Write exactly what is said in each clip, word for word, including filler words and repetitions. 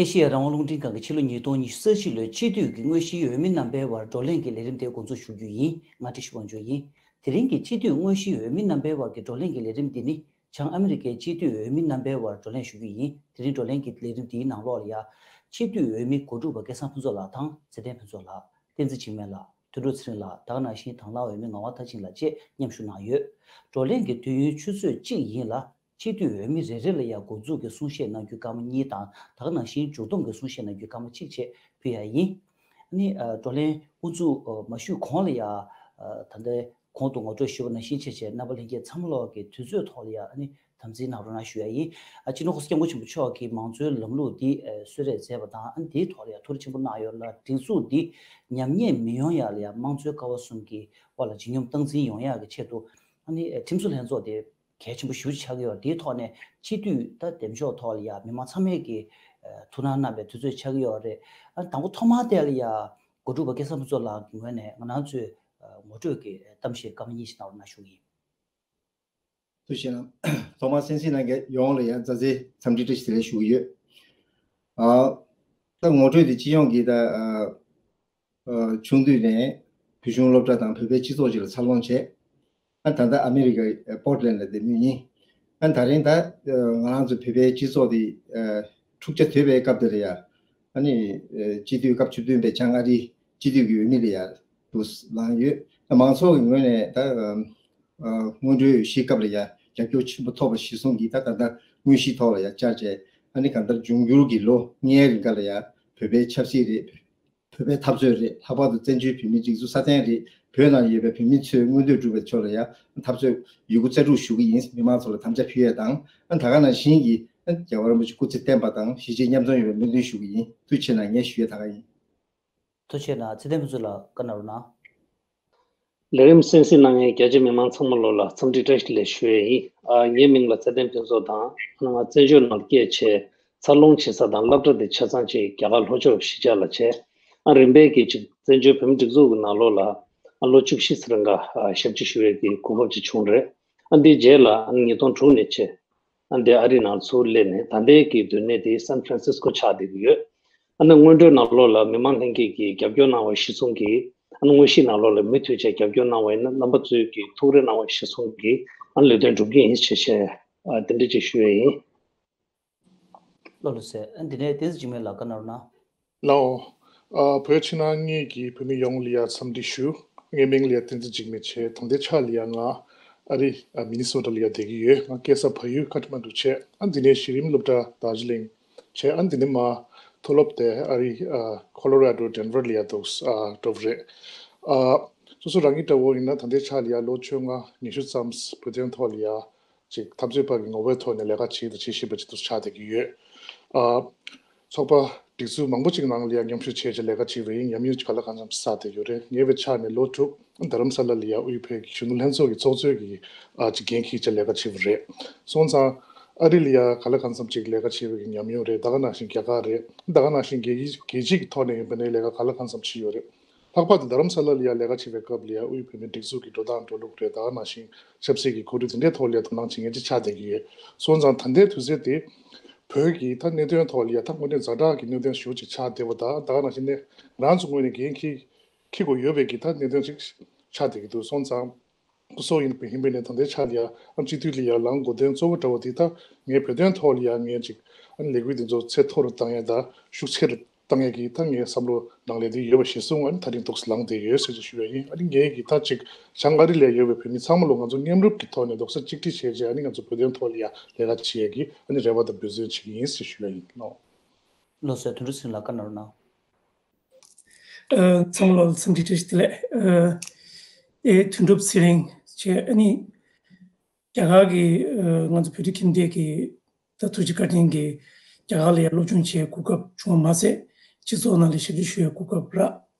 ཨེ་ཤེ་ཡ་རང་དབང་རླུང་འཕྲིན་ཁང་གི་ཕྱི་ལོ་ཉིས་སྟོང་ཉི་ཤུ་རྩ་གཅིག་ལོའི་སྤྱི་འཐུས་ཀྱི་དངོས་གཞིའི་འོས་མི་རྣམ་པའི་དབར་བགྲོ་གླེང་གི་ལས་རིམ་དེ་འགོ་འཛུགས་ཞུ་རྒྱུ་ཡིན། ང་བཀྲ་ཤིས་དབང་ཕྱུག་ཡིན། དེ་རིང་གི་སྤྱི་འཐུས་དངོས་གཞིའི་འོས་མི་རྣམ་པའི་དབར་གྱི་བགྲོ་གླེང་གི་ལས་རིམ་འདི་ནི་བྱང་ཨ་མི་རི་ཀའི་སྤྱི་འཐུས་འོས་མི་རྣམ་པའི་དབར་བགྲོ་གླེང་ཞུ་རྒྱུ་ཡིན། དེ་རིང་བགྲོ་གླེང་གི་ལས་རིམ་འདིའི་ནང་ལོགས་ལ་ཡ། སྤྱི་འཐུས་འོས་མི་གོ་སྒྲིག་པ་སྐལ་བཟང་ཕུན་ཚོགས་ལགས་དང་ཚེ་བརྟན་ཕུན་ཚོགས་ལགས། བསྟན་འཛིན་འཇིགས་མེད་ལགས། དོན་གྲུབ་ཚེ་རིང་ལགས། ད་ག་ནང་བཞིན་དྭང་བླངས་འོས་མི་ངག་དབང་མཐར་ཕྱིན་ལགས་བཅས་མཉམ་ཞུགས་གནང་ཡོད། བགྲོ་གླེང་གི་དུས་ཡུན་ཆུ་ཚོད་གཅིག་ཡིན་ལ། སྤྱི་འཐུས་འོས་མི་རེ་རེ་ལ་ཡང་འགོ་འཛུགས་ཀྱི་གསུང་བཤད་གནང་རྒྱུའི་སྐར་མ་གཉིས་དང་ད་ག་ནང་བཞིན་མཇུག་བསྡོམས་ཀྱི་གསུང་བཤད་གནང་རྒྱུའི་སྐར་མ་གཅིག་བཅས་ཕུལ་ཡ་ཡིན། ཨ་ནི་ཨ། བགྲོ་གླེང་དབུ་འཛུགས་ཨ། མ་ཞུས་གོང་ལ་ཡང་ཨ། ད་ལྟའི་གོང་དུ་ངོ་སྤྲོད་ཞུས་པ་ནང་བཞིན་བྱས་བྱས་རྣམ་པ་ལྷན་རྒྱས་ཚང་མ་ལོག་གི་དུས་ཚོད་ཐོག་ལ་ཡང་ཨ་ནི་དམ་འཛིན་གནང་རོགས་གནང་ཞུ་ཡ་ཡིན། ཨ། སྤྱི་ནོར་༸གོང་ས་༸སྐྱབས་མགོན་ཆེན་པོ་མཆོག་གིས་མང་གཙོའི་ལམ་ལུགས་འདི་ཨ། གསོལ་རས་མཛད་པ་དང་ཨ་ནི་དེའི་ཐོག་ལ་ཡང་ཐུགས་རེ་ཆེན་པོ་གནང་ཡོད་ལ། སྒྲིག་འཛུགས་འདི་ཉམས་ཉེས་མི་ཡོང་ཡ་ལ་ཡང་དམངས་གཙོའི་ཀ་བ་གསུམ་གྱི་དབར་ལ་ལྗིད་སྙོམས་སྟངས་འཛིན་ཡོང་ཡ་གི་ཆེད་དུ་ཨ་ནི་ཨ། ཁྲིམས་བཟོ་ལྷན་ཚོགས་དེ་གལ་ཆེན་པོ་ཞེ་པོ་ཅིག་ཆགས་ཀྱི་ཡོད། དེའི་ཐོག་ནས་སྤྱི་འཐུས་ད་འདེམས་ཤོག་ཐོག་ལ་ཡ་མི་མང་ཚང་མས་ཀྱི་ཨ། ཐུགས་སྣང་གནང་བའི་དུས་ཚོད་ཆགས་ཀྱི་ཡོད་རེད། ཨ། དང་པོ་ཐོག་མར་དེ་ལ་ཡ་གོ་སྒྲིག་པ་སྐལ་བཟང་ཕུན་ཚོགས་ལགས་ཀྱི་ངོས་ནས་ང་རང་ཚོའི་ཨ། ངོ་སྤྲོད་ཀྱི་གཏམ་བཤད་སྐར་མ་གཉིས་ཤིག་གནང་རོགས་གནང་ཞུ་གི་ཡིན། ཐུགས་རྗེ་གནང་། ཐོག་མར་གསན་གཟིགས་གནང་མཁན་ཡོངས་ལ་ཡང་མཛའ་བརྩེའི་འཚམས་འདྲི་བཀྲ་ཤིས་བདེ་ལེགས་ཞུ་གི་ཡོད། ཨ། ད་ངོ་སྤྲོད་དེ་སྤྱི་ཡོངས་ཀྱི་ད་ཨ། ཨ། ཆུང་དུས་ནས་བོད་གཞུང་སློབ་གྲྭ་དང་བོད་པའི་སྤྱི་ཚོགས་ཅིག་ལ་འཚར་ལོངས་བྱས། ཨ། ད་ལྟ་ཨ་མི་རི་ཀའི་པོར་ཊ་ལེན་ཌ་ལ་བསྡད་མུས་ཡིན། ཨ། ད་རིང་ད་ང་རང་ཚོ་བོད་པའི་སྤྱི་ཚོགས་དེ་ཨ། འཁྲུག་ཆ་དོད་པའི་སྐབས་དེ་ལ་ཡ། ཨ་ནི་ཨ། སྤྱི་འཐུས་སྐབས་བཅུ་བདུན་པའི་བྱང་ཨ་རིའི་སྤྱི་འཐུས་ཀྱི་འོས་མི་ལ་ཡ་འདུག་ལངས་ཡོད། ཨ། མང་ཚོགས་ཀྱི་ངོས་ནས་ད་ཨ། སྔོན་འགྲོའི་འོས་གཞིའི་སྐབས་ལ་ཡ་རྒྱབ་སྐྱོར་ཆེན་པོ་ཐོབ་པ་གཞིར་བཟུང་གིས་ད་ད་ལྟ་དངོས་གཞིའི་ཐོག་ལ་ཡ་བཅར་བྱས། ཨ་ནི་གང་ལྟར་འབྱུང་འགྱུར་གྱི་ལོ་ལྔའི་རིང་ག་ལ་ཡ་བོད་པའི་ཆབ་སྲིད་རེད། བོད་པའི་འཐབ་རྩོད་རེད། ལྷག་པར་དུ་བཙན་བྱོལ་བོད་མིའི་སྒྲིག་འཛུགས་སྲ་བརྟན་རེད། བོད་ནང་ཡོད་པའི་བོད་མི་ཚོའི་མངོན་འདོད་སྒྲུབ་པའི་ཕྱོགས་ལ་ཡང་འཐབ་རྩོད་ཡོད་རྒུ་རྩལ་སྤྲུགས་ཞུ་གི་ཡིན། མི་མང་ཚོ་ལ་དམ་བཅའ་ཕུལ་ཡས་དང་། ཨ། ད་ག་ནང་བཞིན་གྱི་ཨ། རྒྱལ་བ་རིན་པོ་ཆེ་སྐུ་ཚེ་བརྟན་པ་དང་གཞིས་བྱེས་མཉམ་འཛོམས་ཡོང་བའི་སྨོན་འདུན་ཞུ་གི་ཡིན། ཐུགས་རྗེ་གནང་། ངས་ཞུ་ཡས་ད་ག་ཡིན། ཐུགས་རྗེ་གནང་། ཚེ་བརྟན་ཕུན་ཚོགས་ལགས་བཀའ་གནང་རོགས་གནང་། ལས་རིམ་གསན་གཟིགས་གནང་མཁན་རྒྱ་ཆེ་མི་མང་ཚང་མ་ལོ་ལ་འཚམས་འདྲི་བཀྲ་ཤིས་བདེ་ལེགས་ཞུ་ཡས་ཡིན། ཨ། ངའི་མིང་ལ་ཚེ་བརྟན་ཕུན་ཚོགས་དང་། ང་བཙན་བྱོལ་ནང་སྐྱེས་བྱས། འཚར་ལོངས་བྱེད་ས་དང་སློབ་གྲྭ་དེ་ཆ་ཚང་ཅིག་རྒྱ་གར་ལྷོ་ཕྱོགས་གཞིས་ཆགས་ལ་བྱས། ཨ། རིམ་པས་ཀྱིས་ཅིག་བཙན་བྱོལ་བོད་མི་སྒྲིག་འཛུགས་ཀྱི་ནང་ལོགས་ལ། ཨ། ལོ་བཅུ་བཞི་ཙམ་རིང་ག་ཨ། ཞབས་ཕྱི་ཞུ་ཡས་ཀྱི་གོ་སྐབས་ཅིག་བྱུང་རེད། ཨ། འདིའི་རྗེས་ལ་ཉིས་སྟོང་དྲུག་ནས་བྱས། ཨ། འདི་ཨ་རི་ནང་ཚུར་སླེབས་ནས་ད་ལྟའི་གི་སྡོད་གནས་དེ་སན་ཧྥ་རན་སིས་ཀོ་ཆགས་བསྡད་ཀྱི་ཡོད། ཨ་ནི་སྔོན་འགྲོའི་ནང་ལོགས་ལ་མི་མང་ལྷན་རྒྱས་ཀྱིས་རྒྱབ་སྐྱོར་གནང་བ་གཞིར་བཟུང་གིས། ཨ་ནི་དངོས་གཞིའི་ནང་ལོགས་ལ་མུ་མཐུད་བྱས་རྒྱབ་སྐྱོར་གནང་བ་ཡིན་ན། རྣམ་པ་ཚོས་ཀྱིས་ཐུགས་རེ་གནང་བ་གཞིར་བཟུང་གིས། ཨ་ནི་ལས་དོན་སྒྲུབ་ཀྱི་ཡིན་ཞེས་བྱས། ཨ། དེ་འདྲ་ཅིག་ཞུ་ཡས་ཡིན། ལགས་ལགས་སོ། ཨ། འདི་ནས་བསྟན་འཛིན་འཇིགས་མེད་ལགས་བཀའ་གནང་རོགས་གནང་། ལགས་འོ། ཨ། བོད་ཕྱི་ནང་གཉིས་ཀྱི་བོད་མི་ཡོངས་ལ་ཡ་འཚམས་འདྲི་ཞུ། ངའི་མིང་ལ་ཡ་བསྟན་འཛིན་འཇིགས་མེད་བྱས། ད་ལྟའི་ཆ་ལ་ཡ་ང་ཨ་རི། ཨ། མི་ནི་སོ་ཊ་ལ་ཡ་བསྡད་ཀྱི་ཡོད། ང་སྐྱེས་ས་བལ་ཡུལ་ཀ་ཐ་མན་ཌུ་བྱས། ཨ། འདི་ནས་གཞི་རིམ་སློབ་གྲྭ་དར་ཇི་ལིང་བྱས། ཨ། འདི་ནས་མ་མཐོ་སློབ་དེ་ཨ་རི། ཨ། ཁོ་ལོ་ར་ཌོ་ཌེན་ཝར་ལ་ཡ་འདུག་ཨ། འགྲོ་བ་རེད། ཨ། སོ་སོ་རང་གི་འདྲ་བོ་ཡིན་ན་ད་ལྟའི་ཆ་ལ་ཡ་ལོ་བཅོ་ལྔ་ཉི་ཤུ་ཙམ་བོད་དོན་ཐོག་ལ་ཡ་ཅིག་འཐབ་རྩོད་པ་གི་ངོ་བོའི་ཐོག་ནས་ལས་ཀ་བྱེད་དང་བྱེད་བཞིན་པ་ཅིག་ཏུ་ཆགས་བསྡད་ཀྱི་ཡོད། ཨ། ཚོགས་པ་སྒྲིག་འཛུགས་མང་པོ་ཅིག་ནང་ལ་ཡང་མཉམ་ཞུགས་བྱས་བྱས་ལས་ཀ་བྱེད་པ་ཡིན། ཉམས་མྱོང་ཅིག་ག་ལ་གང་འཚམ་བསགས་བསྡད་ཡོད་རེད། ངའི་བའི་ཆ་ནས་ལོ་དྲུག་རྡ་རམ་ས་ལ་ལ་ཡ་དབུས་བོད་ཀྱི་གཞོན་ནུ་ལྷན་ཚོགས་ཀྱི་ཚོགས་གཙོའི་གི། ཨ། ཅིག་འགན་འཁྱེར་བྱས་ལས་ཀ་བྱེད་པ་རེད། སོང་ཙང་ཨ་རི་ལ་ཡ་ག་ལ་གང་འཚམ་ཅིག་ལས་ཀ་བྱེད་པའི་གི་ཉམས་མྱོང་རེད། ད་ག་ནང་བཞིན་རྒྱ་གར་རེད། ད་ག་ནང་བཞིན་རྒྱལ་སྤྱི་རྒྱལ་སྤྱི་གི་ཐོག་ནས་ཡིན་པ་ནས་ལས་ཀ་ག་ལ་གང་འཚམ་བྱས་ཡོད་རེད། ལྷག་པར་དུ་རྡ་རམ་ས་ལ་ལ་ཡ་ལས་ཀ་བྱེད་པའི་སྐབས་ལ་ཡ་དབུས་བོད་མིའི་སྒྲིག་འཛུགས་ཀྱི་འགྲོ་སྟངས་འགྲོ་ལུགས་རེད། ད་ག་ནང་བཞིན་ཆབ་སྲིད་ཀྱི་གོ་སྒྲིག་དེ་འདྲའི་ཐོག་ལ་ཡ་དོ་སྣང་བྱེད་མཁན་ཅིག་ཆགས་བསྡད་ཀྱི་ཡོད། སོང་ཙང་ད་ལྟའི་དུས་ཚོད་དེ་བོད་ཀྱི་ད་གནད་དོན་ཐོག་ལ་ཡ་ད་དངོས་གནས་ཛ་དྲག་གི་གནད་དོན་ཞེ་པོ་ཅིག་ཆགས་བསྡད་པ་དང་། ད་ག་ནང་བཞིན་ནས་ང་རང་ཚོ་ངོས་ནས་འགན་འཁྱེར་འཁྱེར་དགོས་ཡོད་པའི་གི་ད་གནད་དོན་ཅིག་ཆགས་བསྡད་ཀྱི་འདུག་སོང་ཙང་སོ་སོ་ཡིན་པའི་ཡིན་པའི་ནས་ད་ལྟའི་ཆ་ལ་ཡ་ཨ་སྤྱི་འཐུས་ལ་ཡ་ལངས་དགོས་དོན་གཙོ་བོ་འདྲ་བོ་དེ་ད་ངས་བོད་དོན་ཐོག་ལ་ཡ་ངས་ཅིག་ཨ་ནི་ལས་འགུལ་འདི་ཚོ་ཚད་མཐོ་རུ་བཏང་ཡས་དང་ཤུགས་ཆེ་རུ་བཏང་ཡས་ཀྱི་ད་ངའི་བསམ་བློ་ནང་ལས་དེ་ཡོད་པ་གཞིར་བཟུང་ཨ་ནི་ད་རིང་འདུག་སེ་ལངས་བསྡད་ཡོད་ཟེར་ཅིག་ཞུ་ཡ་ཡིན། ཨ་ནི་ངས་ཀྱི་ད་ཅིག་བྱང་ཨ་རི་ལ་ཡོད་པའི་བོད་མི་ཚང་མ་ལོ་ང་ཚོ་མཉམ་རུབ་ཀྱི་ཐོག་ནས་རྡོག་རྩ་གཅིག་སྒྲིལ་བྱས་བྱས་ཨ་ནི་ང་ཚོ་བོད་དོན་ཐོག་ལ་ཡ་ལས་ཀ་བྱེད་ཡས་ཀྱི་ཨ་ནི་རེ་བ་དང་འབད་བརྩོན་བྱེད་ཀྱི་ཡིན་ཟེར་ཞུ་ཡ་ཡིན་ལོ། ལགས་སོ། དོན་གྲུབ་ཚེ་རིང་ལགས་བཀའ་གནང་རོགས་གནང་། ཨ། ཚང་མ་ལོ་ལ་འཚམས་འདྲི་བཀྲ་ཤིས་བདེ་ལེགས། ཨ། ཨེ་དོན་གྲུབ་ཚེ་རིང་བྱས། ཨ་ནི་རྒྱ་གར་གྱི་ཨ་ང་ཚོ་བོད་རིགས་ཁྱིམ་སྡེ་གི་ད་ཐུགས་རྗེ་བཀའ་དྲིན་གྱིས་རྒྱ་གར་ལ་ཡང་སློབ་སྦྱོང་བྱེད་གོ་སྐབས་བྱུང་བ་མ་ཟད། སྤྱི་ཚོགས་ནང་ལ་ཞབས་ཕྱི་ཞུ་ཡའི་གོ་སྐབས་རག་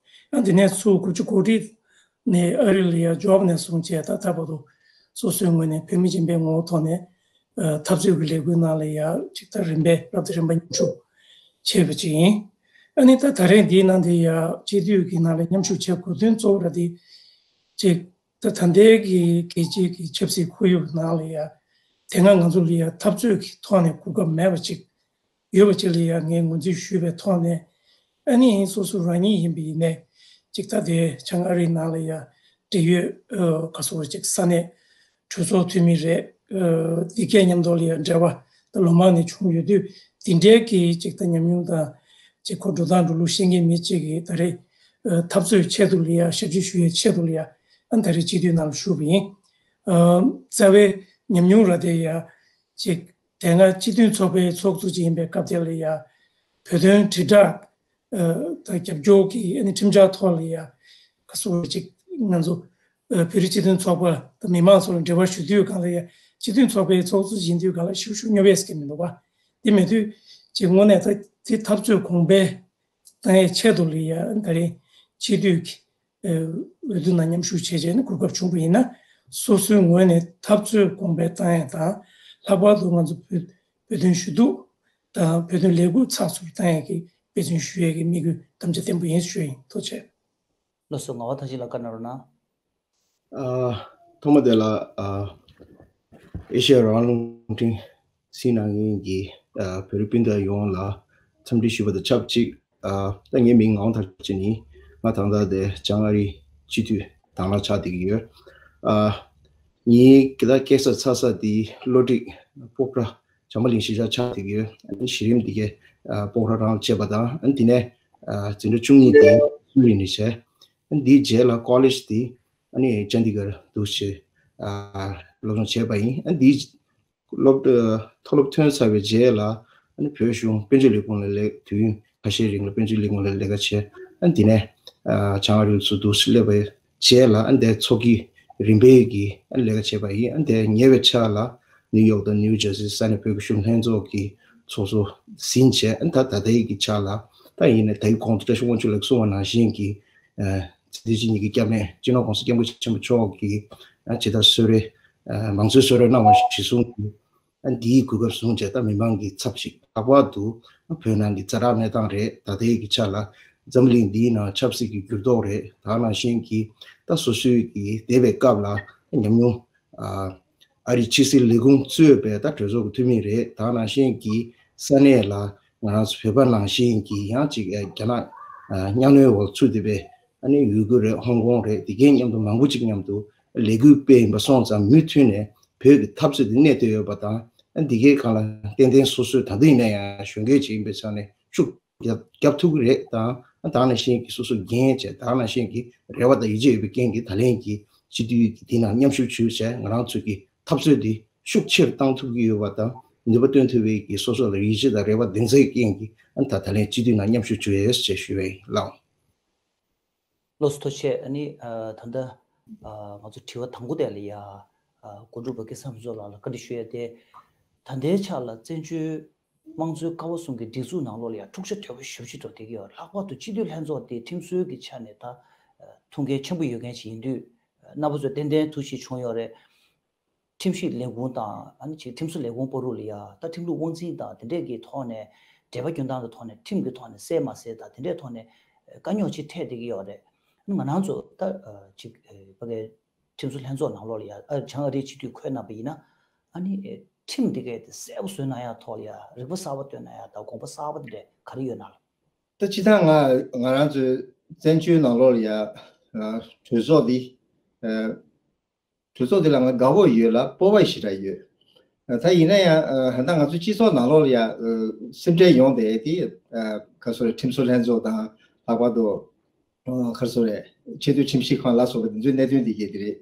ཨ། དེ་ནས་ཚུར་དགུ་བཅུ་གོ་དྲུག་ནས་ཨ་རི་ལ་ཡང་འབྱོར་བ་ནས་བཟུང་བྱས་ད་ལྟ་བར་དུ་སོ་སོའི་ངོས་ནས་བོད་མི་ཡིན་པའི་ངོ་བོ་ཐོག་ནས་ཨ། འཐབ་རྩོད་ཀྱི་ལས་འགུལ་ནང་ལ་ཡང་ཅིག་ད་རིམ་པས་རབ་དང་རིམ་པ་མཉམ་ཞུགས་བྱས་པ་ཅིག་ཡིན། ཨ་ནི་ད་ད་རེས་འདིའི་ནང་དེ་ཡང་སྤྱི་འཐུས་ཀྱི་ནང་ལ་མཉམ་ཞུགས་བྱེད་དགོས་དོན་གཙོ་བོ་ར་དེ་ཅིག་ད་ད་ལྟའི་གི་རྒྱལ་སྤྱིའི་གི་ཆབ་སྲིད་ཁོར་ཡུག་ནང་ལ་ཡང་དེ་སྔ་ང་ཚོ་ལ་ཡང་འཐབ་རྩོད་ཀྱི་ཐོག་ནས་གོ་སྐབས་མེད་པ་ཅིག་ཡོད་པ་ཅིག་ལ་ཡང་ངས་ངོས་འཛིན་ཞུས་པའི་ཐོག་ནས། ཨ་ནི་སོ་སོ་རང་ཉིད་ཡིན་པ་ཡིན་ནའི་ཅིག་ད་ལྟའི་བྱང་ཨ་རིའི་ནང་ལ་ཡང་འབྲེལ་ཡོད་ཨ་ག་སོགས་ཅིག་ས་གནས་གྲོས་ཚོགས་འཐུས་མི་རེད། ཨ་འདི་གས་མཉམ་དུ་ལ་ཡང་འབྲེལ་བ་ད་ལོ་མང་ནས་བྱུང་ཡོད་དུས། འདི་འདྲའི་གི་ཅིག་ད་ཉམས་མྱོང་དང་ཅིག་ཁོ་འགྲོ་སྟངས་འགྲོ་ལུགས་ཤེས་མཁན་མི་གཅིག་གིས་ད་རེས་ཨ་འཐབ་རྩོད་ཆེད་དུ་ལ་ཡང་ཞབས་ཕྱི་ཞུ་ཡའི་ཆེད་དུ་ལ་ཡང་ཨ་ད་རེས་སྤྱི་འཐུས་ནང་ལ་ཞུགས་པ་ཡིན། ཨ་རྩ་བའི་ཉམས་མྱོང་ར་དེ་ཡང་ཅིག་དེ་སྔ་སྤྱི་མཐུན་ཚོགས་པའི་ཚོགས་གཙོ་ཅིག་ཡིན་པའི་སྐབས་དེ་ལ་ཡང་བོད་དོན་དྲིལ་བསྒྲགས་ཨ་དང་རྒྱབ་སྐྱོར་གྱི་ཨ་ནི་ཁྲིམས་འཆར་ཐོག་ལ་ཡང་ག་སོགས་ཅིག་ང་ཚོ་ཨ་བོད་རིགས་སྤྱི་མཐུན་ཚོགས་པ་དང་མི་མང་ཚོ་ལ་འབྲེལ་བ་ཞུ་དུས་སྒང་ལ་ཡང་སྤྱི་མཐུན་ཚོགས་པའི་ཚོགས་གཙོ་ཡིན་དུས་སྒང་ལ་ཞུ་ཞུ་སྙོབ་ཡས་ཀྱི་མི་འདུག་པ། དེ་མེད་དུས་ཅིག་དངོས་གནས་ད་དེ་འཐབ་རྩོད་གོང་འཕེལ་བཏང་ཡས་ཆེད་དུ་ལ་ཡང་ད་རེས་སྤྱི་འཐུས་ཀྱི་ཨ་འོས་བསྡུ་ནང་མཉམ་ཞུགས་བྱས་བྱས་ནས་གོ་སྐབས་བྱུང་བ་ཡིན་ན། སོ་སོའི་ངོས་ནས་འཐབ་རྩོད་གོང་འཕེལ་བཏང་ཡས་དང་། ལྷག་པར་དུ་ང་ཚོ་བོད་བོད་དོན་ཞུ་གཏུག་དང་བོད་དོན་ལས་འགུལ་ཚགས་ཚུད་བཏང་ཡས་ཀྱི་འབད་བརྩོན་ཞུ་ཡས་ཀྱི་དམིགས་ཡུལ་དམ་བཅའ་བརྟན་པོ་ཡིན་ཞུ་ཡིན། ཐུགས་རྗེ་ཆེ། ལགས་སོ། ངག་དབང་ཐར་ཤིང་ལགས་བཀའ་གནང་རོགས་གནང་། ཨ་ཐོག་མ་དེ་ལ་ཨ་ཨེ་ཤེ་ཡ་རང་དབང་རླུང་འཕྲིན་གཟིགས་གནང་མཁན་གྱི་ཨ་བོད་རིགས་སྤུན་ཟླ་ཡོངས་ལ་འཚམས་འདྲི་ཞུ་བ་དང་ཆབས་ཅིག་ཨ་ད་ངའི་མིང་ངག་དབང་ཐར་ཤིང་ཡིན། ང་ད་ལྟ་དེ་བྱང་ཨ་རིའི་སྤྱི་འཐུས་དང་བླངས་ཆགས་བསྡད་ཀྱི་ཡོད། ཨ་ངའི་གི་ད་སྐྱེས་ས་འཚར་ས་དེ་གློ་སྒྲིག་སྤོག་ར་བྱམས་པ་གླིང་གཞིས་ཆགས་ཆགས་བསྡད་ཀྱི་ཡོད། ཨ་ནི་གཞི་རིམ་འདི་གའི་ཨ་སྤོག་ར་རང་བྱས་པ་དང་། ཨ་ནི་དེ་ནས་ཨ་འཛིན་གྲྭ་བཅུ་གཉིས་དེ་སུད་ཡུ་ནི་བྱས། ཨ་ནི་འདིའི་རྗེས་ལ་ཀོ་ལེཇ་དེ་ཨ་ནི་ཅན་དི་གར་འདུག་སེ་ཨ་སློབ་སྦྱོང་བྱས་པ་ཡིན། ཨ་ནི་འདིའི་སློབ་ཨ་མཐོ་སློབ་ཐོན་ཚར་བའི་རྗེས་ལ་ཨ་ནི་བོད་གཞུང་དཔལ་འབྱོར་ལས་ཁུངས་ལ་ལས། དུས་ཡུན་ཁ་ཤས་རིང་ལ་དཔལ་འབྱོར་ལས་ཁུངས་ལ་ལས་ཀ་བྱས། ཨ་ནི་དེ་ནས་ཨ་བྱང་ཨ་རི་ལ་ཚུར་འདུག་སེ་སླེབས་པའི་རྗེས་ལ་ཨ་ནི་དེ་ཚོགས་ཀྱི་རིམ་པས་ཀྱི་ཨ་ནི་ལས་ཀ་བྱས་པ་ཡིན། ཨ་ནི་དེ་ཉེ་བའི་ཆར་ལ་ནིའུ་ཡོག་དང་ནིའུ་ཇར་སི་ས་གནས་བོད་ཀྱི་གཞོན་ལྷན་ཚོགས་ཀྱི་ཚོགས་གཙོ་ཟིན་བྱས། ཨ་ནི་ད་ད་ལྟའི་གི་ཆར་ལ་ད་ཡིན་ནའི་ད་གོང་དུ་བཀྲ་ཤིས་དབང་ཕྱུག་ལགས་གསུངས་པ་ནང་བཞིན་གྱི་ཨ་ཚེ་བདུན་ཅིག་ཉིད་ཀྱི་སྐྱབས་གནས་སྤྱི་ནོར་༸གོང་ས་༸སྐྱབས་མགོན་ཆེན་པོ་མཆོག་གི་ཨ་ཇི་ལྟར་གསོལ་རས་ཨ་མང་གཙོའི་གསོལ་རས་གནང་བ་གཞིར་བཟུང་གི་ཨ་འདིའི་གོ་སྐབས་བཟུང་བྱས། ད་མི་མང་གི་ཚབ་ཞིག་ལྷག་པར་དུ་བོད་ནང་གི་ཛ་དྲག་གནས་སྟངས་རེད། ད་ལྟའི་གི་ཆ་ལ་འཛམ་གླིང་འདིའི་ནང་ཆབ་སྲིད་ཀྱི་འགྱུར་ལྡོག་རེད། ད་ནང་བཞིན་གྱི་ད་སོ་སོའི་གི་འདས་པའི་སྐབས་ལ་ཉམས་མྱོང་ཨ་ཨ་རིའི་ཕྱི་སྲིད་ལས་ཁུངས་གཙོས་པའི་ད་གྲོས་ཚོགས་ཀྱི་འཐུས་མི་རེད། ད་ནང་བཞིན་གྱི་ས་གནས་ལ་ང་རང་ཚོ་བོད་པ་ནང་བཞིན་གྱི་ཡང་ཅིག་ཨ་རྒྱ་ནག་ཨ་གཉའ་གནོན་འོག་ཚུད་བསྡད་པའི་ཨ་ནི་ཡུ་གུར་རེད། ཧོང་ཀོང་རེད། དེ་གའི་མཉམ་དུ་མང་པོ་ཅིག་མཉམ་དུ་ལས་འགུལ་སྤེལ་ཡིན་པ་སོང་ཙང་མུ་མཐུད་ནས་བོད་ཀྱི་འཐབ་རྩོད་འདི་གནས་བསྡད་ཡོད་པ་དང་། ཨ་འདི་གའི་སྒང་ལ་ཏན་ཏན་སོ་སོས་ད་ལྟ་ཡིན་ན་ཡང་གཞོན་སྐྱེས་ཅིག་ཡིན་པའི་ཆ་ནས་ཤུགས་རྒྱབ་རྒྱབ་ཐུབ་ཀྱི་རེད། དང་ཨ་ད་ནང་བཞིན་གྱི་སོ་སོ་འགན་བྱས། ད་ནང་བཞིན་གྱི་རེ་བ་དང་ཡིད་ཆེས་ཡོད་པའི་རྐྱེན་གྱིས་ད་ལན་གྱི་སྤྱི་འཐུས་ཀྱི་འདི་ནང་མཉམ་ཞུགས་བྱས་བྱས། ང་རང་ཚོ་གི་འཐབ་རྩོད་འདི་ཤུགས་ཆེར་བཏང་ཐུབ་ཀྱི་ཡོད་པ་དང་། ནུས་པ་བཏོན་ཐུབ་པའི་གི་སོ་སོ་ལ་ཡིད་ཆེས་དང་རེ་བ་ལྡན་ཚད་ཀྱི་རྐྱེན་གྱིས་ཨ་ད་ད་ལན་སྤྱི་འཐུས་ནང་མཉམ་ཞུགས་བྱས་ཡོད་ཅེས་ཞུ་བ་ཡིན། ལགས། ལགས་སོ། ཐུགས་རྗེ་ཆེ། ཨ་ནི་ཨ་ད་ལྟ་ཨ་ང་ཚོ་དྲི་བ་དང་པོ་དེ་ལ་ཡ་ཨ་སྐུ་ངོ་བོད་རྒྱལ་བསམ་གྲུབ་ལགས་ལ་བཀའ་འདྲི་ཞུ་ཡ་དེ། ད་ལྟའི་ཆ་ལ་བཙན་བྱོལ་དམངས་གཙོའི་ཀ་བ་གསུམ་གྱི་སྒྲིག་འཛུགས་ནང་ལོགས་ལ་ཡ་འཁྲུག་ཆ་དོད་པོ་ཞེ་པོ་ཅིག་འགྲོ་བསྡད་ཀྱི་ཡོད། ལྷག་པར་དུ་སྤྱི་འཐུས་ལྷན་ཚོགས་དེ་ཁྲིམས་སྲོལ་གྱི་ཆ་ནས་ད་ཨ་ཐུགས་འགན་ཆེན་པོ་ཡོད་མཁན་ཞིག་ཡིན་དུས། རྣམ་པ་ཚོས་ཏན་ཏན་ཐུགས་ཞིབ་བྱུང་ཡོད་རེད། ཁྲིམས་ཞིབ་ལས་ཁུངས་དང་ཨ་ནི་ཅིག་ཁྲིམས་བཟོ་ལས་ཁུངས་བར་དུ་ལ་ཡ་ད་ཁྲིམས་ལུགས་དབང་འཛིན་དང་དེ་འདྲས་ཀྱི་ཐོག་ནས། འབྲེལ་བ་སྐྱོན་སྟངས་ཀྱི་ཐོག་ནས། ཁྲིམས་ཀྱི་ཐོག་ནས་གསལ་མ་གསལ་དང་དེ་འདྲས་ཐོག་ནས་དཀའ་རྙོག་ཅིག་འཕྲད་བསྡད་ཀྱི་ཡོད་རེད། ང་རང་ཚོ་ད་ཅིག་ཕ་གའི་ཁྲིམས་བཟོ་ལྷན་ཚོགས་ནང་ལོགས་ལ་ཡ་ཨ་བྱང་ཨ་རིའི་སྤྱི་འཐུས་འཁོད་གནང་བ་ཡིན་ན། ཨ་ནི་ཁྲིམས་འདི་གས་དེ་གསལ་པོ་བཟོས་གནང་ཡ་ཐོག་ལ་ཡ་རིག་པ་གསར་པ་བཏོན་གནང་ཡ་དང་དགོངས་པ་གསར་པ་དེ་འདྲས་ག་རེ་ཡོད་ན་ལགས། ད་སྤྱིར་བཏང་ང་ང་རང་ཚོའི་བཙན་བྱོལ་ནང་ལོགས་ལ་ཡ་གྲོས་ཚོགས་འདི། གྲོས་ཚོགས་འདི་ལ་ང་དགའ་པོ་ཡོད་ལ་སྤོབས་པ་ཞེ་དྲག་ཡོད། ད་ཡིན་ན་ཡང་ད་ང་ཚོ་སྤྱི་ཚོགས་ནང་ལོགས་ལ་ཡང་སེམས་ཁྲལ་ཡོང་བསྡད་དེ། ག་རེ་ཟེར་རེད། ཁྲིམས་བཟོ་ལྷན་ཚོགས་དང་། ལྷག་པར་དུ་ག་རེ་ཟེར་རེད། ཆེས་མཐོའི་ཁྲིམས་ཞིབ་ཁང་ལ་སོགས་པ་དེ་ཚོའི་གནད་དོན་འདི་གས་དེ་རེད།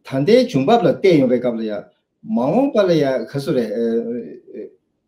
ད་ལྟའི་བྱུང་འབབ་ལ་བལྟས་ཡོང་པའི་སྐབས་ལ་ཡང་། མ་འོངས་པ་ལ་ཡ་ག་རེ་ཟེར་རེད།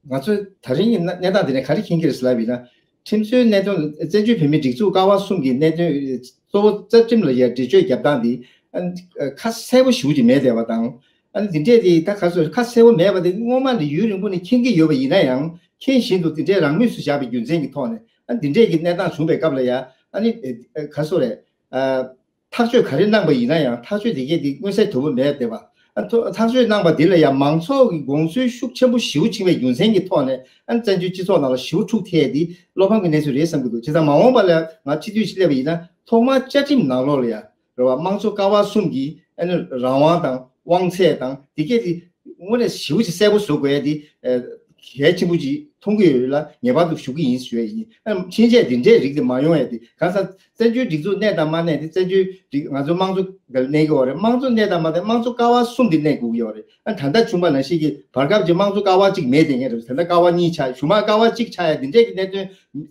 ཨ་ང་ཚོས་ད་རིང་གི་གནས་གནས་སྟངས་འདི་ནས་ག་རེ་མཁྱེན་གྱི་རེད་ཟེར་ལབ་ཡིན་ན། ཁྲིམས་བཟོའི་གནད་དོན། བཙན་བྱོལ་བོད་མིའི་སྒྲིག་འཛུགས་ཀ་བ་གསུམ་གྱི་གནད་དོན་གཙོ་བོ་རྩ་ཁྲིམས་ལ་ཡ་འགྲེལ་བརྗོད་རྒྱབ་སྟངས་འདི་ཨ་ཁ་གསལ་པོ་ཞེ་པོ་ཅིག་མེད་བསྡད་པ་དང་། ཨ་ནི་འདི་འདྲས་དེ་ད་ག་རེ་ཟེར། ཁ་གསལ་པོ་མེད་པ་དེ་སྔོན་མ་ནས་ཡུན་རིང་པོ་ནས་མཁྱེན་གྱི་ཡོད་པ་ཡིན་ན་ཡང་། མཁྱེན་བཞིན་དུ་འདི་འདྲས་རང་མོས་སུ་བཞག་པའི་རྒྱུ་མཚན་གྱི་ཐོག་ནས། ཨ་འདི་འདྲས་ཀྱི་གནས་སྟངས་བྱུང་བའི་སྐབས་ལ་ཡ། ཨ་ནི་ཨ་ག་རེ་ཟེར་རེད། ཨ། ཐག་གཅོད་ག་རེ་གནང་པ་ཡིན་ན་ཡང་། ཐག་གཅོད་དེ་གས་དེ་མངོན་གསལ་དོད་པོ་མེད་བསྡད་པ། ཨ་ཐོ་ཐག་གཅོད་གནང་པ་དེ་ལ་ཡང་མང་ཚོགས་ཀྱི་དགོངས་ཚུལ་ཤུགས་ཆེན་པོ་ཞེ་པོ་ཕྱིན་པའི་རྒྱུ་མཚན་གྱི་ཐོག་ནས། ཨ་བཙན་བྱོལ་སྤྱི་ཚོགས་ནང་ལ་ཞེ་པོ་འཁྲུག་ཐེབས་དེ་བློ་ཕམ་གྱི་གནས་ཚུལ་རེད་བསམ་གྱི་འདུག་བྱས་ཙང་མ་འོངས་པ་ལ་ང་སྤྱི་འཐུས་ཤིག་སླེབས་པ་ཡིན་ན། ཐོག་མར་བཅའ་ཁྲིམས་ནང་ལོགས་ལ་ཡ་རེད་བ། དམངས་གཙོ་ཀ་བ་གསུམ་གྱི་ཨ་ནི་རང་དབང་དང་དབང་ཚད་དང་དེ་གས་དེ་དངོས་གནས་ཞེ་པོ་ཅིག་གསལ་པོ་བཟོ་དགོས་ཡ་དེ། ཨ་ གལ་ཆེན་པོ་ཅིག་མཐོང་གི་ཡོད་ལ། ངེས་པར་དུ་ཞུ་གི་ཡིན་ཞུ་ཡ་ཡིན། ཨ་ཕྱིན་ཆད་འདི་འདྲའི་རིགས་དེ་མ་ཡོང་ཡ་དེ་གང་ཟག་བཙན་བྱོལ་སྒྲིག་འཛུགས་གནས་དང་མ་གནས་དེ་བཙན་བྱོལ་རིགས་ང་ཚོ་དམངས་གཙོ་གནས་ཀྱི་ཡོད་རེད། དམངས་གཙོ་གནས་དང་མ་གནས་དམངས་གཙོ་ཀ་བ་གསུམ་དེ་གནས་དགོས་ཀྱི་ཡོད་རེད། ཨ་ད་ལྟ་བྱུང་བ་ནང་བཞིན་གྱི་བར་སྐབས་ཀྱི་དམངས་གཙོ་ཀ་བ་གཅིག་མེད་དེ་ངེས་རེད། ད་ལྟ་ཀ་བ་གཉིས་ཆགས། གཞུག་མ་ཀ་བ་གཅིག་ཆགས་ཡ་དེ་འདྲའི་གི་གནད་དོན་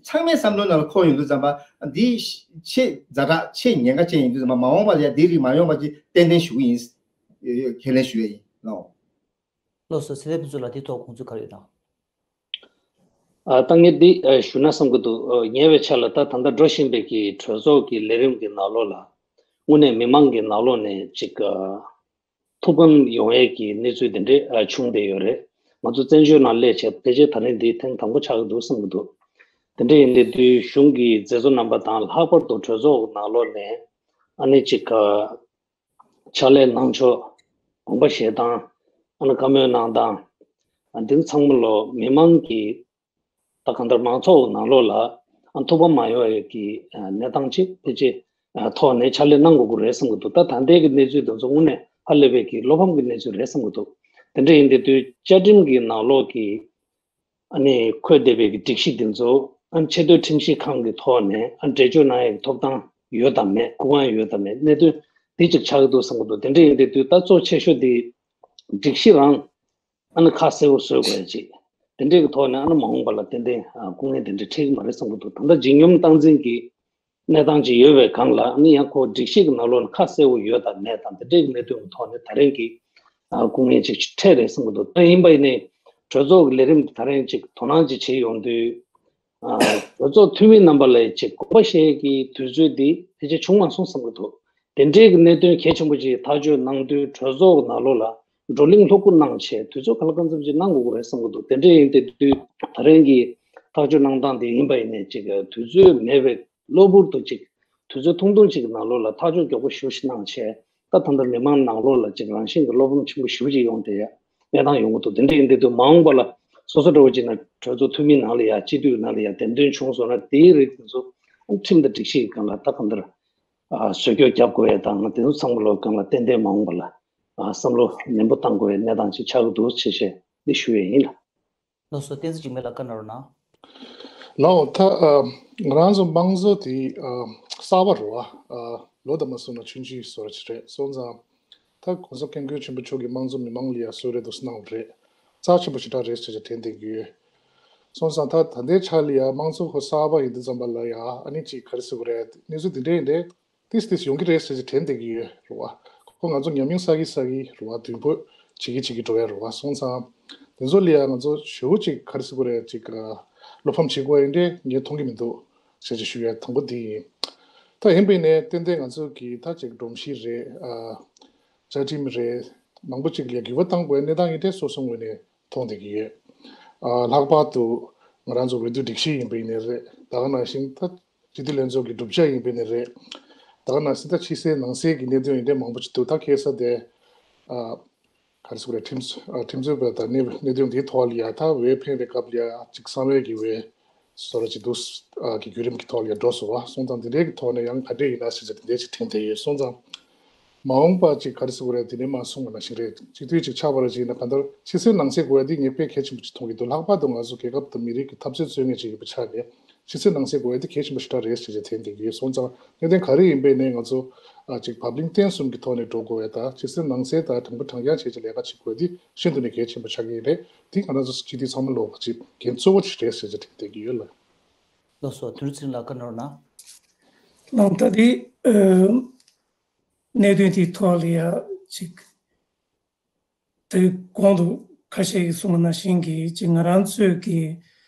ཚང་མའི་བསམ་བློ་ནང་ལ་འཁོར་ཡོང་དུས་ཙམ་པ་འདི་ཆེས་ཛ་དྲག་ཆེས་ཉེན་ཁ་ཅན་ཡིན་དུས་ཙམ་པ་མ་འོངས་པ་ལ་ཡ་འདི་རིགས་མ་ཡོང་བ་ཅིག་ཏན་ཏན་ཞུ་གི་ཡིན། ཁས་ལེན་ཞུ་ཡ་ཡིན་ལགས། ལགས་སོ། ཚེ་བརྟན་ཕུན་ཚོགས་ལགས། འདི་ཐོག་དགོངས་ཚུལ་ག་རེ་ཡོད་དམ། ཨ་ད་ངས་འདི་ཨ་ཞུ་ན་བསམ་གྱི་འདུག་ཨ་ཉེ་བའི་ཆར་ལ་ད་ད་ལྟ་འགྲོ་བཞིན་པའི་གི་གྲོས་ཚོགས་ཀྱི་ལས་རིམ་གྱི་ནང་ལོགས་ལ་དངོས་གནས་མི་མང་གི་ནང་ལོགས་ནས་ཅིག་ཨ་ཐུགས་ཕམ་ཡོང་ཡས་ཀྱི་གནས་ཚུལ་དེ་འདྲས་ཨ་བྱུང་བསྡད་ཡོད་རེད། ང་ཚོ་བཙན་བྱོལ་ནང་སླེབས་བྱས་ཕལ་ཆེར་ད་རིང་འདི་ཐེངས་དང་པོ་ཆགས་ཀྱི་འདུག་བསམ་གྱི་འདུག་དེ་འདྲས་ཡིན་དུས་དུས་གཞུང་གི་མཛད་གཙོ་རྣམ་པ་དང་ལྷག་པར་དུ་གྲོས་ཚོགས་ནང་ལོགས་ནས་ཨ་ནི་ཅིག་ཨ་ཕྱག་ལས་གནང་ཕྱོགས། དགོངས་པ་བཞེས་སྟངས། ཨ་ནི་བཀའ་མོལ་གནང་སྟངས། ཨ་འདི་ཚང་མ་ལོ་མི་མང་གི་ད་གང་ལྟར་མང་ཚོགས་ནང་ལོགས་ལ་ཨ་ཐུགས་ཕམ་མ་ཡོང་བའི་གི་ཨ་གནས་སྟངས་ཅིག་ཕལ་ཆེར་ཨ་ཐོག་ནས་ཕྱག་ལས་གནང་དགོས་ཀྱི་རེད་བསམ་གྱི་འདུག་ད་ད་ལྟའི་གི་གནས་ཚུལ་དེ་ཚོ་དངོས་གནས་ཧ་ལས་པའི་གི་བློ་ཕམ་གྱི་གནས་ཚུལ་རེད་བསམ་གྱི་འདུག་དེ་འདྲ་ཡིན་དུས་བཅའ་ཁྲིམས་ཀྱི་ནང་ལོགས་ཀྱི་ཨ་ནི་འཁོད་བསྡད་པའི་གི་སྒྲིག་གཞི་དེ་ཚོ་ཨ་ཆེས་མཐོའི་ཁྲིམས་ཞིབ་ཁང་གི་ཐོག་ནས་ཨ་འགྲེལ་བརྗོད་གནང་ཡའི་ཐོབ་ཐང་ཡོད་དམ་མེད། སྐུ་དབང་ཡོད་དམ་མེད། གནད་དོན་དེ་ཅིག་ཆགས་ཀྱི་འདུག་བསམ་གྱི་འདུག་དེ་འདྲ་ཡིན་དུས་དུས་ད་གཙོ་ཆེ་ཤོས་དེ་སྒྲིག་གཞི་རང་ཨ་ནི་ཁ་གསལ་པོ་བཟོ་དགོས་ཡ་ཅིག་དེ་འདྲའི་གི་ཐོག་ནས་ཨ་ནི་མ་འོངས་པ་ལ་ཏན་ཏན་ཨ་སྐུ་ངལ་དེ་འདྲ་འཕྲད་ཀྱི་མ་རེད་བསམ་གྱི་འདུག་ད་ལྟ་ལྗིད་སྙོམས་སྟངས་འཛིན་གྱི་གནས་སྟངས་ཅིག་ཡོད་པའི་སྒང་ལ་ཨ་ནི་ཡང་ཁོ་སྒྲིག་གཞི་གི་ནང་ལོགས་ལ་ཁ་གསལ་པོ་ཡོད་དམ་མེད་དམ་དེ་འདྲའི་གི་གནད་དོན་གྱི་ཐོག་ནས་ད་རིང་གི་ཨ་སྐུ་ངལ་ཅིག་འཕྲད་རེད་བསམ་གྱི་འདུག་ད་ཡིན་པ་ཡིན་ནའི་གྲོས་ཚོགས་ཀྱི་ལས་རིམ་དེ་ད་རིང་ཅིག་དོ་སྣང་ཅིག་བྱེད་ཡོང་དུས། ཨ་གྲོས་ཚོགས་འཐུས་མི་རྣམ་པ་ལ་ཅིག་དགོངས་པ་བཞེས་ཀྱི་དུས་ཚོད་འདི་ཕལ་ཆེར་བྱུང་མ་སོང་བསམ་གྱི་འདུག་དེ་འདྲའི་གི་གནད་དོན་གལ་ཆེན་པོ་ཅིག་ཐག་གཅོད་གནང་དུས་གྲོས་ཚོགས་ནང་ལོགས་ལ་བགྲོ་གླེང་ལྷུག་པོ་གནང་བྱས་དུས་ཚོད་ག་ལ་གང་འཚམ་ཅིག་གནང་དགོས་ཀྱི་རེད་བསམ་གྱི་འདུག་དེ་འདྲ་ཡིན་དེ་དུས་ད་རིང་གི་ཐག་གཅོད་གནང་སྟངས་དེ་ཡིན་པ་ཡིན་ནའི་ཅིག་དུས་ཚོད་མེད་པའི་གློ་བུར་དུ་ཅིག་དུས་ཚོད་ཐུང་ཐུང་ཅིག་གི་ནང་ལོགས་ལ་ཐག་གཅོད་མགྱོགས་པོ་ཞེ་པོ་ཞིག་གནང་བྱས། ད་ད་ལྟ་མི་མང་ནང་ལོགས་ལ་ཅིག་རང་བཞིན་གྱི་བློ་ཕམ་ཆེན་པོ་ཞེ་པོ་ཅིག་ཡོང་བསྡད་ཡ་གནས་སྟངས་ཡོང་གི་འདུག་དེ་འདྲ་ཡིན་དེ་དུས་མ་འོངས་པ་ལ་སོ་སོ་འདྲ་བོ་ཅིག་ན་གྲོས་ཚོགས་འཐུས་མི་ནང་ལ་ཡ་སྤྱི་འཐུས་ནང་ལ་ཡ་འདེམས་ཐོན་བྱུང་སོང་ན་དེའི་རིགས་དེ་ཚོ་ཁྲིམས་དང་སྒྲིག་གཞི་གི་སྒང་ལ་ད་གང་ལྟར་ཨ་བཟོ་བཀོད་རྒྱབ་དགོས་ཡ་དང་དེ་ཚོ་ཚང་མ་ལོ་སྒང་ལ་ཏན་ཏན་མ་འོངས་པ་ལ་ཨ་བསམ་བློ་ནན་པོ་བཏང་དགོས་ཡ་གནས་སྟངས་ཅིག་ཆགས་ཀྱི་འདུག་ཅེས་བཤད་འདི་ཞུ་ཡ་ཡིན་ལ། ལགས་སོ། བསྟན་འཛིན་འཇིགས་མེད་ལགས་བཀའ་གནང་རོགས་གནང་། ལགས་འོང་། ད་ཨ་ང་རང་ཚོ་དམངས་གཙོ་དེ་ཨ་གསར་པ་རེད་བ། ཨ་ལོ་དང་མ་སོང་ན་ཆུང་ཆུང་བཟོ་འདྲ་ཅིག་རེད། སོང་ཙང་ད་༸གོང་ས་༸སྐྱབས་མགོན་ཆེན་པོ་མཆོག་གིས་དམངས་གཙོ་མི་མང་ལ་ཡ་བཟོ་འདྲ་འདུག་སེ་གནང་བ་རེད། རྩ་ཆེན་པོ་ཞེ་དྲག་རེད་ཟེར་ཅིག་དྲན་བསྡད་ཀྱི་ཡོད། སོང་ཙང་ད་ད་ལྟའི་ཆ་ལ་ཡ་དམངས་གཙོ་ཁོ་གསར་པ་ཡིན་དུས་ཙམ་པ་ལ་ཡ་ཨ་ནི་ཅིག་ག་རེ་ཟེར་དགོས་རེད། གནས་ཚུལ་འདི་འདྲ་ཡིན་འདྲ། ཏིས་ཏིས་ཡོང་གི་རེད་ཟེར་གྱི་དྲན་བསྡད་ཀྱི་ཡོད་རེད་བ། ཁོ་ང་ཚོ་ཉམས་མྱོང་བསགས་ཀྱི་བསགས་ཀྱི་རེད་བ། མདུན་སྤོས་བྱེད་ཀྱི་བྱེད་ཀྱི་འགྲོ་ཡ་རེད་བ། སོང་ཙང་དེ་ཚོ་ལ་ཡང་ང་ཚོ་ཞེ་པོ་ཅིག་ག་རེ་ཟེར་དགོས་རེད། ཅིག་ཨ་བློ་ཕམ་བྱེད་དགོས་ཡིན་འདྲ་ངས་མཐོང་གི་མི་འདུག་ཟེར་གྱི་ཞུ་ཡ་དང་པོ་འདི་ཡིན། ད་ཡིན་པས་ནས་ཏན་ཏན་ང་ཚོ་གི་ད་ཅིག་སྒྲོམ་གཞི་རེད། ཨ་བཅའ་ཁྲིམས་རེད། མང་པོ་ཅིག་ལ་འགྱུར་བ་གཏང་དགོས་ཡ་གནས་སྟངས་ཡིན་འདྲ་སོ་སོའི་ངོས་ནས་མཐོང་བསྡད་ཀྱི་ཡོད། ཨ་ལྷག་པར་དུ་ང་རང་ཚོ་འོས་བསྡུ་སྒྲིག་གཞི་ཡིན་པ་ཡིན་ནའི་རེད། ད་ག་ནང་བཞིན་ད་སྤྱི་འཐུས་ལྷན་ཚོགས་ཀྱི་གྲུབ་ཆ་ཡིན་པ་ཡིན་ནའི་རེད། ད་ག་ནང་བཞིན་ད་ཕྱི་གསལ་ནང་གསལ་གྱི་གནད་དོན་ཡིན་འདྲ་མང་པོ་ཅིག་འདུག་ད་ཁ་སང་དེ་ཨ་ག་རེ་ཟེར་དགོས་རེད། ཁྲིམས་ཨ་ཁྲིམས་རྩོད་པ་དང་གནད་གནད་དོན་འདིའི་ཐོག་ལ་ཡ་ད་འོས་འཕེན་པའི་སྐབས་ལ་ཡ་ཅིག་གསང་བའི་གི་འོས་བཟོ་འདྲ་ཅིག་འདུག་ཨ་གི་བརྒྱུད་རིམ་གྱི་ཐོག་ལ་ཡ་འགྲོ་སོང་བ། སོང་ཙང་འདི་འདྲའི་གི་ཐོག་ནས་ཡང་ག་འདྲས་ཡིན་ན་ཟེར་ཟེར་འདི་འདྲས་ཅིག་དྲན་བསྡད་ཡོད། སོང་ཙང་མ་འོངས་པ་ཅིག་ག་རེ་ཟེར་དགོས་རེད། དེ་ནས་མ་གསུངས་པ་ནང་བཞིན་རེད། སྤྱི་འཐུས་ཅིག་ཆགས་པ་རེད། ཅིག་ཡིན་ན་གང་ལྟར་ཕྱི་གསལ་ནང་གསལ་དགོས་ཡ་དེ་ངས་དཔེ་གལ་ཆེན་པོ་ཅིག་མཐོང་གི་འདུག་ལྷག་པར་དུ་ང་ཚོ་རྒྱལ་ཁབ་དང་མི་རིགས་ཀྱི་འཐབ་རྩོད་རྩོད་མཁན་ཅིག་ཡིན་པའི་ཆ་ནས་ཕྱི་གསལ་ནང་གསལ་དགོས་ཡ་དེ་གལ་ཆེན་པོ་ཞེ་དྲག་རེད་ཟེར་ཅིག་དྲན་བསྡད་ཀྱི་ཡོད། སོང་ཙང་གནད་དོན་ག་རེ་ཡིན་པའི་ནས་ང་ཚོ་ཨ་ཅིག་བབ་བརླིང་བརྟན་གསུམ་གྱི་ཐོག་ནས་འགྲོ་དགོས་ཡ་དང་ཕྱི་གསལ་ནང་གསལ་དང་དྲང་པོ་དྲང་རྐྱང་བྱས་ཅིག་ལས་ཀ་བྱེད་དགོས་ཡ་དེ་ཤིན་ཏུ་ནས་གལ་ཆེན་པོ་ཆགས་ཀྱི་ཡོད་རེད། དེ་ང་རང་ཚོ་སྤྱི་འཐུས་ཚང་མ་ལོག་པ་ཅིག་འགན་གཙོ་བོ་ཅིག་རེད་ཟེར་ཅིག་དྲན་བསྡད་ཀྱི་ཡོད་ལ། ལགས་སོ། དོན་གྲུབ་ཚེ་རིང་ལགས་བཀའ་གནང་རོགས་གནང་། ལགས། ད་དེ་ཨ་གནད་དོན་དེའི་ཐོག་ལ་ཡ་ཅིག་དེ་གོང་དུ་ཁ་ཤས་ཀྱིས་གསུངས་པ་ནང་བཞིན་གྱི་ཅིག་ང་རང་ཚོས་ཀྱི་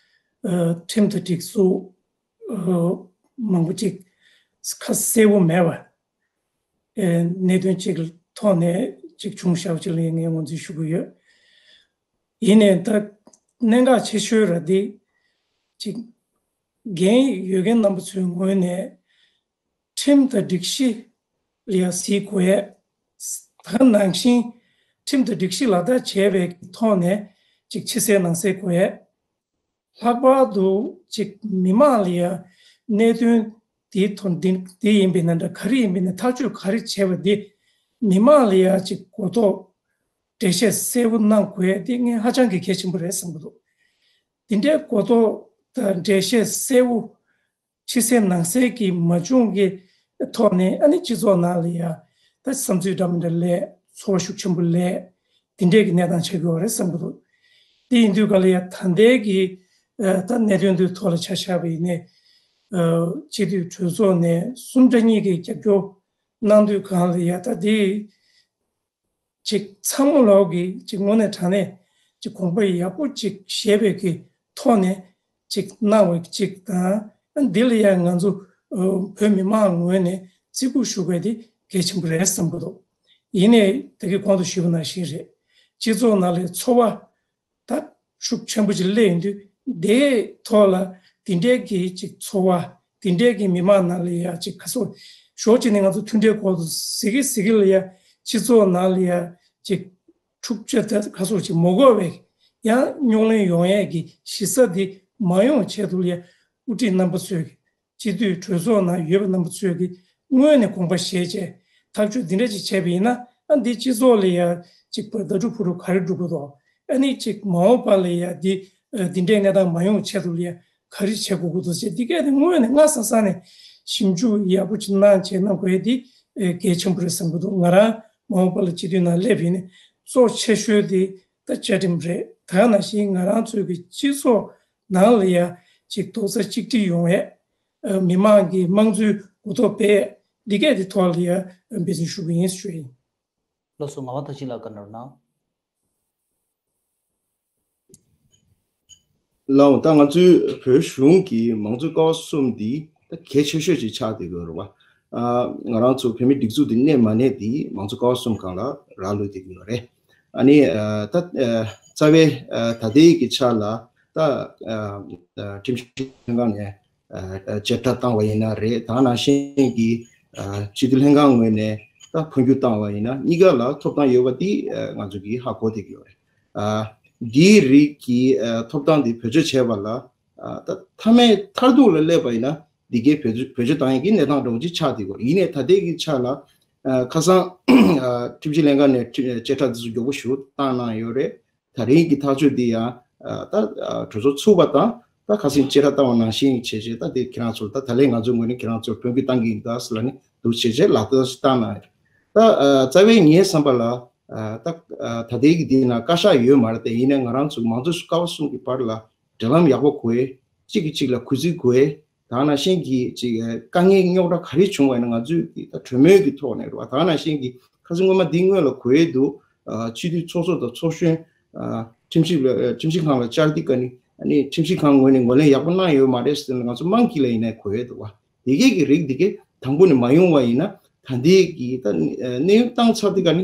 ཨ་ཁྲིམས་དང་སྒྲིག་འཛུགས་ཨ་མང་པོ་ཅིག་ཁ་གསལ་པོ་མེད་པ། ཨེ་གནད་དོན་གཅིག་ཐོག་ནས་གཅིག་བྱུང་བཞག་པ་ཅིག་ལ་ངས་ངོས་འཛིན་ཞུ་གི་ཡོད། ཡིན་ནའི་ད་གནད་འགག་ཆེ་ཤོས་ར་འདི་གཅིག་འགན་ཡོད་མཁན་རྣམ་པ་ཚོའི་ངོས་ནས་ཁྲིམས་དང་སྒྲིག་གཞི་ལ་ཡ་གཟིགས་དགོས་ཡས། ད་ནང་བཞིན་ཁྲིམས་དང་སྒྲིག་གཞི་ལག་བསྟར་བྱས་པའི་ཐོག་ནས་གཅིག་ཕྱི་གསལ་ནང་གསལ་དགོས་ཡས། ལྷག་པར་དུ་ཅིག་མི་མང་ལ་ཡ་གནད་དོན་དེའི་ཐོག་འདི་འདི་ཡིན་པའི་ན་འདྲ་ག་རེ་ཡིན་པའི་ན་ཐག་གཅོད་ག་རེ་བྱས་པ་འདི་མི་མང་ལ་ཡ་ཅིག་གོ་རྟོགས་འགྲེལ་བཤད་གསལ་པོ་གནང་དགོས་ཡ་འདི་ངས་ཧ་ཅང་གི་གལ་ཆེན་པོ་རེད་བསམ་གྱི་འདུག་འདི་འདྲའི་གོ་རྟོགས་དང་འགྲེལ་བཤད་གསལ་བོ་ཕྱི་གསལ་ནང་གསལ་གྱི་མ་བྱུང་གི་ཐོག་ནས། ཨ་ནི་སྤྱི་ཚོགས་ནང་ལ་ཡ་ད་བསམ་ཚུལ་འདྲ་མི་འདྲ་སླེབས། ཚོར་བ་ཤུགས་ཆེན་པོ་སླེབས། འདི་འདྲའི་གི་གནས་སྟངས་ཆགས་ཀྱི་ཡོད་རེད་བསམ་གྱི་འདུག་དེ་ཡིན་དུས་ག་ལ་ཡ་ད་ལྟའི་གི་ད་གནད་དོན་འདིའི་ཐོག་ལ་ཆ་བཞག་པ་ཡིན་ནའི། སྤྱི་འཐུས་གྲོས་ཚོགས་ནས་གསུམ་ཆ་གཉིས་ཀྱི་རྒྱབ་སྐྱོར་གནང་དུས་གང་ལ་ཡ་ད་དེ་ཅིག་ཚང་མ་ལོག་གི་ཅིག་དངོས་གནས་དྲང་གནས་ཅིག་དགོངས་པ་ཡག་པོ་ཅིག་བཞེས་པའི་གི་ཐོག་ནས་ཅིག་གནང་བ་ཅིག་དང་། འདི་ལ་ཡང་ང་ཚོ་བོད་མི་མང་ངོས་ནས་བརྩི་བཀུར་ཞུ་དགོས་དེ་གལ་ཆེན་པོ་རེད་བསམ་གྱི་འདུག་ཡིན་ནའི་ད་གིན་གོང་དུ་ཞུས་པ་ནང་བཞིན་རེད། སྤྱི་ཚོགས་ནང་ལ་ཚོར་བ་ད་ཤུགས་ཆེན་པོ་ཅིག་སླེབས་ཡོང་དུས། དེའི་ཐོག་ལ་དེ་འདྲའི་གི་ཅིག་ཚོར་བ། དེ་འདྲའི་གི་མི་མང་ནང་ལ་ཡ་ཅིག་ག་སོ་ཞོག་ཅིག་ནས་ང་ཚོ་མཐུན་སྒྲིལ་སྐོར་དུ་ཟེར་གི་ཟེར་གི་ལ་ཡ། སྤྱི་ཚོགས་ནང་ལ་ཡ་ཅིག་འཁྲུག་ཆ་དེ་ག་སོ་ཅིག་མ་དགོས་པའི་ཡང་རྙོག་གླེང་ཡོང་ཡས་གི་གཞི་རྩ་དེ་མ་ཡོང་ཆེད་དུ་ལ་ཡ། དབུ་ཁྲིད་རྣམ་པ་ཚོས་ཀྱི་སྤྱི་འཐུས་གྲོས་ཚོགས་ནང་ཡོད་པ་རྣམ་པ་ཚོས་ཀྱི་སྔོན་ནས་དགོངས་པ་བཞེས་བྱས་ཐག་གཅོད་འདི་འདྲ་ཅིག་བྱས་པ་ཡིན་ན། ཨ་འདི་སྤྱི་ཚོགས་ལ་ཡ་ཅིག་བརྡ་སྤྲོད་ཕུལ་རུ་ག་རེ་འགྲོ་གི་འདུག་ཨ་ནི་ཅིག་མ་འོངས་པ་ལ་ཡ་འདི་འདི་འདྲའི་གནས་སྟངས་མ་ཡོང་ཆེད་དུ་ལ་ཡ་ག་རེ་བྱེད་དགོས་ཀྱི་འདུག་ཟེར། འདི་གས་དེ་སྔོན་ནས་སྔ་ས་ས་ནས་ཞིབ་འཇུག་ཡག་པོ་ཅིག་གནང་བྱས་གནང་དགོས་ཡ་འདི་གལ་ཆེན་པོ་རེད་བསམ་གྱི་འདུག་ང་རང་མ་འོངས་པ་ལ་སྤྱི་འཐུས་ནང་སླེབས་ཡིན་ནས་གཙོ་ཆེ་ཤོས་དེ་ད་བཅའ་ཁྲིམས་རེད། ད་ནང་བཞིན་ང་རང་ཚོའི་གི་སྤྱི་ཚོགས་ནང་ལ་ཡ་ཅིག་རྡོག་རྩ་གཅིག་སྒྲིལ་ཡོང་ཡས། མི་མང་གི་དམངས་གཙོའི་འགུ་ཐོག་སྤེལ་ཡས་འདི་གས་དེ་ཐོག་ལ་ཡ་འབད་བརྩོན་ཞུ་གི་ཡིན་ཞུ་ཡིན། ལགས་སོ། ངག་དབང་མཐར་ཕྱིན་ལགས་བཀའ་གནང་རོགས་གནང་། ལགས་འོང་། ད་ང་ཚོའི་བོད་གཞུང་གི་མང་གཙོའི་ཀ་བ་གསུམ་འདི་ད་གལ་ཆེ་ཤོས་ཅིག་ཆགས་བསྡད་ཀྱི་ཡོད་རེད་བ། ཨ་ང་རང་ཚོ་བོད་མིའི་སྒྲིག་འཛུགས་འདི་གནས་མ་གནས་འདི་མང་གཙོའི་ཀ་བ་གསུམ་སྒང་ལ་རག་ལུས་བསྡད་ཀྱི་ཡོད་རེད། ཨ་ནི་ཨ་ད་ཨ་རྩ་བའི་ཨ་ད་ལྟའི་གི་ཆ་ལ་ད་ཨ་ཨ་ཁྲིམས་ཞིབ་ལྷན་ཁང་ནས་ཨ་ཨ་བཅད་ཁྲ་བཏང་བ་ཡིན་ན་རེད། ད་ནང་བཞིན་གྱི་ཨ་སྤྱི་འཐུས་ལྷན་ཁང་ངོས་ནས་ད་འཕོ་འགྱུར་བཏང་བ་ཡིན་ན་གཉིས་ཀ་ལ་ཐོབ་ཐང་ཡོད་པ་འདི་ཨ་ང་ཚོ་གིས་ཧ་གོ་བསྡད་ཀྱི་ཡོད་རེད། ཨ་འདིའི་རིགས་ཀྱི་ཨ་ཐོབ་ཐང་འདི་བེད་སྤྱོད་བྱས་པ་ལ། ཨ་ད་མཐའ་མའི་མཐར་ཐུག་ལ་སླེབས་པ་ཡིན་ན་འདི་གའི་བེད་སྤྱོད་བེད་སྤྱོད་བཏང་ཡག་གི་གནས་སྟངས་འདྲ་བོ་ཅིག་ཆགས་བསྡད་ཀྱི་ཡོད་རེད། ཡིན་ནའི་ད་ལྟའི་གི་ཆ་ལ་ཨ་ཁ་སང་ཨ་ཁྲིམས་ཞིབ་ལྷན་ཁང་ནས་ཁྲི་བཅད་ཁྲ་འདི་ཚོ་མགྱོགས་པོ་ཞིག་བཏང་གནང་ཡོད་རེད། ད་རིང་གི་ཐག་གཅོད་འདི་ཡང་ཨ་ད་ཨ་གྲོས་ཚོགས་ཚུགས་པ་དང་ད་ཁ་སང་བཅད་ཁྲ་བཏང་བ་ནང་བཞིན་བྱས་བྱས། ད་དེ་ཁྱེད་རང་ཚོར་ད་ད་ལན་ང་ཚོའི་ངོས་ནས་ཁྱེད་རང་ཚོར་དོན་འཁྱོལ་བཏང་གི་ཡིན་ད་ཟེར་ལབ་ནས་འདུག་བྱས་བྱས་ལག་བསྟར་ཞིག་བཏང་གནང་ཡོད་རེད། ད་ཨ་རྩ་བའི་ངའི་བསམ་པ་ལ་ཨ་ད་ཨ་ད་ལྟའི་གི་འདི་ན་བཀའ་ཤག་ཡོད་མ་རེད་དེ། ཡིན་ནའི་ང་རང་ཚོ་མང་གཙོ་ཀ་བ་གསུམ་གྱི་བར་ལ་འབྲེལ་ལམ་ཡག་པོ་དགོས། གཅིག་གིས་གཅིག་ལ་གུས་བརྩི་དགོས། ད་ནང་བཞིན་གྱི་ཅིག་དཀའ་ངལ་རྙོག་དྲ་ག་རེ་བྱུང་བ་ཡིན་ན་ང་ཚོས་ཀྱི་ད་གྲོས་མོལ་གྱི་ཐོག་ནས་རེད་བ། ད་ནང་བཞིན་གྱི་ཁ་སང་སྔོན་མ་འདི་སྔོན་ལ་གོ་ཡས་འདུག་ཨ་སྤྱི་འཐུས་ཚོགས་གཙོ་དང་ཚོགས་གཞོན་ཨ་ཁྲིམས་ཞིབ་ལ་ཁྲིམས་ཞིབ་ཁང་ལ་བཅར་དུས་ཀ་ནི་ཨ་ནི་ཁྲིམས་ཞིབ་ཁང་ངོས་ནས་ངོས་ལེན་ཡག་པོ་གནང་ཡོད་མ་རེད་ཟེར་ནས་ང་ཚོ་དམངས་ཀྱི་ལ་ཡིན་ནའི་གོ་ཡས་འདུག་བ། དེ་གས་ཀྱི་རིགས་དེ་གས་དང་པོ་ནས་མ་ཡོང་བ་ཡིན་ན་ད་ལྟའི་གི་ད་གནས་ཡུན་བཏང་ཚར་དུས་ཀ་ནི་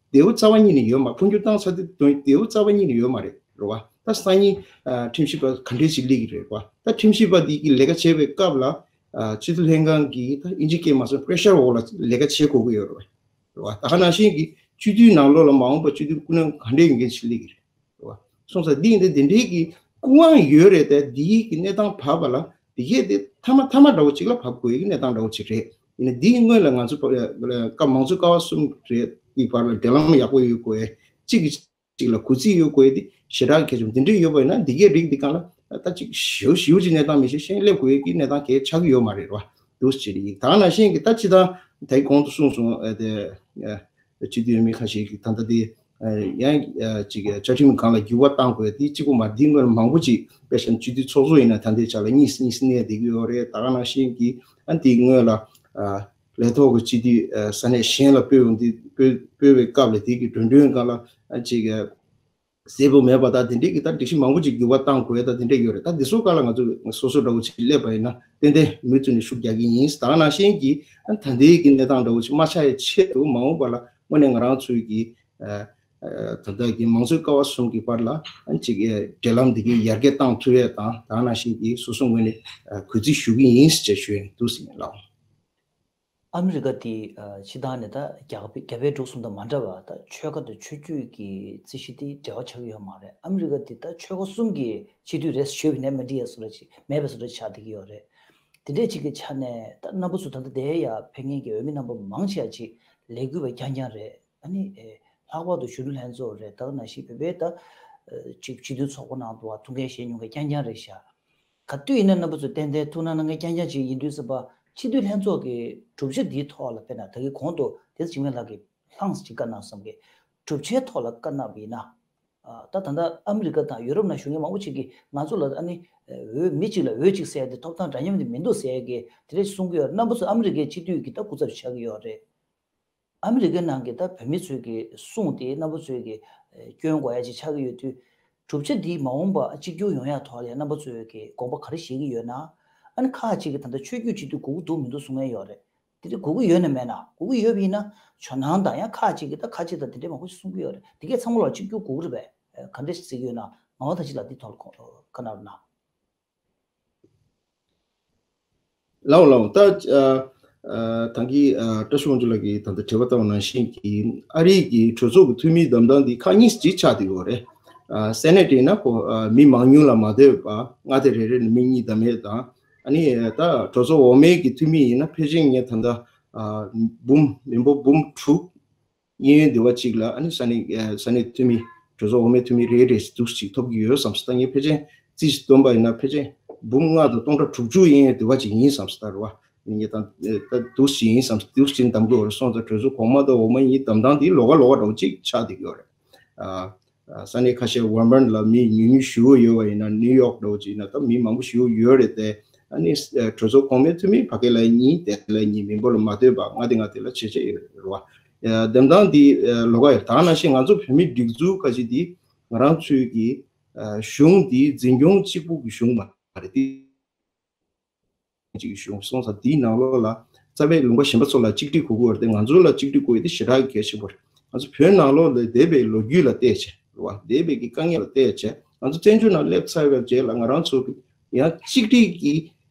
བདེ་བོ་རྩ་བ་ཉིད་ནས་ཡོད་མ། འཕོ་འགྱུར་བཏང་ཚར་དུས་བདེ་བོ་རྩ་བ་ཉིད་ནས་ཡོད་མ་རེད་རེད་བ། ད་སང་ཉིན་ཨ་ཁྲིམས་ཞིབ་པ་ག་འདྲས་ཞིག་སླེབས་ཀྱི་རེད་བ། ད་ཁྲིམས་ཞིབ་པ་འདི་གི་ལས་ཀ་བྱེད་པའི་སྐབས་ལ་ཨ་སྤྱི་འཐུས་ལྷན་ཁང་གི་ད་ཨིན་ཇི་སྐད་མ་སོང་པྲེ་ཤར་འོག་ལ་ལས་ཀ་བྱེད་དགོས་ཀྱི་ཡོད་རེད་བ། རེད་བ། ད་ག་ནང་བཞིན་གྱི་སྤྱི་འཐུས་ནང་ལོགས་ལ་མ་འོངས་པ་སྤྱི་འཐུས་སྐུ་ངོ་ག་འདྲས་ཡིན་མཁན་ཞིག་སླེབས་ཀྱི་རེད། རེད་བ། སོང་ཙང་འདི་ཡིན་ཏེ་འདི་འདྲའི་གི་སྐུ་དབང་ཡོད་རེད་དེ། འདིའི་གི་གནས་སྟངས་བབས་པ་ལ་འདི་གས་དེ་མཐའ་མ་མཐའ་མ་འདྲ་བོ་ཅིག་ལ་བབས་དགོས་ཡི་གི་གནས་སྟངས་འདྲ་བོ་ཅིག་རེད། ཡིན་ན་འདིའི་སྔོན་ལ་ང་ཚོ་ཀ་མང་གཙོ་ཀ་བ་གསུམ་རེད་ཀྱི་བར་ལ་འབྲེལ་ལམ་ཡག་པོ་ཡོད་དགོས། གཅིག་གིས་གཅིག་ལ་གུས་བརྩི་ཡོད་དགོས་དེ་ཞེ་དྲག་གལ་ཆེན་པོ་འདི་འདྲ་ཡོད་པ་ཡིན་ན་འདི་གས་རིགས་འདི་སྒང་ལ་ད་ཅིག་ཞེ་པོ་ཞེ་པོ་ཅིག་གནས་སྟངས་མི་ཤེས། གཞན་སླེབས་དགོས་ཡི་གི་གནས་སྟངས་གལ་ཆགས་ཀྱི་ཡོད་མ་རེད་རེད་བ། འདུག་སེ་བྱེད་ཀྱི་ཡིན། ད་ག་ནང་བཞིན་གྱི་ད་སྤྱི་བཏང་ད་གོང་དུ་གསུངས་སོང་། ཨ་དེ་ཨ་སྤྱི་འཐུས་ཡོད་མི་ཁ་ཤས་ཀྱིས་ད་ལྟ་དེ་ཨ་ཡང་ཨ་ཅིག་བཅའ་ཁྲིམས་སྒང་ལ་འགྱུར་བ་བཏང་དགོས་དེ་གཅིག་པོ་མ་འདི་སྔོན་མང་པོ་ཅིག་དཔེ་བཞག་ན་སྤྱི་འཐུས་ཚོགས་གཙོ་ཡིན་ན་ད་ལྟའི་ཆ་ལ་གཉིས་གཉིས་གནས་བསྡད་ཀྱི་ཡོད་རེད། ད་ག་ནང་བཞིན་གྱི་ཨ་འདི་སྔོན་ལ་ཨ་ལས་ཐོག་གི་སྤྱི་འཐུས་ཨ་ས་གནས་གཞན་ལ་སྤོས་ཡོང་དུས་སྤོས་སྤོས་པའི་སྐབས་ལ་དེ་གི་གྲོས་མཐུན་སྒང་ལ་ཨ་ཅིག་ཨ་གསལ་པོ་མེད་པ་དང་དེ་འདྲའི་གི་ད་སྒྲིག་གཞི་མང་པོ་ཅིག་འགྱུར་བ་བཏང་དགོས་ད་དེ་འདྲ་ཡོད་རེད། ད་འདི་ཚོ་སྒང་ལ་ང་ཚོ་སོ་སོ་འདྲ་བོ་ཅིག་སླེབས་པ་ཡིན་ན་ཏན་ཏན་མུ་མཐུད་ནས་ཤུགས་རྒྱག་གི་ཡིན། ད་ག་ནང་བཞིན་གྱི་ད་ལྟའི་གི་གནས་སྟངས་འདྲ་བོ་ཅིག་མ་ཆགས་ཡའི་ཆེད་དུ་མ་འོངས་པ་ལ་དངོས་གནས་ང་རང་ཚོའི་གི་ཨ་ཨ་ད་ལྟ་གི་མང་གཙོའི་ཀ་བ་གསུམ་གྱི་བར་ལ་ཨ་ཅིག་ཨ་འབྲེལ་ལམ་འདི་གི་ཡར་རྒྱས་བཏང་ཐུབ་ཡས་དང་ད་ག་ནང་བཞིན་གྱི་སོ་སོ་ངོས་ནས་ཨ་གུས་བརྩི་ཞུ་གི་ཡིན་ཟེར་ཞུ་ཡིན། འདུག་སེ་ཡིན་ལགས། ཨ་མི་རི་ཀ་དེ་ཨ་སྤྱི་བཏང་ནས་ད་རྒྱ་བལ་རྒྱ་བལ་འབྲུག་གསུམ་དང་མ་འདྲ་བ་ད་ཆོལ་ཁ་དང་ཆོས་བརྒྱུད་ཀྱི་རྩིས་གཞི་དེ་འབྲེལ་བ་ཆགས་ཀྱི་ཡོད་མ་རེད། ཨ་མི་རི་ཀ་དེ་ད་ཆོལ་ཁ་གསུམ་གྱི་སྤྱི་འཐུས་རེད་ཞུས་པ་ནས་མ་འགྲིག་ཡ་བཟོ་འདྲ་ཅིག་མེད་པའི་བཟོ་འདྲ་ཆགས་བསྡད་ཀྱི་ཡོད་རེད། དེ་འདྲས་ཅིག་གི་ཆ་ནས་ད་རྣམ་པ་ཚོ་ད་ལྟ་དེ་ཡ་ཕེབས་མཁན་གྱི་འོས་མི་རྣམ་པ་མང་ཆེ་བ་ཅིག་ལས་འགུལ་བ་རྐྱང་རྐྱང་རེད། ཨ་ནི་ཨེ་ལྷག་པར་དུ་གཞོན་ནུ་ལྷན་ཚོགས་རེད། ད་ག་ནང་བཞིན་བོད་པའི་ད་ ཅིག་སྤྱི་མཐུན་ཚོགས་པ་ནང་དུ་ཐུགས་འགན་བཞེས་མྱོང་མཁན་རྐྱང་རྐྱང་རེད་ཤག་ག་དུས་ཡིན་ན་རྣམ་པ་ཚོས་ཏན་ཏན་ཐུགས་སྣང་གནང་མཁན་རྐྱང་རྐྱང་ཅིག་ཡིན་དུས་ཙམ་པ། སྤྱི་འཐུས་ལྷན་ཚོགས་ཀྱི་གྲུབ་ཆ་འདིའི་ཐོག་ལ་དཔེར་ན་ད་གིན་གོང་དུ་དེ་ཚོ་འཇིགས་མེད་ལགས་ཀྱིས་ལྷངས་ཅིག་བཀའ་གནང་བསམ་གི། གྲུབ་ཆའི་ཐོག་ལ་བཀའ་གནང་བ་ཡིན་ན། ད་ད་ལྟ་ཨ་མི་རི་ཀ་དང་ཡུ་རོབ་ནང་བཞུགས་མཁན་མང་པོ་ཅིག་གིས་ང་ཚོ་ལ་ཨ་ནི་འོས་མི་གཅིག་ལ་འོས་གཅིག་ཟེར་ཡ་དེ་ཐོབ་ཐང་འདྲ་མཉམ་དེ་མི་འདུག་ཟེར་ཡ་གི་དེ་འདྲ་གསུང་གི་ཡོད། རྣམ་པ་ཚོ་ཨ་མི་རི་ཀའི་སྤྱི་འཐུས་ཀྱི་ད་སྐུ་ཚབ་ཆགས་ཀྱི་ཡོད་རེད། ཨ་མི་རི་ཀའི་ནང་གི་ད་བོད་མི་ཚོས་ཀྱི་གསུང་དེ་རྣམ་པ་ཚོས་ཀྱི་སྐྱོན་དགོས་ཡ་ཅིག་ཆགས་ཀྱི་ཡོད་དུས། གྲུབ་ཆ་འདི་མ་འོངས་པ་གཅིག་གྱུར་ཡོང་ཡ་ཐོག་ལ་རྣམ་པ་ཚོས་ཀྱི་དགོངས་པ་ག་རེ་བཞེས་ཀྱི་ཡོད་ན། ཨ་ནི་ཁག་ཅིག་གིས་ད་ལྟ་ཆོས་བརྒྱུད་སྤྱི་འཐུས་དགོས་ཀྱི་འདུག་མི་འདུག་གསུང་མཁན་ཡོད་རེད། དེ་འདྲ་དགོས་ཀྱི་ཡོད་ན་མེད་ན། དགོས་ཀྱི་ཡོད་པ་ཡིན་ན་ཇོ་ནང་དང་ཡང་ཁག་ཅིག་གིས་ད་ཁ་ཆེ་དང་དེ་འདྲ་མང་པོ་ཞིག་གསུང་གི་ཡོད་རེད། དེ་གས་ཚང་མ་ལ་གཅིག་གྱུར་དགོས་ཀྱི་རེད་པས། ག་འདྲ་ཞིག་ཟེར་གྱི་ཡོད་ན་ངག་དབང་ཐང་ཆེན་ལགས་འདི་ཐོག་ལ་གོ་བཀའ་གནང་རོགས་གནང་། ལའོ་ལའོ། ད་ཨ་ཨ་ད་གིན་ཨ་བཀྲ་ཤིས་དབང་ཕྱུག་ལགས་ཀྱིས་ད་ལྟ་དྲི་བ་བཏང་བ་ནང་བཞིན་གྱི་ཨ་རི་གི་གྲོས་ཚོགས་ཀྱི་འཐུས་མིའི་འདེམས་སྟངས་འདི་ཁག་གཉིས་ཅིག་ཆགས་བསྡད་ཡོད་རེད། ཨ་སེ་ནེ་ཊི་ཡིན་ན་ཁོ་ཨ་མི་མང་ཉུང་ལ་མ་ལྟོས་པ་མངའ་སྡེ་རེ་རེ་ནས་མི་གཉིས་བདམས་ཡས་དང་། ཨ་ནི་ད་གྲོས་ཚོགས་འོག་མའི་གི་འཐུས་མི་ཡིན་ན་ཕལ་ཆེར་ངས་ད་ལྟ་ཨ་འབུམ་མི་འབོར་འབུམ་དྲུག་གཡས་གཡོན་སྡེ་བ་གཅིག་ལ་ཨ་ནི་ས་གནས་ཨ་ས་གནས་འཐུས་མི་གྲོས་ཚོགས་འོག་མའི་འཐུས་མི་རེ་རེ་འདུག་ཅིག་ཐོབ་ཀྱི་ཡོད་བསམ་སོང་། ད་ངས་ཕལ་ཆེར་རྩིས་ཤིག་བཏོན་པ་ཡིན་ན་ཕལ་ཆེར་འབུམ་ལྔ་དང་སྟོང་ཕྲག་དྲུག་ཅུ་གཡས་གཡོན་སྡེ་བ་གཅིག་ཡིན་བསམ་སོང་། ད་རེད་བ། ངས་ད་ད་འདུག་ཅིག་ཡིན་བསམ་འདུག་ཅིག་འདེམས་དགོས་རེད་སོང་ཙང་གྲོས་ཚོགས་གོང་མ་དང་འོག་མ་གཉིས་འདེམས་སྟངས་འདི་ལོགས་ཀ་ལོགས་ཀ་འདྲ་བོ་ཅིག་ཆགས་བསྡད་ཀྱི་ཡོད་རེད། ཨ་ས་གནས་ཁ་ཤས་ཝར་མོན་ཊི་ལ་མི་ཉུང་ཉུང་ཞེ་པོ་ཡོད་པ་ཡིན་ན་ནིའུ་ཡོག་འདྲ་བོ་ཅིག་ཡིན་ན་ད་མི་མང་པོ་ཞེ་པོ་ཡོད་རེད་དེ། ཨ་ནི་ཨ་གྲོས་ཚོགས་གོང་མའི་འཐུས་མི་ཕ་གི་ལ་གཉིས་དེ་ལ་གཉིས་མི་འབོར་ལ་མ་ལྟོས་པ་མངའ་སྡེ་མངའ་སྡེ་ལ་བྱེད་བྱེད་ཡོད་རེད་བ། ཨ་འདེམས་སྟངས་འདི་ཨ་ལོགས་ཀ་ཡོད། ད་ག་ནང་བཞིན་ང་ཚོ་བོད་མིའི་སྒྲིག་འཛུགས་ཁ་ཤས་འདི་ང་རང་ཚོའི་གི་ཨ་གཞུང་འདི་འཛིན་སྐྱོང་གཅིག་པུ་གི་གཞུང་མ་རེད་དེ། ཅིག་བྱུང་སོང་ཙང་དེའི་ནང་ལོགས་ལ་རྩ་བའི་ལུང་པ་གཞན་པ་ཚོ་ལ་གཅིག་སྒྲིལ་དགོས་ཀྱི་ཡོད་རེད་དེ། ང་ཚོ་ལ་གཅིག་སྒྲིལ་དགོས་ཡ་དེ་ཞེ་དྲག་གལ་ཆེན་པོ་རེད། ང་ཚོ་བོད་ནང་ལོགས་ལ་འདས་པའི་ལོ་རྒྱུས་ལ་བལྟས་བྱས་རེད་བ། འདས་པའི་གི་དཀའ་ངལ་ལ་བལྟས་བྱས་ང་ཚོ་བཙན་བྱོལ་ནང་སླེབས་ཚར་བའི་རྗེས་ལ་ང་རང་ཚོ་གི་ཡང་གཅིག་སྒྲིལ་གྱི་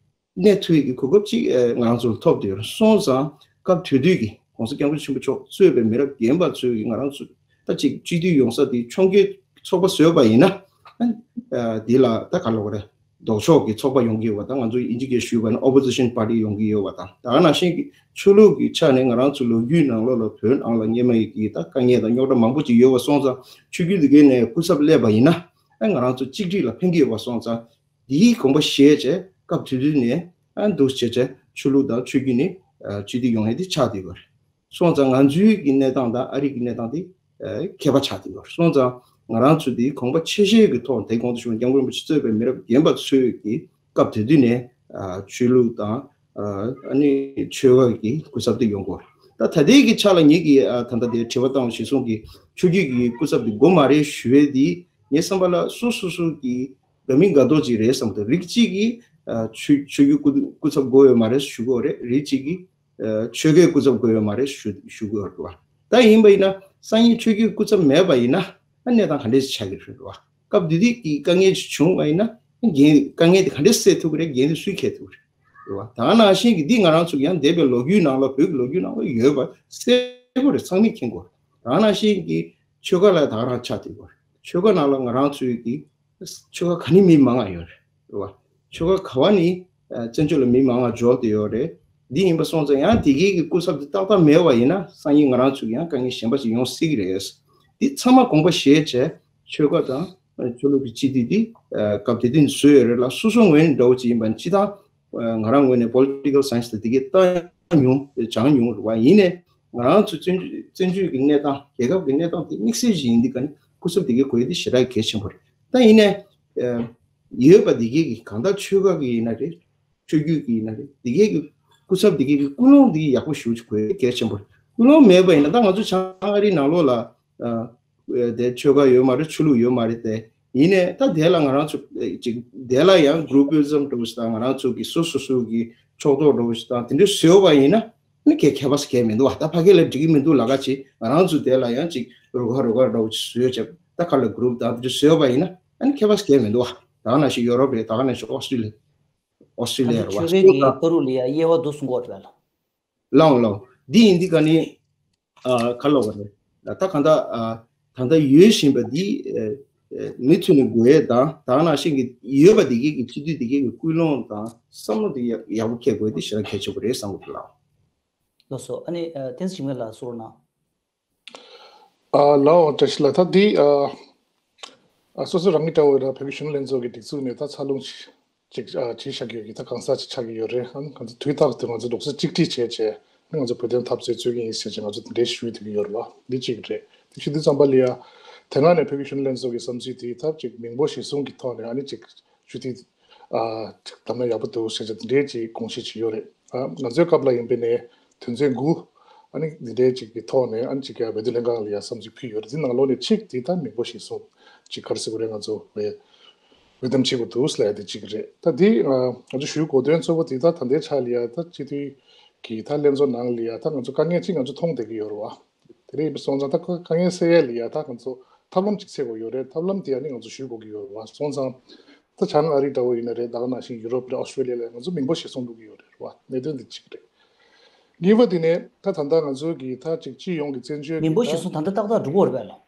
གནས་ཐུབ་ཀྱི་གོ་སྐབས་ཅིག་ཨ་ང་རང་ཚོར་ཐོབ་བསྡད་ཡོད་རེད། སོང་ཙང་སྐབས་དེ་དུས་ཀྱི་༸གོང་ས་༸སྐྱབས་མགོན་ཆེན་པོ་མཆོག་གཙོས་པའི་མི་རབས་རྒན་པ་ཚོས་ཀྱི་ང་རང་ཚོ་ད་ཅིག་སྤྱི་འཐུས་ཡོང་ས་དེ་ཕྱོགས་འགལ་ཚོགས་པ་བཟོས་པ་ཡིན་ན། ཨ་འདི་ལ་ད་ག་ལབ་དགོས་རེད། ལྡོག་ཕྱོགས་ཀྱི་ཚོགས་པ་ཡོང་གི་ཡོད་པ་དང་ང་ཚོ་དབྱིན་ཇི་སྐད་ཞུས་པ་ན་opposition party་ཡོང་གི་ཡོད་པ་དང་། ད་ག་ནང་བཞིན་གྱི་ཆོས་ལུགས་ཀྱི་ཆ་ནས་ང་རང་ཚོ་ལོ་རྒྱུས་ནང་ལོགས་ལ་བོད་ནང་ལ་སྔོན་མ་ཡི་གི་ད་དཀའ་ངལ་དང་རྙོག་དྲ་མང་པོ་ཅིག་ཡོད་པ་སོང་ཙང་ཆོས་བརྒྱུད་འདི་གའི་ནས་སྐུ་ཚབ་སླེབས་པ་ཡིན་ན་ཨ་ང་རང་ཚོ་གཅིག་སྒྲིལ་ལ་ཕན་གྱི་ཡོད་པ་སོང་ཙང་། འདིའི་དགོངས་པ་བཞེས་བྱས་སྐབས་དེ་དུས་ནས་ཨ་འདུག་བྱས་བྱས་ཆོས་ལུགས་དང་ཆོས་བརྒྱུད་ནི་ཨ་སྤྱི་འཐུས་ཡོང་ཡས་དེ་ཆགས་བསྡད་ཡོད་རེད། སོང་ཙང་ང་ཚོའི་གི་གནས་སྟངས་དང་ཨ་རི་གི་གནས་སྟངས་དེ་ཨ་ཁྱད་པར་ཆགས་བསྡད་ཡོད་རེད། སོང་ཙང་ང་རང་ཚོ་དེ་དགོངས་པ་ཆེ་ཤོས་ཀྱི་ཐོག་དེ་གོང་དུ་ཞུས་པ་སྐྱབས་མགོན་རིན་པོ་ཆེ་གཙོས་པའི་མི་རབས་རྒན་པ་ཚོས་ཀྱི་སྐབས་དེ་དུས་ནས་ཨ་ཆོས་ལུགས་དང་ཨ་ནི་ཆོལ་ཁ་གི་སྐུ་ཚབ་དེ་ཡོང་དགོས་རེད། ད་ད་ལྟའི་གི་ཆ་ལ་ངེད་ཀྱི་ཨ་ད་ལྟ་དེ་དྲི་བ་བཏང་བ་གཞིར་བཟུང་གི་ཆོས་བརྒྱུད་ཀྱི་སྐུ་ཚབ་དེ་དགོས་མ་རེད་ཞུ་བའི་དེ་ངའི་བསམ་པ་ལ་སོ་སོ་སོ་གི་དགའ་མིན་དགའ་མདོག་ཅིག་རེད་བསམ་གི་འདུག་རིགས་གཅིག་གིས་ཨ་ཆོས་ཆོས་བརྒྱུད་སྐུ་སྐུ་ཚབ་དགོས་ཡོད་མ་རེད་ཞུ་གི་ཡོད་རེད། རིགས་གཅིག་གིས་ཨ་ཆོལ་ཁའི་སྐུ་ཚབ་དགོས་ཡོད་མ་རེད་ཞུ་ཞུ་གི་ཡོད་རེད་བ། ད་ཡིན་པ་ཡིན་ན་སང་ཉིན་ཆོས་བརྒྱུད་སྐུ་ཚབ་མེད་པ་ཡིན་ན་ཨ་གནས་སྟངས་ག་འདྲས་ཆགས་ཀྱི་རེད་བ། སྐབས་དེ་དུས་ཀྱི་དཀའ་ངལ་ཅིག་བྱུང་བ་ཡིན་ན་འགན་དཀའ་ངལ་དེ་ག་འདྲས་སེལ་ཐུབ་ཀྱི་རེད། འགན་དེ་སུས་འཁྱེར་ཐུབ་ཀྱི་རེད་བ། ད་ག་ནང་བཞིན་གྱི་འདི་ང་རང་ཚོ་ཡང་འདས་པའི་ལོ་རྒྱུས་ནང་ལ་བོད་ཀྱི་ལོ་རྒྱུས་ནང་ལ་ཡོད་པ་གསལ་པོ་རེད། ཚང་མས་མཁྱེན་གྱི་ཡོད་རེད། ད་ག་ནང་བཞིན་གྱི་ཆོལ་ཁ་ལ་ད་ག་རང་ཆགས་བསྡད་ཡོད་རེད། ཆོལ་ཁ་ནང་ལ་ང་རང་ཚོའི་གི་ཆོལ་ཁ་ག་ནས་མི་མང་ང་ཡོད་རེད་བ། ཆོལ་ཁ་ག་བ་ནས་ཨ་བཙན་བྱོལ་ལ་མི་མང་ང་འབྱོར་བསྡད་ཡོད་རེད། འདི་ཡིན་པ་སོང་ཙང་ཡང་དེ་གའི་གི་སྐུ་ཚབ་དེ་ཏག་ཏག་མེད་པ་ཡིན་ན་སང་ཉིན་ང་རང་ཚོ་ཡང་དཀའ་ངལ་གཞན་པ་ཞིག་ཡོང་སྲིད་ཀྱི་རེད། འདི་ཚང་མ་དགོངས་པ་བཞེས་བྱས་ཆོལ་ཁ་དང་ཆོས་ལུགས་ཀྱི་སྤྱི་འཐུས་འདི་ཨ་སྐབས་དེ་དུས་བཟོས་ཡོད་རེད་ལ། སོ་སོ་ངོས་ནས་འདྲ་བོ་ཅིག་ཡིན་པ་ནི་སྤྱི་བཏང་ང་རང་ངོས་ནས་political science་དེ་དེ་གའི་ལྟ་མྱོང་སྦྱང་མྱོང་རེད་བ། ཡིན་ནའི་ང་རང་ཚོ་བཙན་བཙན་བྱོལ་གྱི་གནས་སྟངས་རྒྱལ་ཁབ་ཀྱི་གནས་སྟངས་དེ་དམིགས་བསལ་ཞིག་ཡིན་དུས་ཀ་ནི་སྐུ་ཚབ་དེ་གའི་དགོས་ཡ་དེ་ཞེ་དྲག་གལ་ཆེན་པོ་རེད། ད་ཡིན་ནའི་ཡོད་པ་དེ་གའི་གི་གང་ལྟར་ཆོལ་ཁ་གི་ཡིན་ན་རེད། ཆོས་བརྒྱུད་ཀྱི་ཡིན་ན་རེད། དེ་གའི་གི་སྐུ་ཚབ་དེ་གའི་གི་ཀུན་སློང་དེ་ཡག་པོ་ཞེ་པོ་ཅིག་དགོས་ཡ་གལ་ཆེན་པོ་རེད། ཀུན་སློང་མེད་པ་ཡིན་ན་ད་ང་ཚོ་བྱང་ཨ་རིའི་ནང་ལོགས་ལ་ཨ་དེ་ཆོལ་ཁ་ཡོད་མ་རེད། ཆོས་ལུགས་ཡོད་མ་རེད་དེ། ཡིན་ནའི་ད་དེ་ལ་ང་རང་ཚོ་ཅིག་དེ་ལ་ཡང་groupism་འདྲ་བོ་ཞིག་དང་ང་རང་ཚོ་གི་སོ་སོ་སོ་གི་ཕྱོགས་གཏོགས་འདྲ་བོ་ཞིག་དང་དེ་འདྲ་བཟོས་པ་ཡིན་ན་ནི་གལ་ཁྱད་པར་གལ་མི་འདུག་བ། ད་ཕ་གི་ལ་འགྲིག་གི་མི་འདུག་ལབ་ཀ་ཅིག་ང་རང་ཚོ་དེ་ལ་ཡང་ཅིག་རུ་ཁ་རུ་ཁ་འདྲ་བོ་ཅིག་བཟོས་བྱས་ད་ག་ལ་group་དང་དེ་འདྲ་བཟོས་པ་ཡིན་ན་ཨ་ནི་ཁྱད་པར་གལ་མི་འདུག་བ། ད་ག་ནང་བཞིན་ཡོ་རོབ་རེད། ད་ག་ནང་བཞིན་ཨོ་སི་ཀྲི་ལི་ཨོ་སི་ཀྲི་ལི་ཡ་རེད་བ། ཆོལ་ཁའི་གི་བར་དུ་ལ་ཡ་དབྱེ་བ་འདུག་གསུང་གི་ཡོད་རེད་བ། ལའོ་ལའོ། འདི་ཡིན་འདི་ག་ནི་ཨ་ག་ལབ་དགོས་རེད། ད་གང་ལྟར་ཨ་ད་ལྟ་ཡོད་བཞིན་པ་འདི་ཨ་ཨ་མུ་མཐུད་ནས་དགོས་ཡས་དང་ད་ག་ནང་བཞིན་གྱི་ཡོད་པ་འདི་གའི་གི་སྤྱི་འཐུས་འདི་གའི་གི་ཀུན་སློང་དང་བསམ་བློ་འདི་ཡག་ཡག་པོ་འཁྱེར་དགོས་འདི་ཞེ་དྲག་གལ་ཆེན་པོ་རེད་བསམ་གི་འདུག་ལགས། ལགས་སོ། ཨ་ནི་ཨ་བསྟན་འཛིན་འཇིགས་མེད་ལགས་གསུང་རོགས་གནང་། ཨ་ལའོ་བཀྲ་ཤིས་ལགས། ད་འདི་ཨ་ ཨ་སོ་སོ་རང་གི་འདྲ་བོ་ཡིན་ན་བོད་ཀྱི་གཞོན་ནུ་ལྷན་ཚོགས་ཀྱི་སྒྲིག་འཛུགས་ནས་ད་འཚར་ལོངས་ཅིག་ཅིག་ཨ་བྱས་བཞག་གི་ཡོད་ཀྱི་ད་གང་ཟག་ཅིག་ཆགས་ཀྱི་ཡོད་རེད། ཨ་ནི་ང་ཚོ་དུས་རྟག་ཏུ་ང་ཚོ་རྡོག་རྩ་གཅིག་སྒྲིལ་བྱས་བྱས་ཨ་ནི་ང་ཚོ་བོད་དོན་འཐབ་རྩོད་རྩོད་ཀྱི་ཡིན་ཟེར་བྱས་ང་ཚོ་དེ་འདྲའི་ཞུ་ཡི་དེ་གི་ཡོད་རེད་བ། འདི་གཅིག་རེད། དེ་ཞུ་དུས་ཙམ་པ་ལ་ཡ་དེ་སྔ་ནས་བོད་ཀྱི་གཞོན་ནུ་ལྷན་ཚོགས་ཀྱི་བསམ་ཚུལ་དེ་ད་ཅིག་མིང་པོ་གཞིར་བཟུང་གི་ཐོག་ནས་ཨ་ནི་ཅིག་ཞུ་དེ་ཨ་ཅིག་བདམས་ན་ཡག་པོ་འདུག་ཟེར་བྱས་དེ་འདྲའི་ཅིག་དགོངས་བཞེས་བྱས་ཡོད་རེད། ཨ་ང་ཚོའི་སྐབས་ལ་ཡིན་པའི་ནས་དོན་ཚན་དགུ་ཨ་ནི་འདི་འདྲའི་ཅིག་གི་ཐོག་ནས་ཨ་ནི་ཅིག་ཡ་བོད་དོན་ལྷན་ཁང་ལ་ཡ་བསམ་ཚུལ་ཕུལ་ཡོད་རེད། འདི་ནང་ལོགས་ནས་གཅིག་དེ་ད་མིང་པོ་གཞིར་བཟུང་ཅིག་ག་རེ་ཟེར་དགོས་རེད། ང་ཚོ་བའི་འོས་འདེམས་བྱེད་དགོས་འདུག་ཟེར་ཡ་དེ་གཅིག་རེད། ད་འདི་ང་ང་ཚོ་ཞུ་གོ་དོན་གཙོ་བོ་དེ་ད་ད་ལྟའི་ཆ་ལ་ཡ་ད་སྤྱི་འཐུས་ཀྱི་ད་ལྷན་ཚོགས་ནང་ལ་ཡ་ད་ང་ཚོ་དཀའ་ངལ་གཅིག་ང་ཚོ་མཐོང་བསྡད་ཀྱི་ཡོད་རེད་བ། དེ་འདྲ་ཡིན་པ་སོང་ཙང་ད་དཀའ་ངལ་སེལ་ཡ་ལ་ཡ་ད་ང་ཚོ་ཐབས་ལམ་ཅིག་འཚོལ་དགོས་ཡོད་རེད། ཐབས་ལམ་དེ་ཡ་ནི་ང་ཚོ་ཞུ་དགོས་ཀྱི་ཡོད་རེད་བ། སོང་ཙང་ད་བྱང་ཨ་རི་འདྲ་བོ་ཡིན་ན་རེད། ད་ག་ནང་བཞིན་ཡུ་རོབ་རེད། ཨོ་སི་ཊྲེ་ལི་ཡ་ལ་ང་ཚོ་མིང་པོ་གཞིར་བཟུང་འགྲོ་གི་ཡོད་རེད་བ། གནད་དོན་འདི་གཅིག་རེད། གཉིས་པ་དེ་ནས་ད་ད་ལྟ་ང་ཚོ་གི་ད་ཅིག་སྤྱི་ཡོངས་ཀྱི་བཙན་བྱོལ་མིང་པོ་གཞིར་བཟུང་ད་ལྟ་ཏག་ཏག་འགྲོ་གི་ཡོད་རེད་པས་ལགས།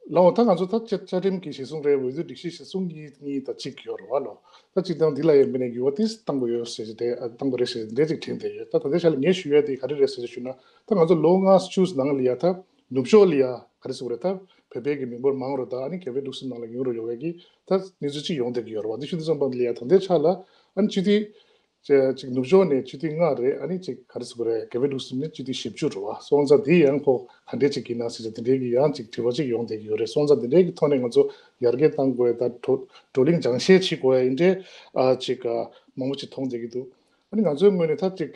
ལའོ། ད་ང་ཚོ་ད་བཅའ་བཅའ་ཁྲིམས་ཀྱི་གཞི་བཟུང་རེད། འོས་བསྡུ་སྒྲིག་གཞི་གཞི་བཟུང་གཉིས་གཉིས་དང་གཅིག་ཡོད་རེད་བ་ལོ། ད་སྤྱིར་བཏང་འདི་ལ་ཡིན་པ་ནས་འགྱུར་བ་ཏིས་བཏང་དགོས་ཡོད་ཟེར་གྱི་དེ་ཨ་བཏང་དགོས་རེད་ཟེར་འདྲ་ཅིག་དྲན་བསྡད་ཡོད། ད་ད་ལྟའི་ཆ་ལ་ངས་ཞུ་ཡ་དེ་ག་རེ་རེད་ཟེར་ཞུ་ན། ད་ང་ཚོ་ལོ་ལྔ་བཅུ་ནང་ལ་ཡ་ད་ནུབ་ཕྱོགས་ལ་ཡ་ག་རེ་ཟེར་དགོས་རེད། ད་བོད་པའི་གི་མི་འབོར་མང་རུ་དང་ཨ་ནི་རྒྱ་བལ་འབྲུག་གསུམ་ནང་ལ་ཉུང་རུ་ཡོང་བའི་གི་ད་གནས་ཚུལ་ཅིག་ཡོང་བསྡད་ཀྱི་ཡོད་རེད་བ། འདི་ཞུ་དུས་ཙམ་པ་ལ་ཡ་ད་ལྟའི་ཆ་ལ་ཨ་ནི་སྤྱི་འཐུས་ཅེ་གཅིག་ནུབ་ཕྱོགས་ནས་སྤྱི་འཐུས་ལྔ་རེད། ཨ་ནི་གཅིག་ག་རེ་ཟེར་དགོས་རེད། རྒྱ་བལ་འབྲུག་གསུམ་ནས་སྤྱི་འཐུས་བཞི་བཅུ་རེད་བ། སོང་ཙང་འདི་ཡང་ཁོ་ག་འདྲས་ཅིག་ཡིན་ན་ཟེར་ཅིག་དེ་འདྲའི་གི་ཡང་ཅིག་དྲི་བ་ཅིག་ཡོང་བསྡད་ཀྱི་ཡོད་རེད། སོང་ཙང་དེ་འདྲའི་གི་ཐོག་ནས་ང་ཚོ་ཡར་རྒྱས་གཏང་དགོས་ཡ་ད་བགྲོ་བགྲོ་གླེང་སྦྱང་བཤད་བྱེད་དགོས་ཡ་ཡིན་འདྲའི་ཨ་ཅིག་ཨ་མང་པོ་ཅིག་མཐོང་བསྡད་ཀྱི་འདུག་ཨ་ནི་ང་ཚོའི་ངོས་ནས་ད་ཅིག་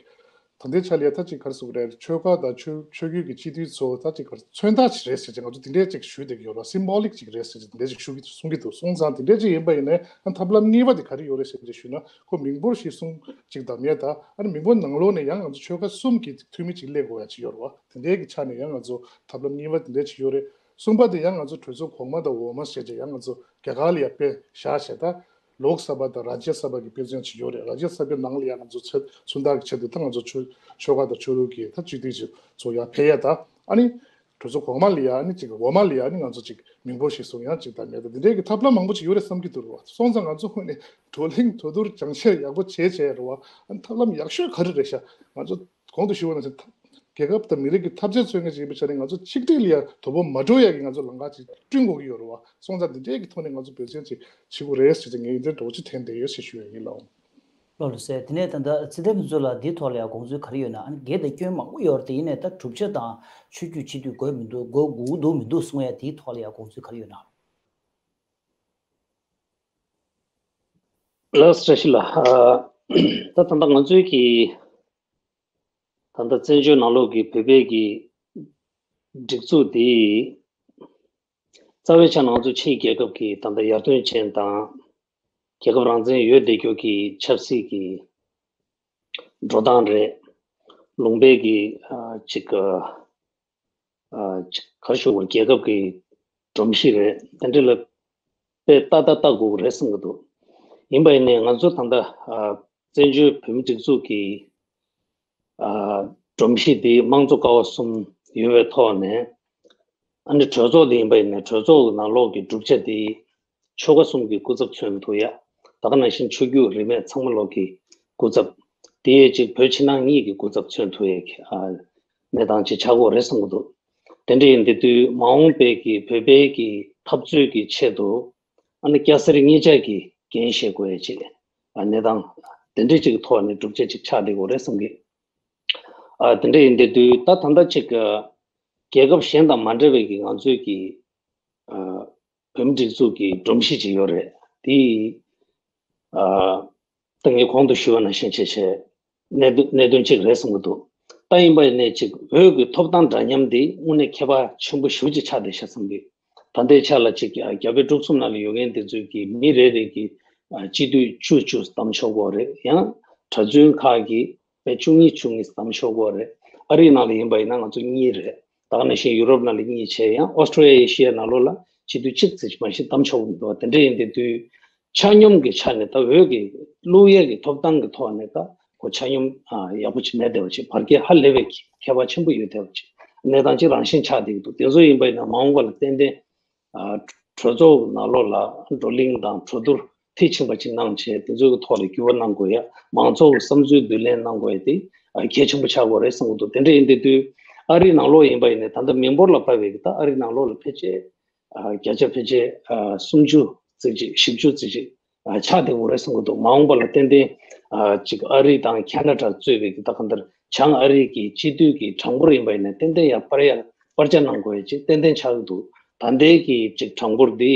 ད་ལྟའི་ཆ་ལ་ཡ་ད་ཅིག་ག་རེ་ཟེར་དགོས་རེད། ཆོལ་ཁ་དང་ཆོས་ཆོས་བརྒྱུད་ཀྱི་སྤྱི་འཐུས་ཚོ་ད་ཅིག་ག་རེ་མཚོན་རྟགས་ཅིག་རེད་ཟེར་ཅིག་ང་ཚོ་དེ་འདྲའི་ཅིག་ཞུ་བསྡད་ཀྱི་ཡོད་རེད། སིམ་བྷོ་ལིག་ཅིག་རེད་ཟེར་ཅིག་དེ་འདྲའི་ཅིག་ཞུ་གི་གསུང་གི་འདུག་སོང་ཙང་དེ་འདྲའི་ཅིག་ཡིན་པ་ཡིན་ནའི་ཨ་ཐབས་ལམ་གཉིས་པ་དེ་ག་རེ་ཡོད་རེད་ཟེར་ཅིག་ཞུ་ན། ཁོ་མིང་པོ་གཞིར་བཟུང་ཅིག་བདམས་ཡས་དང་ཨ་ནི་མིང་པོ་ནང་ལོགས་ནས་ཡང་ང་ཚོ་ཆོལ་ཁ་གསུམ་གྱི་འཐུས་མི་ཅིག་སླེབས་དགོས་ཡ་ཅིག་ཡོད་རེད་བ། དེ་འདྲའི་གི་ཆ་ནས་ཡང་ང་ཚོ་ཐབས་ལམ་གཉིས་པ་དེ་འདྲ་ཅིག་ཡོད་རེད། གསུམ་པ་དེ་ཡང་ང་ཚོ་གྲོས་ཚོགས་གོང་མ་དང་འོག་མ་ཟེར་ཅིག་ཡང་ང་ཚོ་རྒྱ་གར་ལ་ཡ་དཔེ་བཞག་བྱས་ད་ལོག་སབ་པ་དང་རཱ་ཇྱ་སབ་པ་གི་དཔེ་མཚོན་ཅིག་ཡོད་རེད། རཱ་ཇྱ་སབ་པའི་ནང་ལ་ཡ་ང་ཚོ་ཚོད་མཚོན་རྟགས་ཀྱི་ཆེད་དུ་ད་ང་ཚོ་ཆོལ་ཆོལ་ཁ་དང་ཆོས་ལུགས་ཀྱི་ད་སྤྱི་འཐུས་ཅིག་ཚོ་ཡར་ཕེབས་ཡས་དང་ཨ་ནི་གྲོས་ཚོགས་གོང་མ་ལ་ཡ་ཨ་ནི་ཅིག་འོག་མ་ལ་ཡ་ཨ་ནི་ང་ཚོ་ཅིག་མིང་པོ་གཞིར་བཟུང་ཡང་ཅིག་བདམས་ཡས་དང་འདི་འདྲའི་གི་ཐབས་ལམ་མང་པོ་ཅིག་ཡོད་རེད་བསམ་གྱི་འདུག་རེད་བ། སོང་ཙང་ང་ཚོ་ངོས་ནས་བགྲོ་གླེང་གྲོས་བསྡུར་སྦྱང་བཤད་ཡག་པོ་བྱས་བྱས་རེད་བ། ཨ་ནི་ཐབས་ལམ་ཡག་ཤོས་ག་རེ་རེད་ཤག་ང་ཚོ་གོང་དུ་ཞུས་པ་ནང་བཞིན་ད་རྒྱལ་ཁབ་དང་མི་རིགས་ཀྱི་འཐབ་རྩོད་རྩོད་མཁན་ཅིག་ཡིན་པའི་ཆ་ནས་ང་ཚོ་ཆིག་སྒྲིལ་ལ་ཡ་དོ་ཕོག་མ་འགྲོ་ཡ་གི་ང་ཚོ་ལམ་ཁ་ཅིག་བསྐྲུན་དགོས་ཀྱི་ཡོད་རེད་བ། སོང་ཙང་འདི་འདྲའི་གི་ཐོག་ནས་ང་ཚོ་འབད་བརྩོན་ཅིག་བྱེད་དགོས་རེད་ཟེར་ཏེ་ངས་འདི་འདྲ་བོ་ཅིག་དྲན་བསྡད་ཡོད་ཞེས་ཞུ་ཡ་ཡིན་ལགས། ལགས་ལགས་སེ། དེ་ནས་ད་ལྟ་སྲིད་བློན་ཚོ་ལ་འདིའི་ཐོག་ལ་ཡང་དགོངས་ཚུལ་ག་རེ་ཡོད་ན། ཨ་ནི་འགལ་དང་སྐྱོན་མང་པོ་ཡོད་རེད་དེ། ཡིན་ནའི་ད་གྲུབ་ཆ་དང་ཆོས་བརྒྱུད་སྤྱི་འཐུས་དགོས་མི་འདུག་དགོས་དགོས་འདུག་མི་འདུག་གསུང་ཡ་དེའི་ཐོག་ལ་ཡང་དགོངས་ཚུལ་ག་རེ་ཡོད་ན། ལགས་བཀྲ་ཤིས་ལགས། ཨ། ད་ད་ལྟ་ང་ཚོའི་གི་ད་ལྟ་བཙན་བྱོལ་ནང་ལོགས་ཀྱི་བོད་པའི་གི་སྒྲིག་འཛུགས་འདི་རྩ་བའི་ཆ་ནས་ང་ཚོ་ཕྱིའི་རྒྱལ་ཁབ་ཀྱི་ད་ལྟ་ཡར་ཐོན་ཅན་དང་རྒྱལ་ཁབ་རང་བཙན་ཡོད་བསྡད་རྒྱུ་གི་ཆབ་སྲིད་ཀྱི་འགྲོ་སྟངས་རེད། ལུང་པའི་གི་ཨ་ཅིག་ཨ་ཅིག་ག་རེ་ཞུ་དགོས། རྒྱལ་ཁབ་ཀྱི་སྒྲོམ་གཞི་རེད། དེ་འདྲ་ལ་དཔེ་ལྟ་ལྟ་ལྟ་དགོས་ཀྱི་རེད་བསམ་གྱི་འདུག་ཡིན་པ་ཡིན་ནའི་ང་ཚོ་ད་ལྟ་ཨ་བཙན་བྱོལ་བོད་མི་སྒྲིག་འཛུགས་ཀྱི་ཨ་སྒྲོམ་གཞི་འདི་དམངས་གཙོ་ཀ་བ་གསུམ་ཡོད་པའི་ཐོག་ནས། ཨ་ནི་གྲོས་ཚོགས་འདི་ཡིན་པ་ཡིན་ནའི་གྲོས་ཚོགས་ཀྱི་ནང་ལོགས་ཀྱི་གྲུབ་ཆ་འདི་ཆོལ་ཁ་གསུམ་གྱི་སྐུ་ཚབ་མཚོན་ཐུབ་ཡ། ད་ག་ནང་བཞིན་ཆོས་བརྒྱུད་རིས་མེད་ཚང་མ་ལོག་གི་སྐུ་ཚབ། དེ་ཡས་གཅིག་བོད་ཕྱི་ནང་གཉིས་ཀྱི་སྐུ་ཚབ་མཚོན་ཐུབ་ཡ་གི་ཨ་གནས་སྟངས་ཅིག་ཆགས་ཀྱི་ཡོད་རེད་བསམ་གྱི་འདུག་དེ་འདྲ་ཡིན་དུས་མ་འོངས་པའི་གི་བོད་པའི་གི་འཐབ་རྩོད་ཀྱི་ཆེད་དུ་ཨ་ནི་སྐྱ་སེར་གཉིས་ཆ་གི་འགན་བཞེས་དགོས་ཡ་ཅིག་ཨ་གནས་སྟངས་དེ་འདྲ་ཅིག་གི་ཐོག་ནས་གྲུབ་ཆ་ཅིག་ཆགས་བསྡད་ཀྱི་ཡོད་རེད་བསམ་གི། ཨ་དེ་འདྲ་ཡིན་དུས་ད་ད་ལྟ་ཅིག་རྒྱལ་ཁབ་གཞན་དང་མ་འདྲ་བའི་གི་ང་ཚོའི་གི་ཨ་བོད་མི་སྒྲིག་འཛུགས་ཀྱི་སྒྲོམ་གཞི་ཅིག་ཡོད་རེད། དེ་ཨ་ད་ངས་གོང་དུ་ཞུས་པ་ནང་བཞིན་བྱས་བྱས་གནད་དོན་གནད་དོན་གཅིག་རེད་བསམ་གྱི་འདུག་ད་ཡིན་པ་ཡིན་ནའི་ཅིག་འོས་ཀྱི་ཐོབ་ཐང་འདྲ་མཉམ་དེ་དངོས་གནས་ཁྱད་པར་ཆེན་པོ་ཞེ་པོ་ཅིག་ཆགས་བསྡད་ཤག་བསམ་གི། ད་ལྟའི་ཆ་ལ་ཅིག་རྒྱ་བལ་འབྲུག་གསུམ་ནང་ལ་ཡོད་མཁན་དེ་ཚོའི་གི་མི་རེ་རེ་གི་ཨ་སྤྱི་འཐུས་བཅུ་བཅུ་བདམས་ཆོག་གི་ཡོད་རེད། ཡང་གྲྭ་བཙུན་ཁག་གི་དཔེ་བཅུ་གཉིས་བཅུ་གཉིས་བདམས་ཆོག་གི་ཡོད་རེད། ཨ་རིའི་ནང་ལ་ཡིན་པ་ཡིན་ན་ང་ཚོ་གཉིས་རེད། ད་ག་ནང་བཞིན་ཡུ་རོབ་ནང་ལ་གཉིས་བྱས། ཡང་ཨོ་སི་ཀྲོ་ལི་ཡ་ཨེ་ཤི་ཡའི་ནང་ལོགས་ལ་སྤྱི་འཐུས་གཅིག་ཙམ་མ་གཏོགས་བདམས་ཆོག་གི་མི་འདུག་དེ་འདྲ་ཡིན་དུས་ཆ་སྙོམས་ཀྱི་ཆ་ནས་ད་འོས་ཀྱི་བླུག་ཡས་ཀྱི་ཐོབ་ཐང་གི་ཐོག་ནས་ད་གོ་ཆ་སྙོམས་ཨ་ཡག་པོ་ཅིག་མེད་བསྡད་པ་ཅིག་བར་ཁྱད་ཧ་ལས་པའི་ཁྱད་པར་ཆེན་པོ་ཡོད་བསྡད་པ་ཅིག་གནས་སྟངས་ཅིག་རང་བཞིན་ཆགས་བསྡད་ཀྱི་འདུག་དེ་ཚོ་ཡིན་པ་ཡིན་ན་མ་འོངས་པ་ལ་ཏན་ཏན་ཨ་གྲོས་ཚོགས་ནང་ལོགས་ལ་བགྲོ་གླེང་དང་གྲོས་བསྡུར་མཐིལ་ཕྱིན་པ་ཅིག་གནང་བྱས། དེ་ཚོའི་ཐོག་ལ་འགྱུར་བ་གནང་དགོས་ཡ། མང་ཚོགས་ཀྱི་བསམ་ཚུལ་བསྡུ་ལེན་གནང་དགོས་ཡ་དེ་ཨ་གལ་ཆེན་པོ་ཆགས་དགོས་རེད་བསམ་གྱི་འདུག་དེ་འདྲ་ཡིན་དུས་དུས་ཨ་རིའི་ནང་ལོགས་ཡིན་པ་ཡིན་ནའི་ད་ལྟ་མི་འབོར་ལ་དཔག་པའི་གི་ད་ཨ་རིའི་ནང་ལོགས་ལ་ཕལ་ཆེར་ ཨ་བརྒྱ་ཆ་ཕལ་ཆེར་ཨ་སུམ་ཅུ་ཙམ་ཅིག་བཞི་བཅུ་ཙམ་ཅིག་ཨ་ཆགས་བསྡད་ཡོད་རེད་བསམ་གྱི་འདུག་མ་འོངས་པ་ལ་ཏན་ཏན་ཨ་ཅིག་ཨ་རི་དང་ཁ་ན་ཌར་གཙོས་པའི་གི་ད་གང་ལྟར་བྱང་ཨ་རི་གི་སྤྱི་འཐུས་ཀྱི་གྲངས་འབོར་ཡིན་པ་ཡིན་ན་ཏན་ཏན་ཡར་སྤར་ཡ་སྤར་ཆ་གནང་དགོས་ཡ་ཅིག་ཏན་ཏན་ཆགས་ཀྱི་འདུག་ད་ལྟའི་གི་ཅིག་གྲངས་འབོར་འདི་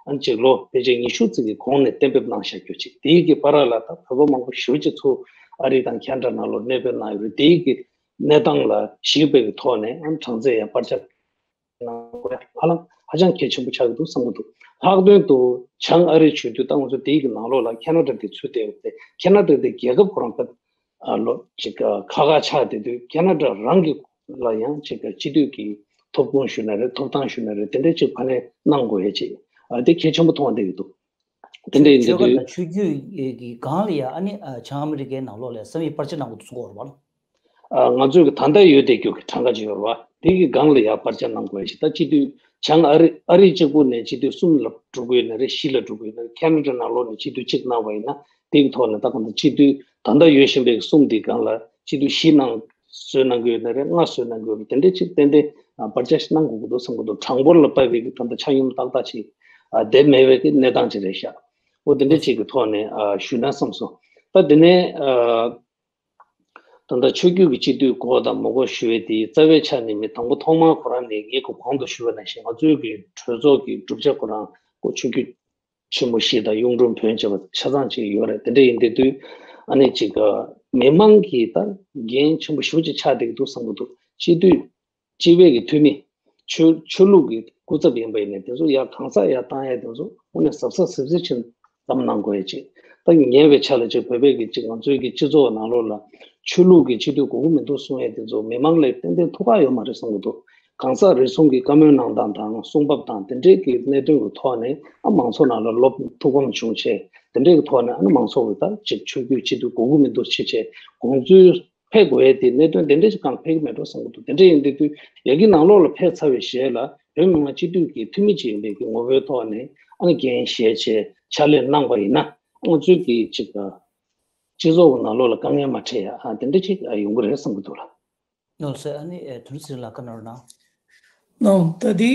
ཨ་ཅིག་ལོ་ཕལ་ཆེར་ཉི་ཤུ་ཙམ་གྱི་གོང་ནས་གཏན་འབེབས་གནང་བཞག་རྒྱུ་ཅིག་དེའི་གི་བར་ལ་ད་བོད་པ་མང་པོ་ཞེ་པོ་ཅིག་ཚུར་ཨ་རི་དང་ཁ་ན་ཌར་ནང་ལོགས་གནས་སྤོས་གནང་ཡོད་རེད། དེའི་གི་གནས་སྟངས་ལ་གཞིགས་པའི་གི་ཐོག་ནས་ཨ་གྲངས་ཚད་ཡར་སྤར་ཆ་གནང་དགོས་ཧ་ལམ་ཧ་ཅང་གལ་ཆེན་པོ་ཆགས་ཀྱི་འདུག་བསམ་གྱི་འདུག་ལྷག་དོན་དུ་བྱང་ཨ་རི་ཆོས་བསྡུས་ད་ང་ཚོ་དེའི་གི་ནང་ལོགས་ལ་ཁ་ན་ཌ་དེ་ཚུད་བསྡད་ཡོད་པས་ཁ་ན་ཌ་དེ་རྒྱལ་ཁབ་ཁོ་རང་ད་ཨ་ལོ་ཅིག་ཁག་ཁག་ཆགས་བསྡད་དུས་ཁ་ན་ཌ་རང་གི་ལ་ཡང་ཅིག་སྤྱི་འཐུས་ཀྱི་ཐོབ་ཁུངས་ཞུ་ན་རེད། ཐོབ་ཐང་ཞུ་ན་རེད། དེ་འདྲའི་ཅིག་ཕ་ནས་གནང་དགོས་ཡ་ཅིག་ཨ་དེ་གལ་ཆེན་པོ་མཐོང་བསྡད་ཀྱི་འདུག་དེ་འདྲ་ཡིན་དུས་ཆོལ་ཁ་དང་ཆོས་བརྒྱུད་ཀྱི་སྒང་ལ་ཡ་ཨ་ནི་བྱང་ཨ་མི་རི་ཀའི་ནང་ལོགས་ལ་བསམ་ཡས་སྤར་ཆ་གནང་དགོས་འདུག་གསུང་གི་ཡོད་རེད་བ། ང་ཚོས་ཀྱི་ད་ལྟ་ཡོད་བསྡད་རྒྱུ་གི་གྲངས་ཀ་ཅིག་ཡོད་རེད་བ། དེ་གི་སྒང་ལ་ཡར་སྤར་ཆ་གནང་དགོས་ཡ་ཞིག་ད་སྤྱི་འཐུས་བྱང་ཨ་རི་ཨ་རི་གཅིག་པུ་ནས་སྤྱི་འཐུས་གསུམ་ལ་འགྲོ་གི་ཡོད་ན་རེད། བཞི་ལ་འགྲོ་གི་ཡོད་ན་རེད། ཁ་ན་ཌ་ནང་ལོགས་ནས་སྤྱི་འཐུས་གཅིག་གནང་བ་ཡིན་ན་དེ་གི་ཐོག་ནས་ད་གང་ལྟར་སྤྱི་འཐུས་ད་ལྟ་ཡོད་བཞིན་པའི་གསུམ་དེའི་སྒང་ལ་སྤྱི་འཐུས་བཞི་གནང་བཟོས་གནང་གི་ཡོད་ན་རེད། ལྔ་བཟོས་གནང་གི་ཡོད་རེད། དེ་འདྲའི་ཅིག་ཏན་ཏན་ཨ་བར་ཆད་ཞིག་གནང་དགོས་ཀྱི་འདུག་བསམ་གྱི་འདུག་གྲངས་འབོར་ལ་དཔག་པའི་གི་ད་ལྟ་ཆ་སྙོམས་ཏག་ཏག་ཅིག་ཨ་བསྡད་མེད་པའི་གི་གནས་སྟངས་ཅིག་རེད་ཤག་འོ་དེ་འདྲའི་ཅིག་གི་ཐོག་ནས་ཨ་ཞུས་ན་བསམ་སོང་། ད་དེ་ནས་ཨ་ད་ལྟ་ཆོས་བརྒྱུད་ཀྱི་སྤྱི་འཐུས་དགོས་དང་མི་དགོས་ཞུ་བའི་དེ་རྩ་བའི་ཆ་ནས་མི་དང་པོ་ཐོག་མར་ཁོ་རང་ནས་ངས་གོང་དུ་ཞུས་པ་ནང་བཞིན་ང་ཚོའི་གི་གྲོས་ཚོགས་ཀྱི་གྲུབ་ཆ་ཁོ་རང་ཁོ་ཆོས་བརྒྱུད་ཆེན་པོ་བཞི་དང་གཡུང་དྲུང་བོན་བཅས་པ་ཆ་ཚང་ཅིག་ཡོད་རེད། དེ་འདྲ་ཡིན་དུས་ཨ་ནི་ཅིག་མི་མང་གིས་ད་འགན་ཆེན་པོ་ཞེ་པོ་ཅིག་ཆགས་བསྡད་ཀྱི་འདུག་བསམ་གྱི་འདུག་སྤྱི་འཐུས་སྤྱི་པའི་གི་འཐུས་མི་ཆོས་ཆོས་ལུགས་ཀྱི་སྐུ་ཚབ་ཡིན་པ་ཡིན་ནའི་དེ་ཚོ་ཡར་གང་ཟག་ཡར་བཏང་ཡ་དེ་ཚོ་དངོས་གནས་གཟབ་གཟབ་གཟབ་གཟབ་ཅིག་བསམ་གནང་དགོས་ཡ་ཅིག་ད་ཉེ་བའི་ཆར་ལ་ཅིག་བོད་པའི་གི་ཅིག་ང་ཚོའི་གི་སྤྱི་ཚོགས་ནང་ལོགས་ལ་ཆོས་ལུགས་ཀྱི་སྤྱི་འཐུས་དགོས་ཀྱི་མི་འདུག་གསུང་ཡ་དེ་ཚོ་མི་མང་ལ་ཏན་ཏན་ཐུགས་ཁག་ཡོད་མ་རེད་བསམ་གྱི་འདུག་གང་ཟག་རེ་ཟུང་གི་བཀའ་མོལ་གནང་སྟངས་དང་གསུང་བབ་དང་དེ་འདྲའི་གི་གནད་དོན་གི་ཐོག་ནས་ཨ་མང་ཚོགས་ནང་ལ་ལོབས་ཐུགས་ཕམ་བྱུང་བྱས་དེ་འདྲའི་གི་ཐོག་ནས་ཨ་ནི་མང་ཚོགས་ཀྱི་ད་ཅིག་ཆོས་བརྒྱུད་སྤྱི་འཐུས་དགོས་ཀྱི་མི་འདུག་ཅེས་བྱས་དགོངས་ཚུལ་ཕེབས་དགོས་ཡས་དེ་གནད་དོན་དེ་འདྲ་ཞིག་གང་ཕེབས་ཀྱི་མེད་འགྲོ་བསམ་གྱི་འདུག་དེ་འདྲ་ཡིན་དུས་དུས་ཡ་གི་ནང་ལོགས་ལ་ཕེབས་ཚར་བའི་རྗེས་ལ་བོད་མི་མང་སྤྱི་འཐུས་ཀྱི་འཐུས་མི་ཅིག་ཡིན་པའི་གི་ངོ་བོའི་ཐོག་ནས་ཨ་ནི་འགན་བཞེས་བྱས་ཕྱག་ལས་གནང་བ་ཡིན་ན་ང་ཚོའི་གི་ཅིག་སྤྱི་ཚོགས་ཀྱི་ནང་ལོགས་ལ་དཀའ་ངལ་མ་འཕྲད་ཡ་ཨ་དེ་འདྲ་ཅིག་ཡོང་གི་རེད་བསམ་གྱི་འདུག་ལ། ནོར་སྲིད་ཨ་ནི་དོན་ཚིག་ལ་བཀའ་གནང་རོགས་གནང་། ནོ་ད་དེ་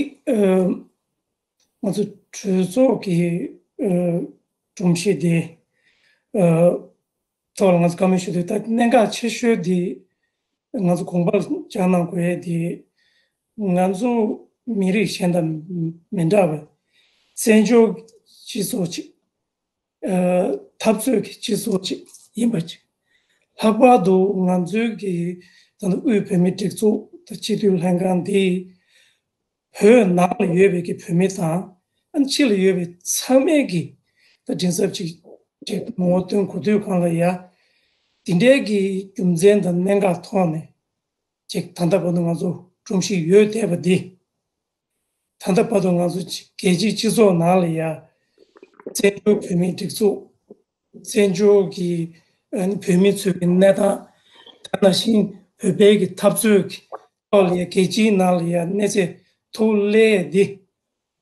ང་ཚོ་གྲོས་ཚོགས་ཀྱི་སྒྲོམ་གཞི་དེ་ཐོག་ལ་ང་ཚོ་བཀའ་མོལ་ཞུ་དུས་ད་གནད་འགག་ཆེ་ཤོས་དེ་ང་ཚོ་དགོངས་པ་བཞག་གནང་དགོས་ཡས་དེ་ང་ཚོ་མི་རིགས་གཞན་དང་མི་འདྲ་བའི་བཙན་བྱོལ་སྤྱི་ཚོགས་ཅིག་འཐབ་རྩོད་ཀྱི་སྤྱི་ཚོགས་ཅིག་ཡིན་པ་ཅིག་ལྷག་པར་དུ་ང་ཚོའི་གི་ད་ལྟ་དབུས་བོད་མིའི་སྒྲིག་འཛུགས་དང་སྤྱི་འཐུས་ལྷན་ཁང་འདི་བོད་ནང་ལ་ཡོད་པའི་གི་བོད་མི་དང་ཨ་ནི་ཕྱི་ལ་ཡོད་པའི་ཚང་མས་གི་ད་མགྲིན་ཚབ་ཅིག་ཅིག་ངོ་བོ་སྟོན་གོ་དུས་གང་ལ་ཡ་དེ་འདྲའི་གི་རྒྱུ་མཚན་དང་གནད་འགག་ཐོག་ནས་ཅིག་ད་ལྟ་བར་དུ་ང་ཚོ་སྒྲོམ་གཞི་ཡོད་བསྡད་པ་འདི། ད་ལྟ་བར་དུ་ང་ཚོ་རྒྱལ་སྤྱིའི་སྤྱི་ཚོགས་ནང་ལ་ཡ་བཙན་བྱོལ་བོད་མིའི་སྒྲིག་འཛུགས་བཙན་བྱོལ་གྱི་ཨ་ནི་བོད་མི་ཚོའི་གི་གནས་སྟངས་ད་ནང་བཞིན་བོད་པའི་གི་འཐབ་རྩོད་ཀྱི་ཐོག་ལ་ཡ་རྒྱལ་སྤྱིའི་ནང་ལ་ཡ་གནས་ཚད་མཐོ་སླེབས་འདི་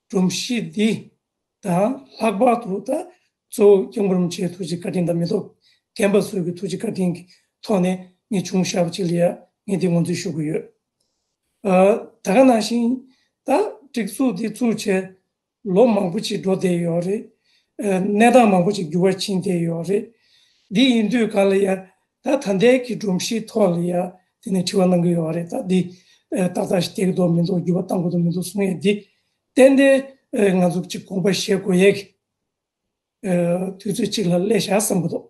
སྒྲོམ་གཞི་འདི་དང་ལྷག་པར་དུ་ད་གཙོ་བོ་སྐྱབས་མགོན་རིན་པོ་ཆེའི་ཐུགས་རྗེ་བཀའ་དྲིན་དང་མི་ཐོག་རྒན་པ་ཚོའི་གི་ཐུགས་རྗེ་བཀའ་དྲིན་གྱི་ཐོག་ནས་ངས་བྱུང་བཞག་པ་ཅིག་ལ་ཡ་ངས་འདི་ངོས་འཛིན་ཞུ་གི་ཡོད། ཨ་ད་ག་ནང་བཞིན་ད་སྒྲིག་འཛུགས་འདི་བཙུགས་བྱས་ལོ་མང་པོ་ཅིག་འགྲོ་བསྡད་ཡོད་རེད། ཨ་གནས་སྟངས་མང་པོ་ཅིག་འགྱུར་བ་ཕྱིན་བསྡད་ཡོད་རེད། འདི་ཡིན་དུས་ག་ལ་ཡ་ད་ད་ལྟའི་གི་སྒྲོམ་གཞིའི་ཐོག་ལ་ཡ་དེ་ནས་དྲི་བ་གནང་གི་ཡོད་རེད། ད་འདི་ཨ་ཏག་ཏག་ཞིག་བསྡད་ཀྱི་འདུག་མི་འདུག་འགྱུར་བ་གཏང་དགོས་འདུག་མི་འདུག་གསུང་ཡས་འདི་ཏན་ཏན་ཨ་ང་ཚོ་ཅིག་དགོངས་པ་བཞེས་དགོས་ཡས་ཀྱི་ཨ་དུས་ཚོད་ཅིག་ལ་སླེབས་བཞག་བསམ་གྱི་འདུག་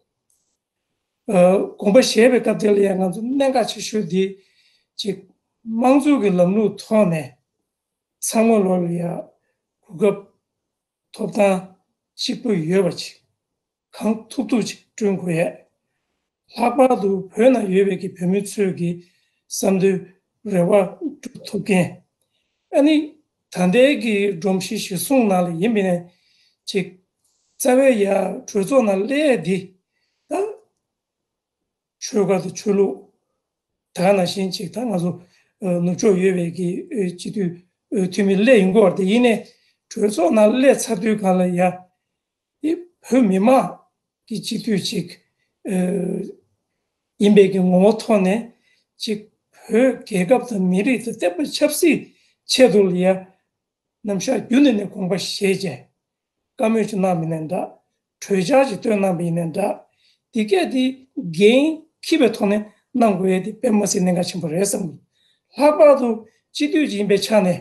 ཨ་དགོངས་པ་བཞེས་པའི་སྐབས་དེ་ལ་ཡང་ང་ཚོ་གནད་འགག་ཆེ་ཤོས་འདི་ཅིག་དམངས་གཙོ་གི་ལམ་ལུགས་ཐོག་ནས་ཚང་མ་ལོ་ལ་ཡ་གོ་སྐབས་ཐོབ་ཐང་གཅིག་པ་ཡོད་པ་ཅིག་གང་ཐུབ་ཐུབ་ཅིག་བསྐྲུན་དགོས་ཡས། ལྷག་པར་དུ་བོད་ནང་ཡོད་པའི་གི་བོད་མི་ཚོས་ཀྱི་བསམ་འདུན་རེ་བ་སྒྲུབ་ཐུབ་མཁན། ཨ་ནི་ད་ལྟའི་གི་སྒྲོམ་གཞི་གཞིར་བཟུང་ནང་ལ་ཡིན་པ་ཡིན་ན་ཅིག་རྩ་བའི་ཡ་གྲོས་ཚོགས་ནང་སླེབས་ཡས་འདི་ད་ཆོལ་ཁ་དང་ཆོས་ལུགས་ད་ག་ནང་བཞིན་ཅིག་ད་ང་ཚོ་ཨ་ནུབ་ཕྱོགས་ཡོད་པའི་གི་ཨ་སྤྱི་འཐུས་ཨ་འཐུས་མི་སླེབས་ཡོང་གི་ཡོད་རེད་དེ་ཡིན་ནའི་གྲོས་ཚོགས་ནང་སླེབས་ཚར་དུས་གང་ལ་ཡ། དེ་བོད་མི་མང་གི་སྤྱི་འཐུས་ཅིག་ཨ་ཡིན་པའི་གི་ངོ་བོ་ཐོག་ནས་ཅིག་བོད་རྒྱལ་ཁབ་དང་མི་རིགས་དང་བསྟན་པ་ཆབ་སྲིད་ཆེད་དུ་ལ་ཡ་ ནམ་ཞག་རྒྱུན་དུ་ནས་དགོངས་པ་བཞེས་བྱས། བཀའ་མོལ་ཅིག་གནང་བ་ཡིན་ནའི་འདྲ། གྲོས་འཆར་ཅིག་བཏོན་གནང་བ་ཡིན་ནའི་འདྲ། འདི་གས་འདི་འགན་འཁྱེར་བའི་ཐོག་ནས་གནང་དགོས་ཡས་འདི་དཔེ་མ་སྲིད་གནད་འགག་ཆེན་པོ་རེད་བསམ་གྱི། ལྷག་པར་དུ་སྤྱི་འཐུས་ཅིག་ཡིན་པའི་ཆ་ནས།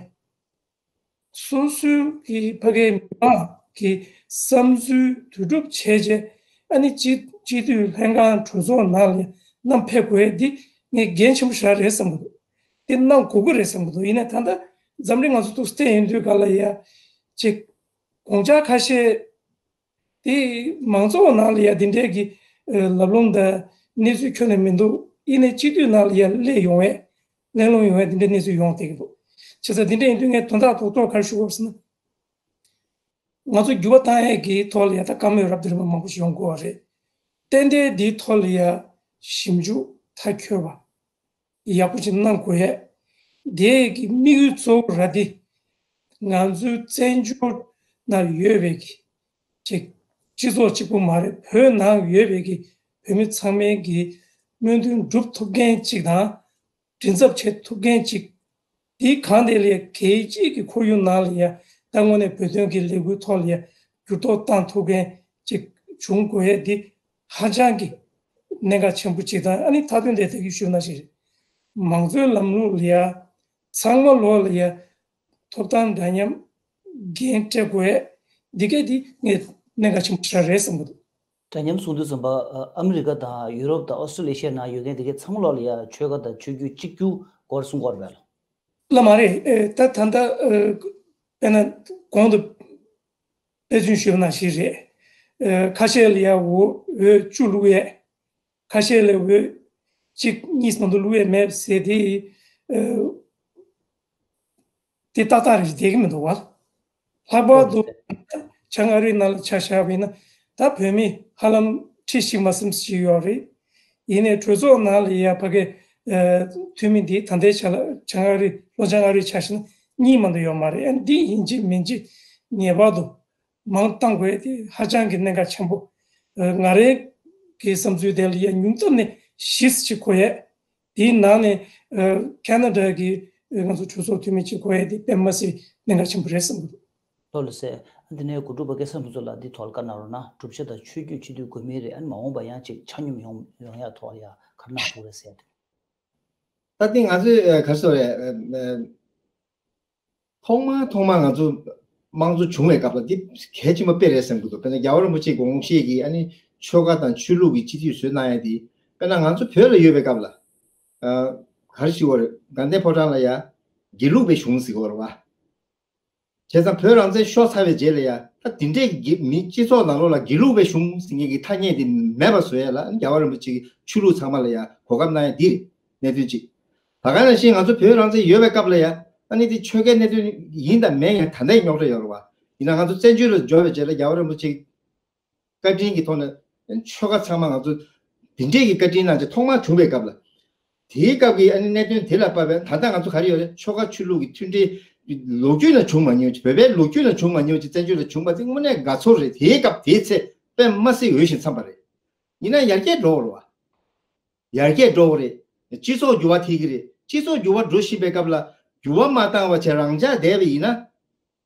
སོ་སོའི་གི་ཕ་གིའི་མི་མང་གི་བསམ་ཚུལ་བསྡུ་སྒྲུབ་བྱས་རྗེས། ཨ་ནི་སྤྱི་སྤྱི་འཐུས་ལྷན་ཁང་གྲོས་ཚོགས་ནང་ལ་བསྣམས་ཕེབས་དགོས་ཡས་འདི་ངས་འགན་ཆེན་པོ་ཞེ་དྲག་རེད་བསམ་གྱི་འདུག། འདི་གནང་དགོས་ཀྱི་རེད་བསམ་གྱི་འདུག། ཡིན་ནའི་ད་ལྟ་འཛམ་གླིང་ང་ཚོ་ཐུགས་སྟེ་ཡིན་དུས་ག་ལ་ཡ་ཅིག་དགོངས་འཆར་ཁ་ཤས། དེ་མང་ཚོགས་ནང་ལ་ཡ་དེ་འདྲའི་གི་ལབ་ལོང་དང་གནས་ཚུལ་ཁྱོན་ནས་མི་འདུག། ཡིན་ནའི་སྤྱི་འཐུས་ནང་ལ་ཡ་སླེབས་ཡོང་བས། གླེང་སློང་ཡོང་བས་དེ་འདྲའི་གནས་ཚུལ་ཡོང་བསྡད་ཀྱི་འདུག། བྱས་ཙང་དེ་འདྲ་ཡིན་དུས་ངས་དོན་དག་རྡོག་རྡོག་ག་རེ་ཞུ་དགོས་ཟེར་ན། ང་ཚོ་འགྱུར་བ་བཏང་ཡས་ཀྱི་ཐོག་ལ་ཡ་ད་བཀའ་མོལ་རབ་དང་རིམ་པ་མང་པོ་ཞིག་ཡོང་དགོས་པ་རེད། ཏན་ཏན་འདིའི་ཐོག་ལ་ཡ་ཞིབ་འཇུག་མཐའ་འཁྱོལ་བ། ཡག་པོ་ཅིག་གནང་དགོས་ཡས། དེ་གི་དམིགས་ཡུལ་གཙོ་བོ་ར་དེ། ང་ཚོའི་བཙན་བྱོལ་ནང་ཡོད་པའི་གི་ཅིག་སྤྱི་ཚོགས་གཅིག་པུ་མ་རེད། བོད་ནང་ཡོད་པའི་གི་བོད་མི་ཚང་མའི་གི་སྨོན་འདུན་སྒྲུབ་ཐུབ་མཁན་ཅིག་དང་། མགྲིན་ཚབ་བྱེད་ཐུབ་མཁན་ཅིག། དེའི་གང་དེ་ལ་ཡ་གལ་ཆེའི་གི་ཁོར་ཡུག་ནང་ལ་ཡ་ད་དངོས་གནས་བོད་དོན་གི་ལས་འགུལ་ཐོག་ལ་ཡ་འགྱུར་ལྡོག་བཏང་ཐུབ་མཁན་ཅིག་བྱུང་དགོས་ཡས་འདི་ཧ་ཅང་གི་གནད་འགག་ཆེན་པོ་ཅིག་དང་། ཨ་ནི་མཐའ་དོན་དེ་ད་གིན་ཞུས་ནང་བཞིན་རེད། མང་གཙོའི་ལམ་ལུགས་ལ་ཡ་ཚང་མ་ལོག་ལ་ཡ་ཐོབ་ཐང་འདྲ་མཉམ་འགན་སྤྲད་དགོས་ཡས་འདི་གས་འདི་ངས་གནད་འགག་ཆེན་པོ་ཞེ་དྲག་རེད་བསམ་གྱི་འདུག། འདྲ་མཉམ་གསུང་དུས་ཙམ་པ། ཨ་མི་རི་ཀ་དང་ཡུ་རོབ་དང་ཨོ་སི་ཀྲོ་ལེ་ཤི་ཡ་ནང་ཡོད་མཁན་དེ་གའི་ཚང་མ་ལོག་ལ་ཡ་ཆོལ་ཁ་དང་ཆོས་བརྒྱུད་གཅིག་གྱུར་སྐོར་གསུང་གི་ཡོད་རེད་པས་ལགས། ལགས་མ་རེད། ཨེ་ད་ད་ལྟ་ཨེ་དཔེར་ན་གོང་དུ་དཔེ་མཚོན་ཞུས་པ་ནང་བཞིན་རེད། ཨེ་ཁ་ཤས་ལ་ཡ་འོ་འོས་བཅུ་བླུག་ཡས། ཁ་ཤས་ལ་འོས་གཅིག་གཉིས་མ་གཏོགས་བླུག་ཡས་མེད་ཟེར་དེ། ཨེ་དེ་ཏག་ཏག་རེད་བསྡད་ཀྱི་མི་འདུག་བ། ལྷག་པར་དུ་བྱང་ཨ་རིའི་ནང་ལ་ཆ་བཞག་པ་ཡིན་ན། ད་བོད་མི་ཧ་ལམ་ཁྲི་བཞི་མ་ཟིན་ཞིག་ཡོད་རེད། ཡིན་ནའི་གྲོས་ཚོགས་ནང་ལ་ཡ་ཕ་གི་ཨ་འཐུས་མི་འདི་ད་ལྟའི་ཆ་ལ་བྱང་ཨ་རི་ལྷོ་བྱང་ཨ་རིའི་ཆ་བཞག་ན་གཉིས་མ་གཏོགས་ཡོད་མ་རེད། ཨ་འདི་ཡིན་གཅིག་མིན་གཅིག་ངེས་པར་དུ་མང་གཏང་དགོས་དེ་ཧ་ཅང་གི་གནད་འགག་ཆེན་པོ། ཨ་ང་རའི་གི་བསམ་ཚུལ་དེ་ལ་ཡ་ཉུང་མཐའ་ནས་བཞི་ཙམ་ཅིག་དགོས་ཡས། དེའི་ནང་ནས་ཨ་ཁ་ན་ཌ་གི་ཨ་ང་ཚོ་གྲོས་ཚོགས་འཐུས་མི་གཅིག་དགོས་ཡས་དེ་དཔེ་མ་སྲིད་གནད་འགག་ཆེན་པོ་རེད་བསམ་གྱི་འདུག། ལགས་ལགས་སེ། ཨ་འདི་ནས་གོ་སྒྲུབ་པ་སྐལ་བཟང་ཕུན་ཚོགས་ལགས་འདི་ཐོག་ལ་བཀའ་གནང་རོགས་གནང་། གྲུབ་ཆ་དང་ཆོས་བརྒྱུད་སྤྱི་འཐུས་དགོས་མིན་རེད། ཨ་ནི་མ་འོངས་པ་ཡང་ཅིག་ཆ་སྙོམས་ཡོང་ཡོང་ཡ་ཐོག་ལ་ཡ་ག་རེ་གནང་ཐུབ་རེད་ཟེར་ཡ་དེ། ད་ཐེངས་ང་ཚོས་ཨ་ག་རེ་ཟེར་རེད། ཨ་ཨ་ཐོག་མ་ཐོག་མ་ང་ཚོ་དམངས་གཙོ་བྱུང་བའི་སྐབས་ལ་འདི་གལ་ཆེན་པོ་དཔེ་རེད་བསམ་གྱི་འདུག། དཔེར་ན་རྒྱལ་བ་རིན་པོ་ཆེའི་དགོངས་བཞེད་ཀྱིས་ཨ་ནི་ཆོལ་ཁ་དང་ཆོས་ལུགས་ཀྱི་སྤྱི་འཐུས་བཟོས་གནང་ཡ་དེ། དཔེར་ན་ང་ཚོ་བོད་ལ་ཡོད་པའི་སྐབས་ལ་ཨ་ག་རེ་ཞུ་བ་རེད། དགའ་ལྡན་ཕོ་བྲང་ལ་ཡ་དགེ་ལུགས་པའི་གཞུང་ཟེར་གྱི་ཡོད་རེད་བ། བྱས་ཙང་བོད་རང་བཙན་ཤོར་ཚར་བའི་རྗེས་ལ་ཡ་ད་དེ་འདྲས་ཀྱི་མི་སྤྱི་ཚོགས་ནང་ལོགས་ལ་དགེ་ལུགས་པའི་གཞུང་ཟེར་མཁན་གྱི་ཐ་སྙད་དེ་མེད་པ་བཟོ་ཡ་ལ་རྒྱལ་བ་རིན་པོ་ཆེ་གིས་ཆོས་ལུགས་ཚང་མ་ལ་ཡ་གོ་སྐབས་གནང་ཡ་འདི་རེད། གནད་དོན་གཅིག། ད་ག་ནང་བཞིན་ང་ཚོ་བོད་རང་བཙན་ཡོད་པའི་སྐབས་ལ་ཡ་ཨ་ནི་དེ་ཆོལ་ཁའི་གནད་དོན་ཡིན་དང་མིན་ཡང་ད་ལྟའི་རྙོག་དྲ་ཡོད་རེད་བ། ཡིན་ན་ང་ཚོ་བཙན་བྱོལ་ལ་འབྱོར་བའི་རྗེས་ལ་རྒྱལ་བ་རིན་པོ་ཆེ་བཀའ་དྲིན་གྱི་ཐོག་ནས་ཆོལ་ཁ་ཚང་མ་ང་ཚོ་འདི་འདྲས་ཀྱི་བཀའ་དྲིན་གནང་བྱས་ཐོག་མར་བྱུང་བའི་སྐབས་ལ། དེའི་སྐབས་ཀྱི་ཨ་ནི་གནད་དོན་དེ་ལ་དཔག་པའི་ད་ལྟ་ང་ཚོ་ག་རེ་ཡོད་རེད། ཆོལ་ཁ་ཆོས་ལུགས་ཀྱི་མཐུན་སྒྲིལ་ལོ་རྒྱུས་ནང་བྱུང་མ་མྱོང་ཅིག། བོད་པའི་ལོ་རྒྱུས་ནང་བྱུང་མ་མྱོང་ཅིག། བཙན་བྱོལ་ལ་བྱུང་བ་དེ་དངོས་གནས་དགའ་ཚོར་རེད། དེའི་སྐབས་དེའི་ཚེ་དཔེ་མ་སྲིད་འོས་ཤིང་འཚམས་པ་རེད། ཡིན་ན་ཡར་རྒྱས་འགྲོ་བ་རེད་བ། ཡར་རྒྱས་འགྲོ་བ་རེད། སྤྱི་ཚོགས་འགྱུར་བ་ཐེབས་ཀྱི་རེད། སྤྱི་ཚོགས་འགྱུར་བ་འགྲོ་བཞིན་པའི་སྐབས་ལ་འགྱུར་བ་མ་བཏང་བ་བྱས་རང་འཇགས་བསྡད་པ་ཡིན་ན།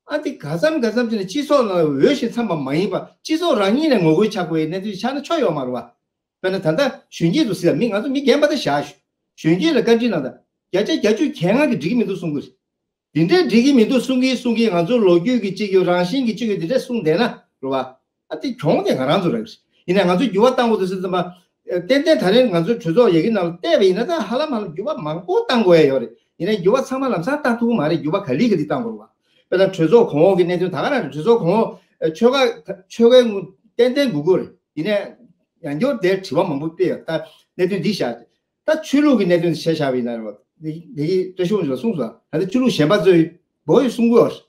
ཨ་དེ་ག་ཙམ་ག་ཙམ་བྱས་ནས་སྤྱི་ཚོགས་ནང་འོས་ཤིང་འཚམས་པ་མ་ཡིན་པ། སྤྱི་ཚོགས་རང་ཉིད་ནས་ངོ་རྒོལ་ཆགས་དགོས་པའི་གནས་ཚུལ་ཆགས་ན་ཆོ་ཡོད་མ་རེད་བ། དཔེར་ན་ད་ལྟ་གཞོན་སྐྱེས་ཚོ་ཟེར་ཡ་མི་ང་ཚོ་མི་རྒན་པ་དེ་བཞག་ཞུ། གཞོན་སྐྱེས་ལ་བཀའ་འདྲི་གནང་དང་། བརྒྱ་ཆ་བརྒྱད་ཅུ་གྱ་ལྔ་གིས་འགྲིག་གི་མི་འདུག་གསུང་གི་རེད། འདི་འདྲས་འགྲིག་གི་མི་འདུག་གསུང་གིན་གསུང་གིན་ང་ཚོ་ལོ་རྒྱུས་ཀྱི་གཅིག་ཡོད། རང་བཞིན་གྱི་གཅིག་ཡོད། འདི་འདྲས་གསུང་བསྡད་ན་རེད་བ། ཨ་དེ་གྱོང་དེ་ང་རང་ཚོ་རེད། ཡིན་ནའི་ང་ཚོས་འགྱུར་བ་བཏང་དགོས་འདུག་ཟེར་ཙམ་པ། ཏན་ཏན་ད་རེས་ང་ཚོའི་གྲོས་ཚོགས་ཡ་གི་ནང་ལ་བལྟས་པ་ཡིན་ན་ད་ཧ་ལམ་ཧ་ལམ་འགྱུར་བ་མང་པོ་བཏང་དགོས་ཡ་ཡོད་རེད། ཡིན་ནའི་འགྱུར་བ་ཚང་མ་ལམ་སང་བཏང་ཐུབ་ཀྱི་མ་རེད། འགྱུར་བ་ག་ལེ་ག་ལེ་བཏང་དགོས་རེད་བ། དཔེར་ན་གྲོས་ཚོགས་གོང་འོག་གི་གནད་དོན་ད་ག་རང་རེད། གྲོས་ཚོགས་གོང་འོག་ཆོལ་ཁ་ཆོལ་ཁའི་ངོ་ཏན་ཏན་དགོས་ཀྱི་རེད། ཡིན་ནའི་ཡང་བསྐྱར་དེར་དྲི་བ་མང་པོ་སྤེལ་ཡོད། ད་གནད་དོན་འདི་བཞག་ད་ཆོས་ལུགས་ཀྱི་གནད་དོན་དེ་བཤད་བཞག་པ་ཡིན་ན་རེད་བ། འདི་འདི་གི་བཀྲ་ཤིས་དབང་ཕྱུག་ལགས་གསུངས་སོང་། ད་ལྟ་ཆོས་ལུགས་གཞན་པ་ཚོས་བོད་ཡིག་གསུང་གི་ཡོད་རེད།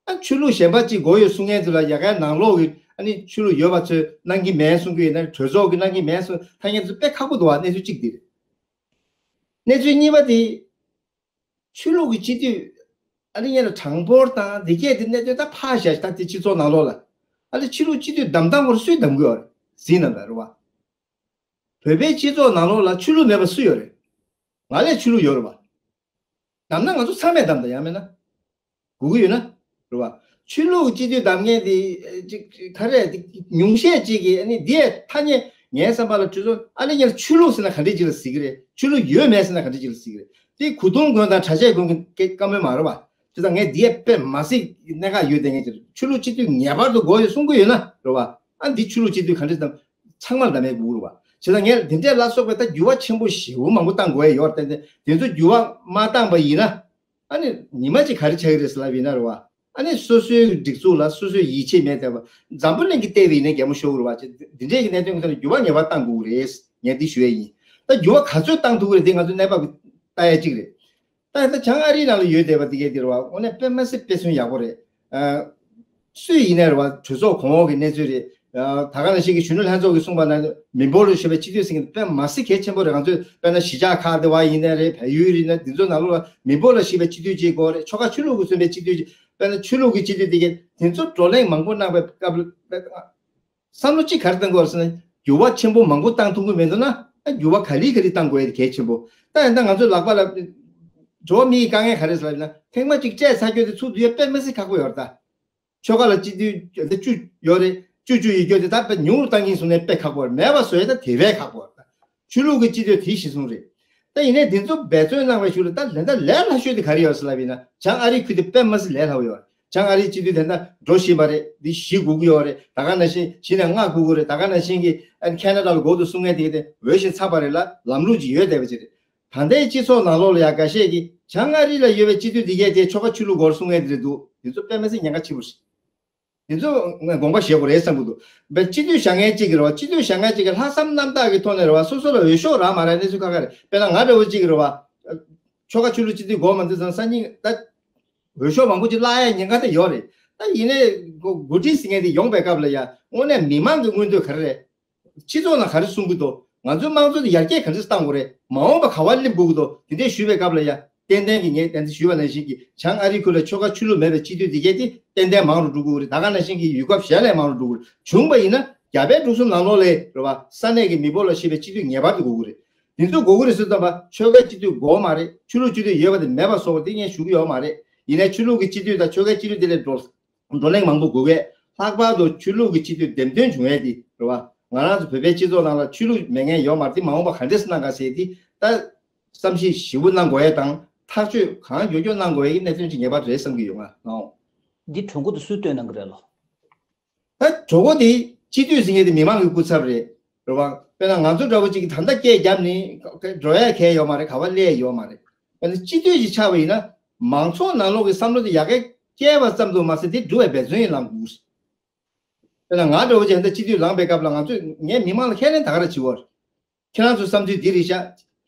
ཨ་ཆོས་ལུགས་གཞན་པ་གཅིག་དགོས་ཡོད་གསུང་མཁན་ཚོ་ལ་ཡ་གའི་ནང་ལོགས་ཀྱི་ཨ་ནི་ཆོས་ལུགས་ཡོད་པ་ཚོས་གནང་གི་མེད་གསུང་གི་ཡོད་ན། གྲོས་ཚོགས་ཀྱིས་གནང་གི་མེད་གསུང་ཐ་སྙད་ཚོ་དཔེ་ཁག་པོ་འདུག་བ། གནས་ཚུལ་གཅིག་འདི་རེད། གནས་ཚུལ་གཉིས་པ་དེ། ཆོས་ལུགས་ཀྱི་སྤྱི་འཐུས་ཨ་ནི་ཡན་ལ་གྲངས་འབོར་དང་འདི་གས་དེ་གནད་དོན་ད་ཕར་བཞག་ད་དེ་སྤྱི་ཚོགས་ནང་ལོགས་ལ་ཨ་ནི་ཆོས་ལུགས་སྤྱི་འཐུས་བདམས་སྟངས་སྐོར་སུས་བདམས་ཀྱི་ཡོད་རེད། གཟིགས་གནང་དང་རེད་བ། བོད་པའི་སྤྱི་ཚོགས་ནང་ལོགས་ལ་ཆོས་ལུགས་མེད་པ་སུ་ཡོད་རེད། ང་ལས་ཆོས་ལུགས་ཡོད་རེད་བ། བདམས་ན་ང་ཚོ་ཚང་མས་བདམས་དང་། ཡང་མིན་ན་དགོས་ཀྱི་ཡོད་ན། རེད་བ། ཆོས་ལུགས་སྤྱི་འཐུས་བདམས་མཁན་དེ་ཅིག་ག་རེ་ཉུང་ཤས་ཅིག་གིས་ཨ་ནི་འདི་ཐ་སྙད་ངའི་བསམ་པ་ལ་གྲོས་ཚོགས་ཨ་ནི་ཉེར་ཆོས་ལུགས་ཟེར་ན་ག་འདྲ་ཅིག་ལ་ཟེར་གི་རེད། ཆོས་ལུགས་ཡོད་མེད་ཟེར་ན་ག་འདྲ་ཅིག་ལ་ཟེར་གི་རེད། དེ་གོ་དུང་དགོན་དང་གྲྭ་ཆས་དགོན་གྱི་བཀའ་མོལ་མ་རེད་བ། དེ་ད་ངས་འདི་ཡས་དཔེ་མ་སྲིད་གནད་འགག་ཡོད་དེ་ངས་ཆོས་ལུགས་སྤྱི་འཐུས་ངེས་པར་དུ་དགོས་ཡོད་གསུང་གི་ཡོད་ན་རེད་བ། ཨ་འདི་ཆོས་ལུགས་སྤྱི་འཐུས་ག་འདྲ་དང་ཚང་མར་ལ་མེད་དགོས་རེད་བ། བྱས་ཙང་ངས་འདི་འདྲས་ལ་སོགས་པའི་ད་འགྱུར་བ་ཆེན་པོ་ཞེ་པོ་མང་པོ་བཏང་དགོས་ཡ་ཡོད་རེད། ཏན་ཏན་དེ་ཚོ་འགྱུར་བ་མ་བཏང་པ་ཡིན་ན། ཨ་ནི་ཉི་མ་གཅིག་ག་རེ་ཆགས་ཀྱི་རེད་ཟེར་ལབ་ཡིན་ན་རེད་བ། ཨ་ནི་སོ་སོའི་སྒྲིག་འཛུགས་ལ་སོ་སོའི་ཡིད་ཆེས་མེད་བསྡད་པ། འཛམ་བུ་གླིང་གི་བལྟས་པ་ཡིན་ན་གད་མོ་ཤོར་གི་རེད་བ། འདི་འདྲས་ཀྱི་གནད་དོན་གྱི་ཐོག་ནས་འགྱུར་བ་ངེས་པར་བཏང་དགོས་ཀྱི་རེད། ངས་འདི་ཞུ་ཡས་ཡིན། ད་འགྱུར་བ་ག་ཚོད་བཏང་ཐུབ་ཀྱི་རེད་དེ་ང་ཚོ་གནས་བབ་ཀྱི་ལྟ་ཡས་གཅིག་རེད། ད་ད་བྱང་ཨ་རིའི་ནང་ལ་ཡོད་བསྡད་པ་དེ་གས་དེ་རེད་བ། དངོས་གནས་དཔེ་མ་སྲིད་དཔེ་མཚོན་ཡག་པོ་རེད། ཨ། སུས་ཡིན་ནའི་རེད་བ། གྲོས་ཚོགས་གོང་འོག་གི་གནས་ཚུལ་རེད། ཨ། ད་ག་ནང་བཞིན་གྱི་གཞོན་ནུ་ལྷན་ཚོགས་ཀྱིས་གསུངས་པ་ན་མི་འབོར་ལ་ཞུགས་པའི་སྤྱི་འཐུས་ཟེར་མཁན་དེ་དཔེ་མ་སྲིད་གལ་ཆེན་པོ་རེད། ང་ཚོས་དཔེར་ན་གཞིས་ཆགས་ཁག་དེ་བ་ཡིན་ནའི་རེད། བལ་ཡུལ་ཡིན་ན་འདི་ཚོ་ནང་ལོགས་ལ་མི་འབོར་ལ་ཞུགས་པའི་སྤྱི་འཐུས་གཅིག་དགོས་རེད། ཆོལ་ཁ་ཆོས་ལུགས་ཀྱིས་མཚོན་པའི་སྤྱི་འཐུས་གཅིག་དཔེར་ན་ཆོས་ལུགས་ཀྱི་སྤྱི་འཐུས་དེ་གས་དེ་ཚོ་བགྲོ་གླེང་མང་པོ་གནང་བའི་སྐབས་ལ། བསམ་བློ་གཅིག་ག་རེ་བཏང་དགོས་ཟེར་ན། འགྱུར་བ་ཆེན་པོ་མང་པོ་བཏང་ཐུབ་ཀྱི་མེད་འདུག་ན། ཨ། འགྱུར་བ་ག་ལེ་ག་ལེ་བཏང་དགོས་ཡ་དེ་གལ་ཆེན་པོ། ད་ཡིན་ད་ང་ཚོའི་ལག་པ་ལ་འགྲོ་བ་མི་ཡི་དཀའ་ངལ་ག་རེ་ཟེར་ལབ་ན། ཐེངས་མ་གཅིག་སྤྲད་ཚར་རྒྱུ་དེ་ཚུར་བསྡུ་ཡ་དཔེ་མི་སྲིད་ཁག་པོ་ཡོད་རེད་ད། ཆོལ་ཁ་ལ་སྤྱི་འཐུས་བཅུ་ཡོད་རེད། བཅུ་བཅུ་ཡི་རྒྱུ་དེ་ད་དཔེ་ཉུང་རུ་བཏང་གིན་སོང་ནས་དཔེ་ཁག་པོ་རེད། མེད་པ་བཟོ་ཡ་ད་དེ་བས་ཁག་པོ་རེད་ད། ཆོས་ལུགས་ཀྱི་སྤྱི་འཐུས་དེ་གཞི་བཟུང་རེད། ད་ཡིན་ནའི་འདི་ཚོ་འབད་བརྩོན་གནང་བའི་ཤུགས་ལ་ད་ལན་ད་ལས་སླ་ཤོས་དེ་ག་རེ་ཡོད་ཟེར་ལབ་ཡིན་ན། བྱང་ཨ་རིའི་ཁུལ་དེ་དཔེ་མི་སྲིད་ལས་སླ་བོ་ཡོད། བྱང་ཨ་རིའི་སྤྱི་འཐུས་དེ་འདྲ་འགྲོ་བཞིན་པ་རེད། འདི་བཞི་དགོས་ཀྱི་ཡོད་རེད། ད་ག་ནང་བཞིན་བཞི་ནས་ལྔ་དགོས་ཀྱི་རེད། ད་ག་ནང་བཞིན་གྱི་ཨ་ནི་ཁེ་ན་ཌ་ལ་འགོ་དུ་སྲུང་མཁན་དེ་གི་དེ་འོས་ཤིང་འཚམས་པ་རེད་ལ་ལམ་ལུགས་ཅིག་ཡོད་བསྡད་པ་ཅིག་རེད། ད་ལྟའི་སྤྱི་ཚོགས་ནང་ལོགས་ལ་ཡ་འགའ་ཤས་ཀྱིས་བྱང་ཨ་རི་ལ་ཡོད་པའི་སྤྱི་འཐུས་དེ་གས་དེ་ཆོལ་ཁ་ཆོས་ལུགས་སྒོར་སྲུང་མཁན་དེ་རེད་འདུག་འདི་ཚོ་དཔེ་མི་སྲིད་ཉེན་ཁ་ཆེ་པོ་རེད། དེ་ཚོ་ངས་དགོངས་པ་བཞེས་དགོས་རེད་བསམ་གྱི་འདུག་བས་སྤྱི་འཐུས་བཞེངས་མཁན་གཅིག་གིས་རེད་བ། སྤྱི་འཐུས་བཞེངས་མཁན་གཅིག་གིས་ལྷག་བསམ་རྣམ་དག་གི་ཐོག་ནས་རེད་བ། སོ་སོ་ལ་འོས་ཤོག་རག་མ་རག་གནས་ཚུལ་ཁ་ཁ་རེད། དཔེར་ན་ང་འདྲ་བོ་གཅིག་གིས་རེད་བ། ཆོལ་ཁ་ཆོས་ལུགས་སྤྱི་འཐུས་དགོས་མ་འདུག་ཙང་སང་ཉིན་ད་འོས་ཤོག་མང་པོ་ཅིག་བརླག་ཡ་ཉེན་ཁ་ད་ཡོད་རེད། ད་ཡིན་ནའི་འགོ་འགོ་ཁྲིད་ཟེར་མཁན་དེ་ཡོང་པའི་སྐབས་ལ་ཡ་དངོས་གནས་མི་མང་གི་མངོན་འདོད་ག་རེ་རེད། སྤྱི་ཚོགས་ནང་ག་རེ་གསུང་གི་འདུག་ང་ཚོའི་དམངས་གཙོ་དེ་ཡར་རྒྱས་ག་འདྲ་བཏང་དགོས་རེད། མ་འོངས་པ་ག་པར་སླེབས་དགོས་ཀྱི་འདུག་དེ་འདྲས་ཞུས་པའི་སྐབས་ལ་ཡ། ཏན་ཏན་གྱི་ངས་ཏན་ཏན་ཞུས་པ་ནང་བཞིན་གྱི་བྱང་ཨ་རིའི་ཁུལ་ལ་ཆོལ་ཁ་ཆོས་ལུགས་མེད་པའི་སྤྱི་འཐུས་དེ་གས་དེ་ཏན་ཏན་མང་རུ་འགྲོ་གི་རེད། ད་ག་ནང་བཞིན་གྱི་ཡུལ་ཁབ་གཞན་ལས་མང་རུ་འགྲོ་གི་རེད། བྱུང་པ་ཡིན་ན་རྒྱ་བལ་འབྲུག་གསུམ་ནང་ལོགས་ལས་རེད་བ། ས་གནས་ཀྱི་མི་འབོར་ལ་བཤད་པའི་སྤྱི་འཐུས་ངེས་པར་དུ་དགོས་ཀྱི་རེད། དེ་ཚོ་དགོས་ཀྱི་རེད་ཟེར་ཙམ་པ་ཆོལ་ཁའི་སྤྱི་འཐུས་དགོས་མ་རེད། ཆོས་ལུགས་སྤྱི་འཐུས་ཡོད་པ་དེ་མེད་པ་བཟོ་བ་དེ་ངས་ཞུ་གི་ཡོད་མ་རེད། ཡིན་ནའི་ཆོས་ལུགས་ཀྱི་སྤྱི་འཐུས་དང་ཆོལ་ཁའི་སྤྱི་འཐུས་དེ་ལས་འགྲོ་བགྲོ་གླེང་མང་པོ་དགོས་གས། ལྷག་པར་དུ་ཆོས་ལུགས་ཀྱི་སྤྱི་འཐུས་འདེམས་ཐོན་བྱུང་ཡས་དེ་རེད་བ། ང་རང་ཚོ་བོད་པའི་སྤྱི་ཚོགས་ནང་ལ་ཆོས་ལུགས་མེད་མཁན་ཡོད་མ་རེད། དེ་མ་འོངས་པ་ག་འདྲས་སེ་གནང་ག་ཟེར་དེ་ད་བསམ་གཞིག་ཞིབ་པོ་གནང་དགོས་ཡས་དང་ཐག་གཅོད་གང་མགྱོགས་མགྱོགས་གནང་དགོས་ཡས་ཀྱི་གནད་དོན་ཅིག་ངེས་པར་རེད་བསམ་གྱི་ཡོད། ང་ནའོ། འདི་གྲོས་འགོ་དེ་སུས་བཏོན་གནང་གི་རེད་ལོ། ད་གྲོས་འགོ་དེ་སྤྱི་འཐུས་ཟེར་མཁན་དེ་མི་མང་གི་སྐུ་ཚབ་རེད། རེད་བ། དཔེར་ན་ང་ཚོ་འདྲ་བོ་ཅིག་གིས་ད་ལྟ་སྐད་བརྒྱབ་ནས་འགྲོ་ཡ་གང་ཡང་ཡོད་མ་རེད། ག་པར་སླེབས་ཡ་ཡོད་མ་རེད། དཔེར་ན་སྤྱི་འཐུས་ཅིག་ཆགས་པ་ཡིན་ན་མང་ཚོགས་ནང་ལོགས་ཀྱི་བསམ་བློ་དེ་ཡ་གི་སྐྱེས་པ་ཙམ་དུ་མ་ཟད་དེ་སྒྲུབ་པའི་འབད་བརྩོན་ཡང་གནང་དགོས། དཔེར་ན་ང་འདྲ་བོ་ཅིག་ད་ལྟ་སྤྱི་འཐུས་ལངས་པའི་སྐབས་ལ་ང་ཚོས་ངས་མི་མང་ལ་ཁས་ལེན་ད་ག་རང་བྱེད་དགོས་རེད། ཁྱེད་རང་ཚོའི་བསམ་ཚུལ་འདི་རེད་ཤག་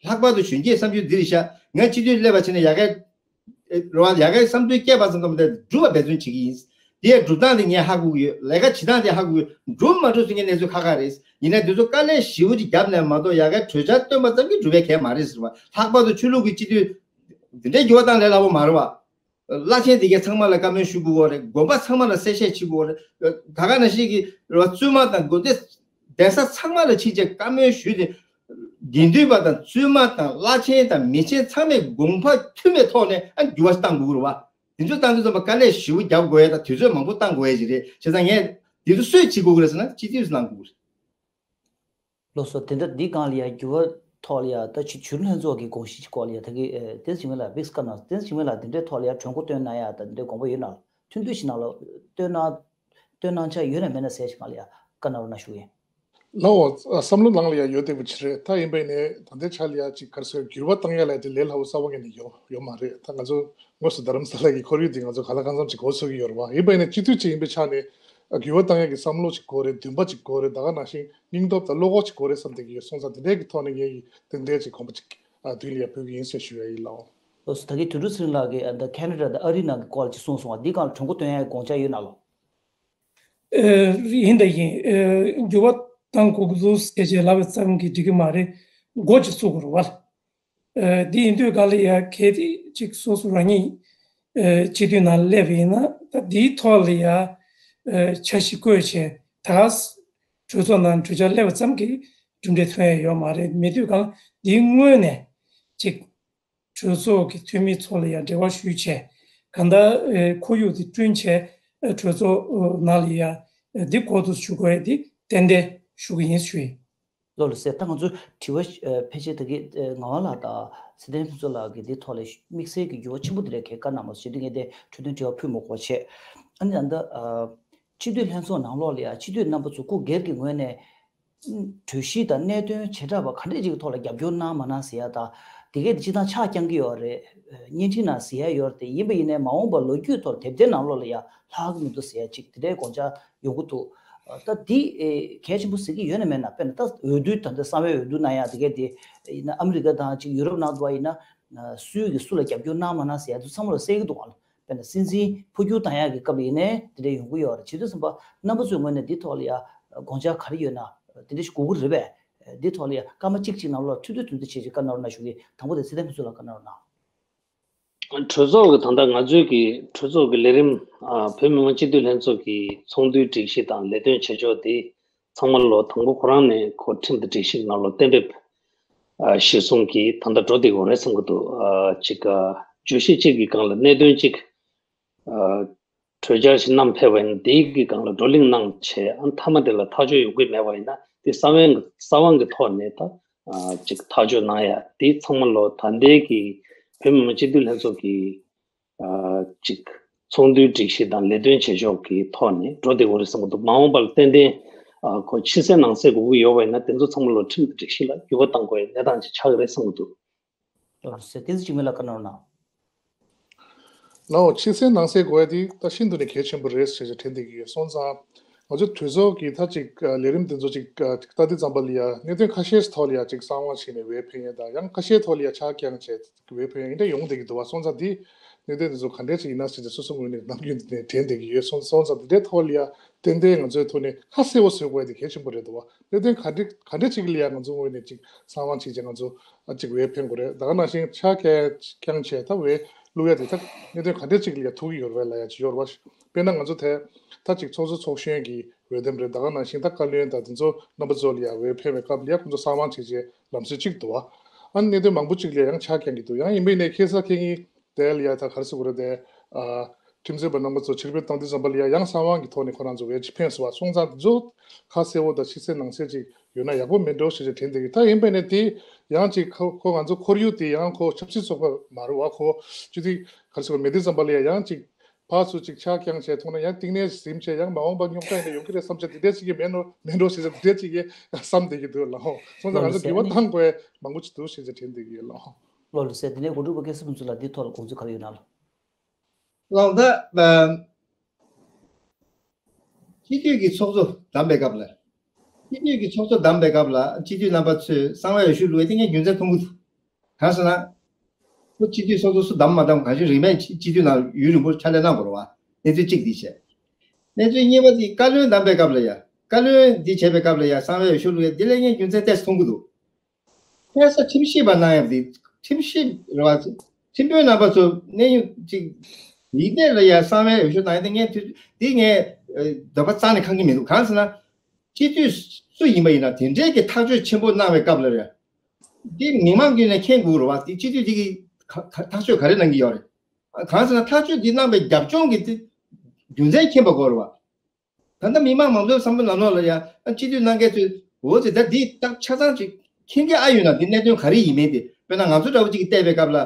ལྷག་པར་དུ་གཞོན་སྐྱེས་བསམ་ཚུལ་འདི་རེད་ཤག་ང་སྤྱི་འཐུས་སླེབས་པ་བྱས་ནས་ཡ་གི་རེད་བ། ཡ་གིའི་བསམ་ཚུལ་སྐྱེས་པ་ཙམ་ཙམ་དེ་སྒྲུབ་པ་འབད་བརྩོན་བྱེད་ཀྱི་ཡིན། དེ་ཡས་སྒྲུབ་སྟངས་དེ་ངས་ཧ་གོ་གི་ཡོད། ལས་ཀ་བྱེད་སྟངས་དེ་ཧ་གོ་གི་ཡོད། སྒྲུབ་མ་སྒྲུབ་ཟེར་མཁན་གནས་ཚུལ་ཁག་ཁག་རེད། ཡིན་ནའི་དེ་ཚོ་དཀའ་ལས་ཞེ་པོ་ཅིག་བརྒྱབ་ནས་མ་གཏོགས་ཡ་གིའི་གྲོས་འཆར་བཏོན་པ་ཙམ་གྱིས་སྒྲུབ་པའི་གལ་མ་རེད་ཟེར་བ། ལྷག་པར་དུ་ཆོས་ལུགས་ཀྱི་སྤྱི་འཐུས་འདི་འདྲའི་འགྱུར་བ་བཏང་ལས་སླ་པོ་མ་རེད་བ། བླ་ཆེན་དེ་གས་ཚང་མ་ལ་བཀའ་མོལ་ཞུ་དགོས་རེད། དགོན་པ་ཚང་མ་ལ་གསལ་བཤད་བྱེད་དགོས་རེད། ད་ག་ནང་བཞིན་གྱི་བཙུན་མ་དང་དགོན་སྡེ་གདན་ས་ཚང་མ་ལ་ཕྱིན་བྱས་བཀའ་མོལ་ཞུས་ཏེ། དགེ་འདུན་པ་དང་བཙུན་མ་དང་བླ་ཆེན་དང་མི་ཆེན་ཚང་མས་དགོངས་པ་མཐུན་པའི་ཐོག་ནས་ཨ་འགྱུར་བ་བཏང་དགོས་རེད་བ། དེ་ཚོ་བཏང་དུས་ཙམ་པ་དཀའ་ལས་ཞེ་པོ་རྒྱག་དགོས་ཡས་དང་དུས་ཚོད་མང་པོ་བཏང་དགོས་ཡས་ཅིག་རེད། བྱས་ཙང་ངས་དེ་ཚོ་སུས་བྱེད་དགོས་ཀྱི་རེད་ཟེར་ན་སྤྱི་འཐུས་སུ་གནང་དགོས་ཀྱི་རེད། ལགས་སོ། དེ་འདྲ་འདི་སྒང་ལ་ཡ་འགྱུར་བ་ཐོག་ལ་ཡ་ད་ཕྱི་གཞོན་ནུ་ལྷན་ཚོགས་ཀྱི་དགོངས་གཞི་ཅིག་སྐོར་ལ་ཡ་ད་གི་ཨེ་བསྟན་འཛིན་འཇིགས་མེད་ལགས་དཔེ་སྐབས་ནང་བསྟན་འཛིན་འཇིགས་མེད་ལགས་དེ་འདྲའི་ཐོག་ལ་ཡ་གྲོས་འགོ་བཏོན་གནང་ཡ་ད་དེ་འདྲའི་དགོངས་པ་ཡོད་ན་ལ་ཐུང་ཐུང་ཞིག་ནང་ལ་བཏོན་གནང་བཏོན་གནང་འཆར་ཡོད་ན་མེད་ན་ཟེར་ཞིག་སྒང་ལ་ཡ་བཀའ་གནང་རོགས་གནང་ཞུ་ཡིན། ལགས་འོ། བསམ་བློ་ནང་ལ་ཡ་ཡོད་བསྡད་པ་ཅིག་རེད། ད་ཡིན་པས་ནས་ད་ལྟའི་ཆ་ལ་ཡ་ཅིག་ག་རེ་ཟེར་འགྱུར་བ་བཏང་ཡ་ལ་དེ་ལས་སླ་བོ་གསར་པ་ངས་ནས་ཡོད་ཡོད་མ་རེད། ད་ང་ཚོ་དངོས་སུ་རྡ་རམ་ས་ལ་གི་ཁོར་ཡུག་འདི་ང་ཚོ་ག་ལ་གང་འཚམ་ཅིག་གོ་ཚོད་ཀྱི་ཡོད་རེད་བ། ཡིན་པས་ནས་སྤྱི་འཐུས་ཅིག་ཡིན་པའི་ཆ་ནས་འགྱུར་བ་བཏང་ཡ་གི་བསམ་བློ་ཅིག་དགོས་རེད། འདུན་པ་ཅིག་དགོས་རེད། ད་ག་ནང་བཞིན་སྙིང་སྟོབས་དང་བློ་ཁོག་ཅིག་དགོས་རེད་བསམ་བསྡད་ཀྱི་ཡོད་སོང་ཙང་དེ་འདྲའི་གི་ཐོག་ནས་ངས་ཡི་དེ་འདྲའི་ཅིག་དགོངས་པ་ཅིག་ཨ་མདུན་ལ་ཡ་འབུལ་གྱི་ཡིན་ཟེར་ཞུ་ཡ་ཡིན་ལགས། ལགས་སོ། ད་གིན་དོན་གྲུབ་ཚེ་རིང་ལགས་ཀྱིས་ཨ་ད་ཁེ་ན་ཌ་དང་ཨ་རིའི་ནང་གི་སྐོར་ལ་ཅིག་གསུངས་སོང་བ། འདི་སྒང་ལ་གྲོས་འགོ་བཏོན་ཡ་དགོངས་འཆར་ཡོད་ན་ལོ། ཨེ། ཡིན་ད་ཡིན། ཨེ། འགྱུར་བ་གཏང་དགོས་ཀྱི་འདུག་ཟེར་བྱས་ལབ་པ་ཙམ་གྱིས་འགྲིག་གི་མ་རེད། འགོ་ཅིག་ཚུགས་དགོས་རེད་བ། ཨེ། འདི་ཡིན་དུས་ག་ལ་ཡ་གལ་ཏེ་ཅིག་སོ་སོ་རང་ཉིད་ཨེ་སྤྱི་འཐུས་ནང་སླེབས་པ་ཡིན་ན་ད་འདིའི་ཐོག་ལ་ཡ་ཨེ་འཆར་གཞི་བཀོད་བྱས་ད་གྲོས་ཚོགས་ནང་གྲོས་འཆར་སླེབས་པ་ཙམ་གྱིས་གྲུབ་འབྲས་ཐོན་ཡ་ཡོད་མ་རེད། མེད་དུས་ག་ལ་འདིའི་སྔོན་ནས་ཅིག་གྲོས་ཚོགས་ཀྱི་འཐུས་མི་ཚོ་ལ་ཡང་འབྲེལ་བ་ཞུས་བྱས། གང་ལྟར་ཁོར་ཡུག་དེ་བསྐྲུན་བྱས་གྲོས་ཚོགས་ནང་ལ་ཡ་འདི་འགོ་ཏུ་ཞུ་དགོས་ཡ་དེ་ཏན་ཏན་ཞུ་གི་ཡིན་ཞུ་ཡིན། ལོ་ལ་ཟེར་ད་ང་ཚོའི་དྲི་བ་ཕལ་ཆེར་ད་གི་ངག་དབང་ལགས་དང་ཚེ་བརྟན་ཕུན་ཚོགས་ལགས་ཀྱི་འདི་ཐོག་ལ་དམིགས་བསལ་གྱི་འགྱུར་བ་ཆེན་པོ་དེ་འདྲ་གས་བཀའ་གནང་མ་སོང་ཞེས་དུས་ངས་དེ་འཕྲོས་དོན་དྲི་བ་ཕུལ་མ་དགོས་བྱས། ཨ་ནི་ད་ལྟ་སྤྱི་འཐུས་ལྷན་ཚོགས་ནང་ལོགས་ལ་ཡ་སྤྱི་འཐུས་རྣམ་པ་ཚོ་སྐུ་སྒེར་གྱི་ངོས་ནས་གྲོས་གཞི་དང་གནད་དོན་བྱེ་བྲག་པ་ག་འདྲས་ཅིག་གི་ཐོག་ལ་རྒྱབ་སྐྱོར་གནང་མ་གནང་ཟེར་ཡ་དང་། དེ་གས་དེ་སྤྱི་བཏང་ཆག་རྐྱང་གི་ཡོད་རེད། བརྙན་འཕྲིན་ནང་ཟེར་ཡ་ཡོད་རེད་དེ། ཡིན་པ་ཡིན་ནའི་མ་འོངས་པར་ལོ་རྒྱུས་ཐོག་དེབ་ཐེར་ནང་ལོགས་ལ་ཡ་ལྷག་གི་མི་འདུག་ཟེར་ཡ་ཅིག་དེ་འདྲའི་དགོངས་འཆར་ཡོང་གི་འདུག་ད་འདི་གལ་ཆེན་པོ་ཟེར་གྱི་ཡོད་ན་མེད་ན། དཔེར་ན་ད་འོས་བསྡུ་ད་ལྟ་གསང་བའི་འོས་བསྡུ་གནང་ཡ་དེ་གས་དེ་ཡིན་ན་ཨ་མི་རི་ཀ་དང་ཅིག་ཡུ་རོབ་ནང་དུ་བ་ཡིན་ན་སུས་གི་སུ་ལ་རྒྱབ་སྐྱོར་གནང་མ་གནང་ཟེར་ཡ་དེ་ཚང་མ་ལ་གསལ་གི་འདུག་ག་ལ། དཔེར་ན་སྲིད་འཛིན་འཕོ་འགྱུར་བཏང་ཡག་གི་སྐབས་ལ་ཡིན་ནའི་དེ་འདྲ་ཡོང་གི་ཡོད་རེད། བྱེད་དུས་ཙམ་པ་རྣམ་པ་ཚོའི་ངོས་ནས་འདི་ཐོག་ལ་ཡ་དགོངས་འཆར་ག་རེ་ཡོད་ན་དེ་འདྲ་ཞིག་དགོས་ཀྱི་རེད་པས། འདི་ཐོག་ལ་ཡ་སྐར་མ་གཅིག་གཅིག་ནང་ལོགས་ཐུང་ཐུང་ཐུང་ཐུང་བྱས་ཅིག་བཀའ་གནང་རོགས་གནང་ཞུ་གི། དང་པོ་དེ་ཚེ་བརྟན་ཕུན་ཚོགས་ལགས་བཀའ་གནང་རོགས་གནང་། གྲོས་ཚོགས་ཀྱི་ད་ལྟ་ང་ཚོའི་གི་གྲོས་ཚོགས་ཀྱི་ལས་རིམ། ཨ་བོད་མི་མང་སྤྱི་འཐུས་ལྷན་ཚོགས་ཀྱི་ཚོགས་འདུའི་སྒྲིག་གཞི་དང་ལས་དོན་བྱེད་ཕྱོགས་དེ་ཚང་མ་ལོ་དང་པོ་ཁོ་རང་ནས་ཁོ་ཁྲིམས་དང་སྒྲིག་གཞི་ནང་ལོ་གཏན་འབེབས་ཨ་གཞིར་བཟུང་གིས་ད་ལྟ་འགྲོ་བསྡད་ཡོད་རེད་བསམ་གྱི་འདུག་ཨ་ཅིག་ཨ་བརྗོད་གཞི་གཅིག་གི་སྒང་ལ་གནད་དོན་གཅིག་ཨ་གྲོས་འཆར་ཞིག་བསྣམས་ཕེབས་པ་ཡིན་ན། དེའི་གི་སྒང་ལ་བགྲོ་གླེང་གནང་བྱས། ཨ་མཐའ་མ་དེ་ལ་ཐག་གཅོད་ཡོང་གི་མེད་པ་ཡིན་ན་དེ་གསང་བའི་གསང་བའི་གི་ཐོག་ནས་ད་ཨ་ཅིག་ཐག་གཅོད་གནང་ཡ་དེ་ཚང་མ་ལོ་ད་ལྟའི་གི་བོད་མི་མང་སྤྱི་འཐུས་ལྷན་ཚོགས་ཀྱི་ཨ་ཅིག་ཚོགས་འདུའི་སྒྲིག་གཞི་དང་ལས་དོན་བྱེད་ཕྱོགས་ཀྱི་ཐོག་ནས་འགྲོ་བསྡད་ཡོད་རེད་བསམ་གྱི་འདུག་མ་འོངས་པ་ལ་ཏན་ཏན་ཨ་ཁོ་ཕྱི་གསལ་ནང་གསལ་དགོས་ཀྱི་ཡོད་པ་ཡིན་ན་དེ་ཚོ་ཚང་མ་ལོ་ཁྲིམས་དང་སྒྲིག་གཞི་ལ་འགྱུར་བ་གཏང་དགོས་ཡ་གནས་སྟངས་ཅིག་ཆགས་ཀྱི་རེད་བསམ་གྱི་འདུག་ལགས་སོ། བསྟན་འཛིན་འཇིགས་མེད་ལགས་བཀའ་གནང་རོགས་གནང་། ལའོ། ཕྱི་གསལ་ནང་གསལ་དགོས་ཡ་དེ་ད་ཤིན་ཏུ་ནས་གལ་ཆེན་པོ་རེད་ཟེར་ཞེས་དྲན་བསྡད་ཀྱི་ཡོད། སོང་ཙང་ང་ཚོ་གྲོས་ཚོགས་ཀྱི་ད་ཅིག་ལས་རིམ་དེ་ཚོ་ཅིག་ལྟ་དུས་ཙམ་པ་ལ་ཡ་གནད་དོན་ཁ་ཤས་ཐོག་ལ་ཡ་ཅིག་གསང་བ་བྱས་ནས་འོས་འཕེན་ཡ་དང་། ཡང་ཁ་ཤས་ཐོག་ལ་ཡ་ཆ་རྐྱང་བྱས་འོས་འཕེན་ཡ་འདི་འདྲ་ཡོང་བསྡད་ཀྱི་འདུག་བ། སོང་ཙང་འདི་གནད་དོན་དེ་ཚོ་ག་འདྲས་ཅིག་ཡིན་ན་ཟེར་ཏེ་སོ་སོ་ངོས་ནས་ནམ་རྒྱུན་ནས་དྲན་བསྡད་ཀྱི་ཡོད། སོང་སོང་ཙང་འདི་འདྲའི་ཐོག་ལ་ཡ་ཏན་ཏན་ང་ཚོའི་ཐོག་ནས་ཁ་གསལ་བོ་བཟོ་དགོས་ཡ་དེ་གལ་ཆེན་པོ་རེད་འདུག་བ། གནད་དོན་ག་འདྲས་ག་འདྲས་ཅིག་ལ་ཡ་ང་ཚོ་ངོས་ནས་ཅིག་གསང་བ་བྱས་ཀྱང་ང་ཚོ་ཨ་ཅིག་འོས་འཕེན་དགོས་རེད། ད་ག་ནང་བཞིན་ཆ་རྐྱང་བྱས་ད་འོས་བླུག་ཡ་དེ་ད་གནད་དོན་ག་འདྲས་ཅིག་ལ་ཡ་ཐུག་གི་ཡོད་རེད་ལ་ཡ་ཅིག་ཡོད་རེད་བ། དཔེར་ན་ང་ཚོ་དེ་ད་ཅིག་ཚོགས་གཙོ་ཚོགས་གཞོན་གྱི་འོས་འདེམས་རེད། ད་ག་ནང་བཞིན་ད་བཀའ་བློན་དང་དེ་ཚོ་རྣམ་པ་ཚོ་ལ་ཡ་འོས་འཕེན་པའི་སྐབས་ལ་ཡ་ཁོང་ཚོ་གསང་བ་བྱས་རྗེས་ལམ་སྲོལ་གཅིག་འདུག་བ། ཨ་ནི་གནད་དོན་མང་པོ་གཅིག་ལ་ཡང་ཆ་རྐྱང་གི་འདུག་ཡང་ཡིན་པའི་ནས་ཁེ་ས་ཁེ་ངེས་དེ་ལ་ཡ་ད་ག་རེ་ཟེར་དགོས་རེད་དེ། ཨ་ཁྲིམས་རྩོད་པ་རྣམ་པ་ཚོ་ཕྱིར་འབུད་བཏང་དུས་ཙམ་པ་ལ་ཡ་ཡང་གསང་བ་གི་ཐོག་ནས་ཁོ་རང་ཚོ་འོས་ཅིག་འཕེན་སོང་བ། སོང་ཙང་དེ་ཚོ་ཁ་གསལ་བོ་དང་ཕྱི་གསལ་ནང་གསལ་ཅིག་ཡོད་ན་ཡག་པོ་མེད་འགྲོ་ཞེས་ཅིག་དྲན་བསྡད་ཀྱི། ད་ཡིན་པའི་ནས་དེ་ཡང་ཅིག་ཁོ་ཁོ་ང་ཚོ་ཁོར་ཡུག་དེ་ཡང་ཁོ་ཆབ་སྲིད་ཚོགས་པ་མ་རེད་བ། ཁོ་སྤྱི་འཐུས་ག་རེ་ཟེར་དགོས་རེད། མེད་དུས་ཙམ་པ་ལ་ཡ་ཡང་ཅིག་ཕར་ཚུར་ཅིག་ཆ་རྐྱང་བྱས་མཐོང་ན་ཡང་གཏིང་ནས་ཟིན་བྱས་ཡང་མ་འོངས་པ་རྙོག་དྲ་ཡིན་ན་ཡོང་གི་རེད་བསམ་བྱས་འདི་འདྲས་ཅིག་གི་མེད་ནོ་མེད་འགྲོ་ཞེས་བྱས་འདི་འདྲས་ཅིག་གི་བསམ་བསྡད་ཀྱི་འདུག་ལགས། སོང་ཙང་ང་ཚོ་འགྱུར་བ་གཏང་དགོས་མང་པོ་ཅིག་འདུག་ཞེས་བྱས་དྲན་བསྡད་ཀྱི་ཡོད་ལགས། ལགས་སོ། དེ་ནས་དགོངས་གྲུབ་པ་སྐལ་བཟང་ཕུན་ཚོགས་ལགས་འདི་ཐོག་ལ་དགོངས་ཚུལ་ག་རེ་ཡོད་ན་ལགས། ལགས་ད། སྤྱི་འཐུས་ཀྱི་ཚོགས་གཙོ་བདམས་པའི་སྐབས་ལ། སྤྱི་འཐུས་ཀྱི་ཚོགས་གཙོ་བདམས་པའི་སྐབས་ལ་སྤྱི་འཐུས་རྣམ་པ་ཚོས་གསང་བའི་འོས་ཤོག་བླུགས་ཡ་དེ་ངས་རྒྱུ་མཚན་མཐོང་གི་འདུག་གང་ཟེར་ན། ཁོ་སྤྱི་འཐུས་ཚོགས་གཙོ་སུ་བདམས་མ་བདམས་གང་ཞིག་རིང་མིན་སྤྱི་འཐུས་ནང་ཡུན་རིང་པོ་ཕྱག་ལས་གནང་དགོས་རེད་བ། གནས་ཚུལ་གཅིག་འདི་བྱས། གནས་ཚུལ་གཉིས་པ་དེ་བཀའ་བློན་བདམས་པའི་སྐབས་ལ་ཡ། བཀའ་བློན་འདི་བྱས་པའི་སྐབས་ལ་ཡ་གསང་བའི་འོས་ཤོག་བླུགས་ཡ་འདི་ལ་ངས་རྒྱུ་མཚན་ཏོག་ཙམ་མཐོང་གི་འདུག་ཁ་སང་ཁྲིམས་ཞིབ་པ་གནང་ཡ་འདི་ཁྲིམས་ཞིབ་རེད་བ། ཁྲིམས་དཔོན་རྣམ་པ་ཚོ་གནས་ཡུན་གཅིག་ཡིག་སྡེར་ལ་ཡ་གསང་བའི་འོས་ཤོག་བཏང་ཡ་དེ་ངས་དུས་འདི་ངས་འདོད་པ་རྩ་ནས་ཁེངས་ཀྱི་མི་འདུག་གང་ཟེར་ན། སྤྱི་འཐུས་སུ་ཡིན་པ་ཡིན་ན་དེ་འདྲའི་གི་ཐག་གཅོད་ཆེན་པོ་གནང་བའི་སྐབས་ལ་རེད། འདི་མི་མང་ཀུན་ནས་མཁྱེན་དགོས་རེད་བ། འདི་སྤྱི་འཐུས་འདི་གི་ཐག་གཅོད་ག་རེ་གནང་གི་ཡོད་རེད། གང་ཟེར་ན་ཐག་གཅོད་འདི་གནང་བའི་རྒྱབ་ལྗོངས་ཀྱི་འདི་རྒྱུ་མཚན་མཁྱེན་པ་དགོས་རེད་བ། ད་ལྟ་མི་མང་མང་ཚོའི་བསམ་བློ་ནང་ལོགས་ལ་ཡ་སྤྱི་འཐུས་གནང་མཁན་ཚོས་འོ་ཙི་ད་འདི་ད་ཆ་ཚང་ཅིག་མཁྱེན་གྱི་ཨ་ཡོད་ན་འདི་གནད་དོན་ག་རེ་ཡིན་མིན་དེ། དཔེར་ན་ང་ཚོ་འདྲ་བོ་ཅིག་གིས་བལྟས་པའི་སྐབས་ལ།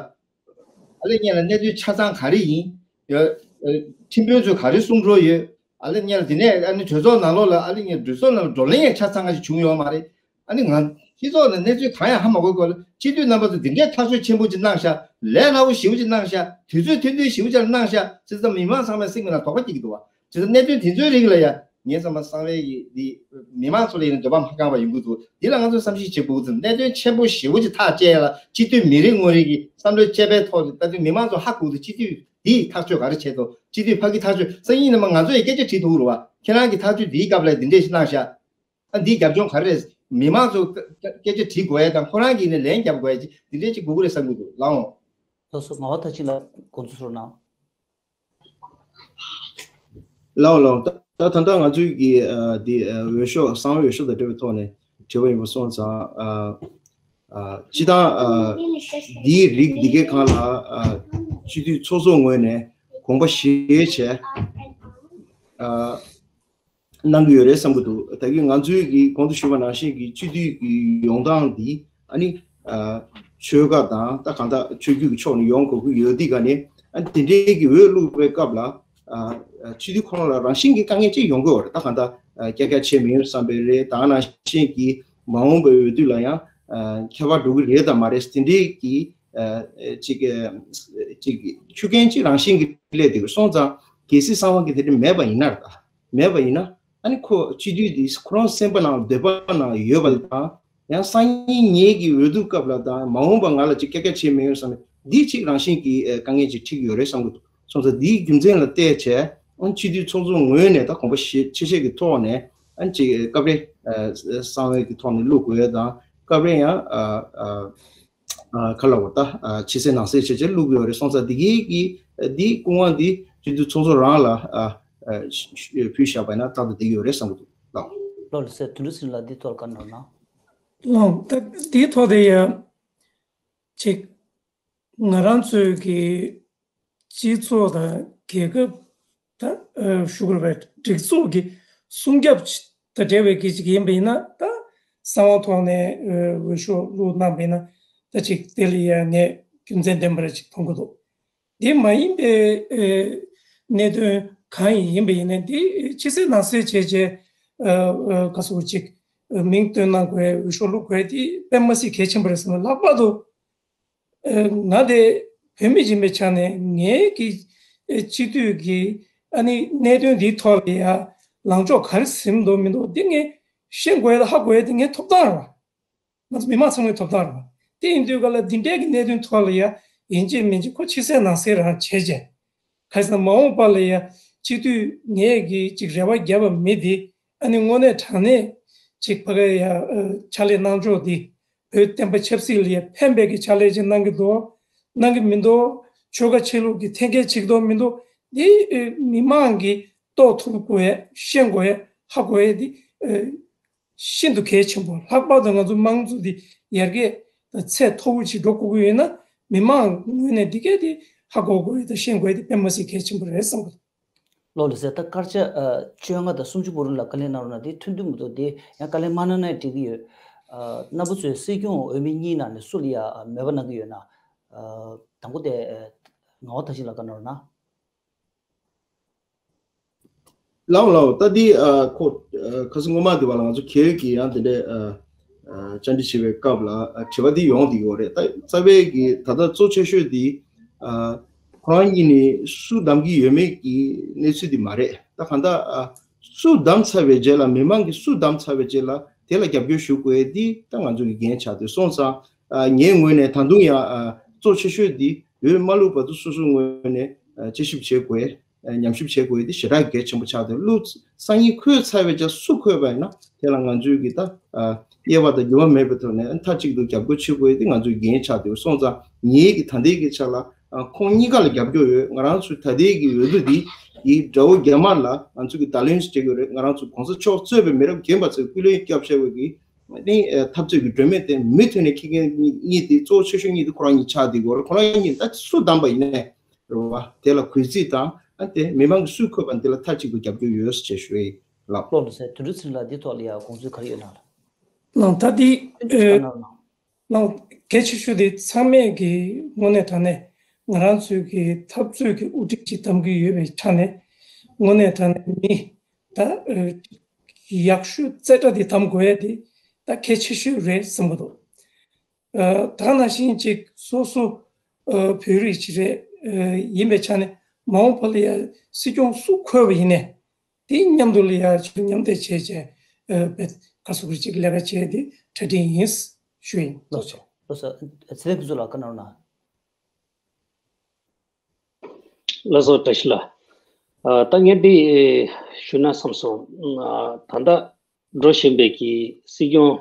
ཨ་ལེ་ངས་ལ་གནས་ཚུལ་ཆ་ཚང་ག་རེ་ཡིན། ཡ། ཨ། ཁྲིམས་དཔོན་ཚོས་ག་རེ་གསུང་འགྲོ་ཡོད། ཨ་ལེ་ངས་ལ་དེ་ནས་ཨ་ནི་གྲོས་ཚོགས་ནང་ལོགས་ལ་ཨ་ལེ་ངས་གྲོས་ཚོགས་ནང་ལ་བགྲོ་གླེང་ཡང་ཆ་ཚང་ང་ཞིག་བྱུང་ཡོད་མ་རེད། ཨ་ནི་ང་སྤྱི་ཚོགས་ནང་གནས་ཚུལ་གང་ཡང་ཧ་མ་གོ་སྐོར་ལ་སྤྱི་འཐུས་རྣམ་པ་ཚོ་འདི་འདྲའི་ཐག་གཅོད་ཆེན་པོ་ཅིག་གནང་ཤག་ལས་སླ་བོ་ཞེ་པོ་ཅིག་གནང་ཤག་དུས་ཚོད་ཐུང་ཐུང་ཞེ་པོ་ཅིག་གནང་ཤག་ཅེས་ཙམ་མི་མང་ཚང་མའི་སེམས་ཀྱི་ནང་དོགས་པ་སྐྱེ་གི་འདུག་བ། ཅེས་ཙམ་གནད་དོན་དེ་ཚོའི་རིགས་ལ་ཡ་ངས་ཚང་མ་གསང་བའི་ཡི་འདི་མི་མང་ཚོ་ལ་ཡིན་ན་འདོད་པ་མ་ཁེངས་པ་ཡོང་གི་འདུག་འདི་ལ་ང་ཚོས་བསམ་གཞིག་བྱེད་དགོས་ཀྱི་འདུག་གནད་དོན་ཆེན་པོ་ཞེ་པོ་ཅིག་ཐག་བཅད་ཡ་ལ་སྤྱི་འཐུས་མི་རེ་ངོ་རེ་གི་བསམ་བློའི་དཔྱད་པའི་ཐོག་ནས་ད་དུང་མི་མང་ཚོ་ཧ་གོ་འདུག་སྤྱི་འཐུས་འདིས་ཐག་གཅོད་ག་རེ་བྱས་འདུག་སྤྱི་འཐུས་ཕ་གི་ཐག་གཅོད་སང་ཉིན་ནས་མ་ང་ཚོ་ཡི་སྐད་ཆ་དྲིས་ཐུབ་རེད་བ། ཁྱེད་རང་གི་ཐག་གཅོད་འདིའི་སྐབས་ལ་འདི་འདྲས་ཞིག་གནང་ཤག་ཨ་འདིའི་རྒྱབ་ལྗོངས་ག་རེ་རེད། མི་མང་ཚོ་སྐད་ཆ་དྲིས་དགོས་ཡ་དང་ཁོ་རང་གིས་ནས་ལན་རྒྱབ་དགོས་ཡ་ཅིག་འདི་འདྲས་ཅིག་དགོས་ཀྱི་རེད་བསམ་གྱི་འདུག་ལགས་འོང་། ལགས་སོ། ངག་དབང་མཐར་ཕྱིན་ལགས་དགོངས་ཚུལ་གསུང་རོགས་གནང་། ལགས་འོང་ལགས་འོང་། ད་ད་ད་ལྟ་ང་ཚོའི་གི་ཨ་འདི་ཨ་འོས་ཤོག་གསང་བའི་འོས་ཤོག་དང་འབྲེལ་བའི་ཐོག་ནས་དྲི་བ་ཡིན་པ་སོང་ཙང་ཨ་ཨ་སྤྱི་བཏང་ཨ་འདིའི་རིགས་འདི་གའི་སྒང་ལ་ཨ་སྤྱི་འཐུས་ཚོགས་གཙོ་ངོས་ནས་ དགོངས་པ་བཞེས་བྱས། ཨ། གནང་གི་ཡོད་རེད་བསམ་གྱི་འདུག་ད་གིན་ང་ཚོའི་གི་གོང་དུ་ཞུས་པ་ནང་བཞིན་གྱི་སྤྱི་འཐུས་ཀྱི་ཡོང་སྟངས་འདི་ཨ་ནི་ཨ་ཆོལ་ཁ་དང་ད་གང་ལྟར་ཆོས་བརྒྱུད་ཀྱི་ཕྱོགས་ནས་ཡོང་དགོས་ཀྱི་ཡོད་དུས་ག་ནས་ཨ་དེ་འདྲའི་གི་འོས་བླུགས་པའི་སྐབས་ལ་ཨ་ཨ་སྤྱི་འཐུས་ཁོ་རང་ལ་རང་བཞིན་གྱི་དཀའ་ངལ་ཅིག་ཡོང་གི་ཡོད་རེད། ད་གང་ལྟར་ཨ་བསྐྱར་བསྐྱར་བྱས་མི་ཡོང་བསམ་པའི་རེད། ད་ག་ནང་བཞིན་གྱི་མ་འོངས་པའི་འོས་བསྡུ་ལ་ཡང་ཨ་ཁྱད་པར་འགྲོ་གི་རེད་དམ་མ་རེད། དེ་འདྲའི་གི་ཨ་ཅིག་ཅིག་ཆུ་རྐྱེན་ཅིག་རང་བཞིན་གྱི་སླེབས་བསྡད་ཀྱི་སོང་ཙང་། གལ་སྲིད་གསང་བ་གི་དེ་འདྲ་མེད་པ་ཡིན་ན་རེད། ད་མེད་པ་ཡིན་ན་ཨ་ནི་ཁོ་སྤྱི་འཐུས་འདི་ཁོ་རང་སེམས་པ་ནང་འདོད་པ་ནང་ཡོད་པ་དང་། ཡང་སང་ཉིན་ངེད་ཀྱི་འོས་བསྡུ་སྐབས་ལ་དང་མ་འོངས་པ་ང་ལ་ཅིག་སྐད་ཆ་བྱེད་མི་ཡོང་བསམ་ནས་འདི་ཅིག་རང་བཞིན་གྱི་ཨ་དཀའ་ངལ་ཅིག་འཕྲད་ཀྱི་ཡོད་རེད་བསམ་གྱི་འདུག་སོང་ཙང་འདིའི་རྒྱུ་མཚན་ལ་བལྟས་བྱས་ཨ་ནི་སྤྱི་འཐུས་ཚོགས་གཙོ་ངོས་ནས་ད་དགོངས་པ་བཞེས་ཆེ་བཞེས་ཀྱི་ཐོག་ནས་ཨ་ནི་ཅིག་སྐབས་རེ་ཨ་གསང་བའི་གི་ཐོག་ནས་བླུག་དགོས་དང་སྐབས་རེ་ཡང་ཨ་ཨ། ཨ་ཁ་ལ་བ་ད་ཨ་ཕྱི་གསལ་ནང་གསལ་བྱས་བྱས་བླུག་ཡོད་རེད། སོང་ཙང་འདི་གའི་གི་འདི་སྐུ་དབང་འདི་སྤྱི་འཐུས་ཚོགས་གཙོ་རང་ལ་ཨ་ཨ་ཕུལ་བཞག་པ་ཡིན་ན་ཏག་ཏག་འགྲིག་ཡོད་རེད་བསམ་གྱི་འདུག་ལགས། ལགས་ལགས་སེ། དོན་གྲུབ་ཚེ་རིང་ལགས་འདི་ཐོག་ལ་བཀའ་གནང་རོགས་གནང་། ལགས། ད་འདིའི་ཐོག་དེ་ཡ་ཅིག་ང་རང་ཚོའི་གི་སྤྱི་ཚོགས་དང་རྒྱལ་ཁབ་དང་ཨ་ཞུ་དགོས་པའི་སྒྲིག་འཛུགས་ཀྱི་སྲུང་སྐྱོབ་དང་འབྲེལ་བའི་གི་ཅིག་ཡིན་པ་ཡིན་ན། ད་གསང་བ་ཐོག་ནས་ཨ་འོས་ཤོག་བླུགས་གནང་པ་ཡིན་ན་ད་ཅིག་དེ་ལ་ཡང་ངས་རྒྱུ་མཚན་ལྡན་པ་རེ་ཅིག་མཐོང་གི་འདུག་དེ་མ་ཡིན་པའི་ཨ་གནད་དོན་གང་ཡིན་ཡིན་པ་ཡིན་ན་དེ་ཕྱི་གསལ་ནང་གསལ་བྱས་བྱས་ཨ་ཨ་ག་ཟེར་ཅིག་ཨ་མིང་བཏོན་གནང་དགོས། འོས་ཤོག་བླུགས་དགོས་དེ་དཔེ་མ་སྲིད་གལ་ཆེན་པོ་རེད་བསམ་ལ། ལྷག་པར་དུ་ཨ་ང་དེ་བོད་མི་ཡིན་པའི་ཆ་ནས་ངའི་གི་ཨ་སྤྱི་འཐུས་ཀྱི་ཨ་ནི་གནད་དོན་འདིའི་ཐོག་ལ་ཡ་ལངས་ཕྱོགས་ག་རེ་ཟིན་འདུག་མི་འདུག་འདི་ངས་ཤེས་དགོས་ཡ་དང་ཧ་གོ་ཡ་དེ་ངའི་ཐོབ་ཐང་རེད་བ། ང་ཚོ་མི་མང་ཚང་མའི་ཐོབ་ཐང་རེད་བ། དེ་ཡིན་དུས་ག་ལ་འདི་འདྲའི་གི་གནད་དོན་ཐོག་ལ་ཡ་ཡིན་གཅིག་མིན་གཅིག་ཁོ་ཕྱི་གསལ་ནང་གསལ་རང་བྱས་བྱས། ག་རེ་ཟེར་ན་མ་འོངས་པ་ལ་ཡ་སྤྱི་འཐུས་ངས་གི་ཅིག་རེ་བ་བརྒྱབ་པ་མི་འདི་ཨ་ནི་དངོས་གནས་དྲང་གནས་ཅིག་ཕ་ག་ཡ་ཨ་ཕྱག་ལས་གནང་ཕྱོགས་འདི་བོད་བསྟན་པ་ཆབ་སྲིད་ལ་ཡ་ཕན་པའི་གི་ཕྱག་ལས་ཅིག་གནང་གི་འདུག་གནང་གི་མི་འདུག་ཆོལ་ཁ་ཆོས་ལུགས་ཀྱི་འཐེན་འཁྱེར་བྱེད་ཀྱི་འདུག་མི་འདུག་འདི་ཨ་མི་མང་གིས་རྟོགས་ཐུབ་དགོས་ཡ། ཤེས་དགོས་ཡ། ཧ་གོ་ཡ་འདི་ཨ་ཤིན་ཏུ་གལ་ཆེན་པོ། ལྷག་པར་དུ་ང་ཚོ་དམངས་གཙོ་འདི་ཡར་རྒྱས་དང་ཚད་མཐོ་པོ་ཅིག་འགྲོ་དགོས་ཀྱི་ཡོད་ན་མི་མང་ངོས་ནས་འདི་གས་དེ་ཧ་གོ་དགོས་ཡ་དང་ཤེས་དགོས་ཡ་དེ་དཔེ་མ་སྲིད་གལ་ཆེན་པོ་རེད་བསམ་གི་འདུག་ལགས་ལགས་སེ། ད་སྐར་ཆ་ཨ་བཅོ་ལྔ་དང་སུམ་ཅུ་བར་ལ་བཀའ་ལན་གནང་རོགས་གནང་། དེ་ཐུང་ཐུང་མི་འདུག་དེ་ཡང་བཀའ་ལན་མ་གནང་ན་འགྲིག་གི་ཡོད། ཨ་རྣམ་པ་ཚོས་སྲིད་སྐྱོང་འོས་མི་གཉིས་ནང་ནས་སུ་ལ་ཡ་མོས་པ་གནང་གི་ཡོད་ན། ཨ་དང་པོ་དེ་ཨ་ངག་དབང་མཐར་ཕྱིན་ལགས་བཀའ་གནང་རོགས་གནང་། ལགས་ལགས། ད་འདི་ཨ་ཁོ་ཨ་ཁ་སང་སྔོན་མ་དེ་བ་ལ་ང་ཚོ་གལ་གྱི་ཡང་དེ་འདྲའི་ཨ་ཨ་བཅར་འདྲི་བྱེད་པའི་སྐབས་ལ་ཨ་དྲི་བ་འདི་ཡོང་བསྡད་ཡོད་རེད། ད་རྩ་བའི་གི་ད་ལྟ་གཙོ་ཆེ་ཤོས་འདི་ཨ་ཁོ་རང་གཉིས་ནས་སུ་བདམས་ཀྱི་ཡོད་མེད་ཀྱི་གནས་ཚུལ་འདི་མ་རེད། ད་གང་ལྟར་ཨ་སུ་བདམས་ཚར་བའི་རྗེས་ལ་མི་མང་གིས་སུ་བདམས་ཚར་བའི་རྗེས་ལ་དེ་ལ་རྒྱབ་སྐྱོར་ཞུ་དགོས་འདི་ད་ང་ཚོ་གི་འགན་ཆགས་འདུག་སོང་ཙང་ཨ་ངའི་ངོས་ནས་ད་དུང་ཡང་ཨ་གཙོ་ཆེ་ཤོས་འདི་འོས་མ་བླུགས་བར་དུ་སོ་སོའི་ངོས་ནས་ཨ་དཔྱད་ཞིབ་བྱེད་དགོས། ཨ་ཉམས་ཞིབ་བྱེད་དགོས་ཡ་དེ་ཞེ་དྲག་གལ་ཆེན་པོ་ཆགས་འདུག་བླུགས་སང་ཉིན་འཁོད་ཚར་བའི་རྗེས་སུ་འཁོད་པ་ཡིན་ན་དེ་ལ་ང་ཚོས་ཀྱི་ད་ཨ་དབྱེ་བ་དང་འགྱུར་བ་མེད་པའི་ཐོག་ནས་མཐའ་གཅིག་ཏུ་རྒྱབ་སྐྱོར་བྱེད་དགོས་ཡ་དེ་ང་ཚོའི་འགན་ཆགས་འདུག་སོང་ཙང་ངེད་ཀྱི་ད་ལྟའི་གི་ཆ་ལ་ཨ་ཁོང་གཉིས་ཀ་ལ་རྒྱབ་སྐྱོར་ཡོད། ང་རང་ཚོའི་ད་ལྟའི་གི་འོས་བསྡུ་འདི་ཡི་དགྲ་བོ་རྒྱ་དམར་ལ་ང་ཚོས་ཀྱི་བརྡ་ལན་ཞིག་སྤྲད་དགོས་རེད། ང་རང་ཚོ་གོང་ས་མཆོག་གཙོས་པའི་མི་རབས་རྒན་པ་ཚོས་སྐུ་ལས་སྐྱབས་བཅོལ་བའི་གི་ནི་ཨ་འཐབ་རྩོད་ཀྱི་སྒྲོན་མེ་དེ་མུ་མཐུད་ནས་ཁྱེད་གཉིས་དེ་གཙོ་བོ་ཆེ་ཤོས་གཉིས་དེ་ཁོ་རང་གཉིས་ཆགས་བསྡད་ཡོད་རེད། ཁོ་རང་གཉིས་ད་སུ་བདམས་པ་ཡིན་ནའི་རེད་བ། དེ་ལ་གུས་བརྩི་དང་ཨ་དེ་མི་མང་གི་སུས་འཁོད་པ་འདི་ལ་མཐའ་གཅིག་ཏུ་རྒྱབ་སྐྱོར་ཡོད་ཟེར་ཞུ་ཡི་ལགས། ལགས་ལགས་སེ། དོན་གྲུབ་ཚེ་རིང་ལགས་འདི་ཐོག་ལ་ཡང་དགོངས་ཚུལ་ག་རེ་ཡོད་ན་ལགས། ལགས་ད་འདི་ཨེ་ལགས་གལ་ཆེ་ཤོས་དེ་ཚང་མས་ཀྱི་དངོས་གནས་དྲང་གནས་ང་རང་ཚོའི་གི་འཐབ་རྩོད་ཀྱི་དབུ་ཁྲིད་ཅིག་གདམ་གྱི་ཡོད་པའི་ཆ་ནས་དངོས་གནས་དྲང་གནས་མི་ད་ཨེ་ཡག་ཤོས་རྩེ་གྲ་དེ་གདམ་དགོས་ཡ་དེ་ད་གལ་ཆེ་ཤོས་རེད་བསམ་གི་འདུག་ཨ་ད་ག་ནང་བཞིན་ཅིག་སོ་སོ་ཨ་བོད་རིགས་ཅིག་རེད། ཨ་ཡིན་པའི་ཆ་ནས་མ་འོངས་པ་ལ་ཡ་སྲིད་སྐྱོང་སུ་འཁོད་པ་ཡིན་ནའི་དེ་མཉམ་དུ་ལ་ཡ་ཅིག་མཉམ་འདེགས་བྱས་བྱས་ཨ་བེད་ཀ་སུ་ཁུར་ཅིག་ལས་ཀ་བྱས་ཏེ་གྲ་སྒྲིག་ཡིན་ཞུ་ཡིན། ལགས་སོ། ལགས་སོ། ཚེ་རིང་ཕུན་ཚོགས་ལགས་བཀའ་གནང་རོགས་གནང་། ལགས་སོ་བཀྲ་ཤིས་ལགས། ཨ་ད་ངས་འདི་ཞུ་ན་བསམ་སོང་། ཨ་ད་ལྟ་འགྲོ་བཞིན་པའི་གི་སྲིད་སྐྱོང་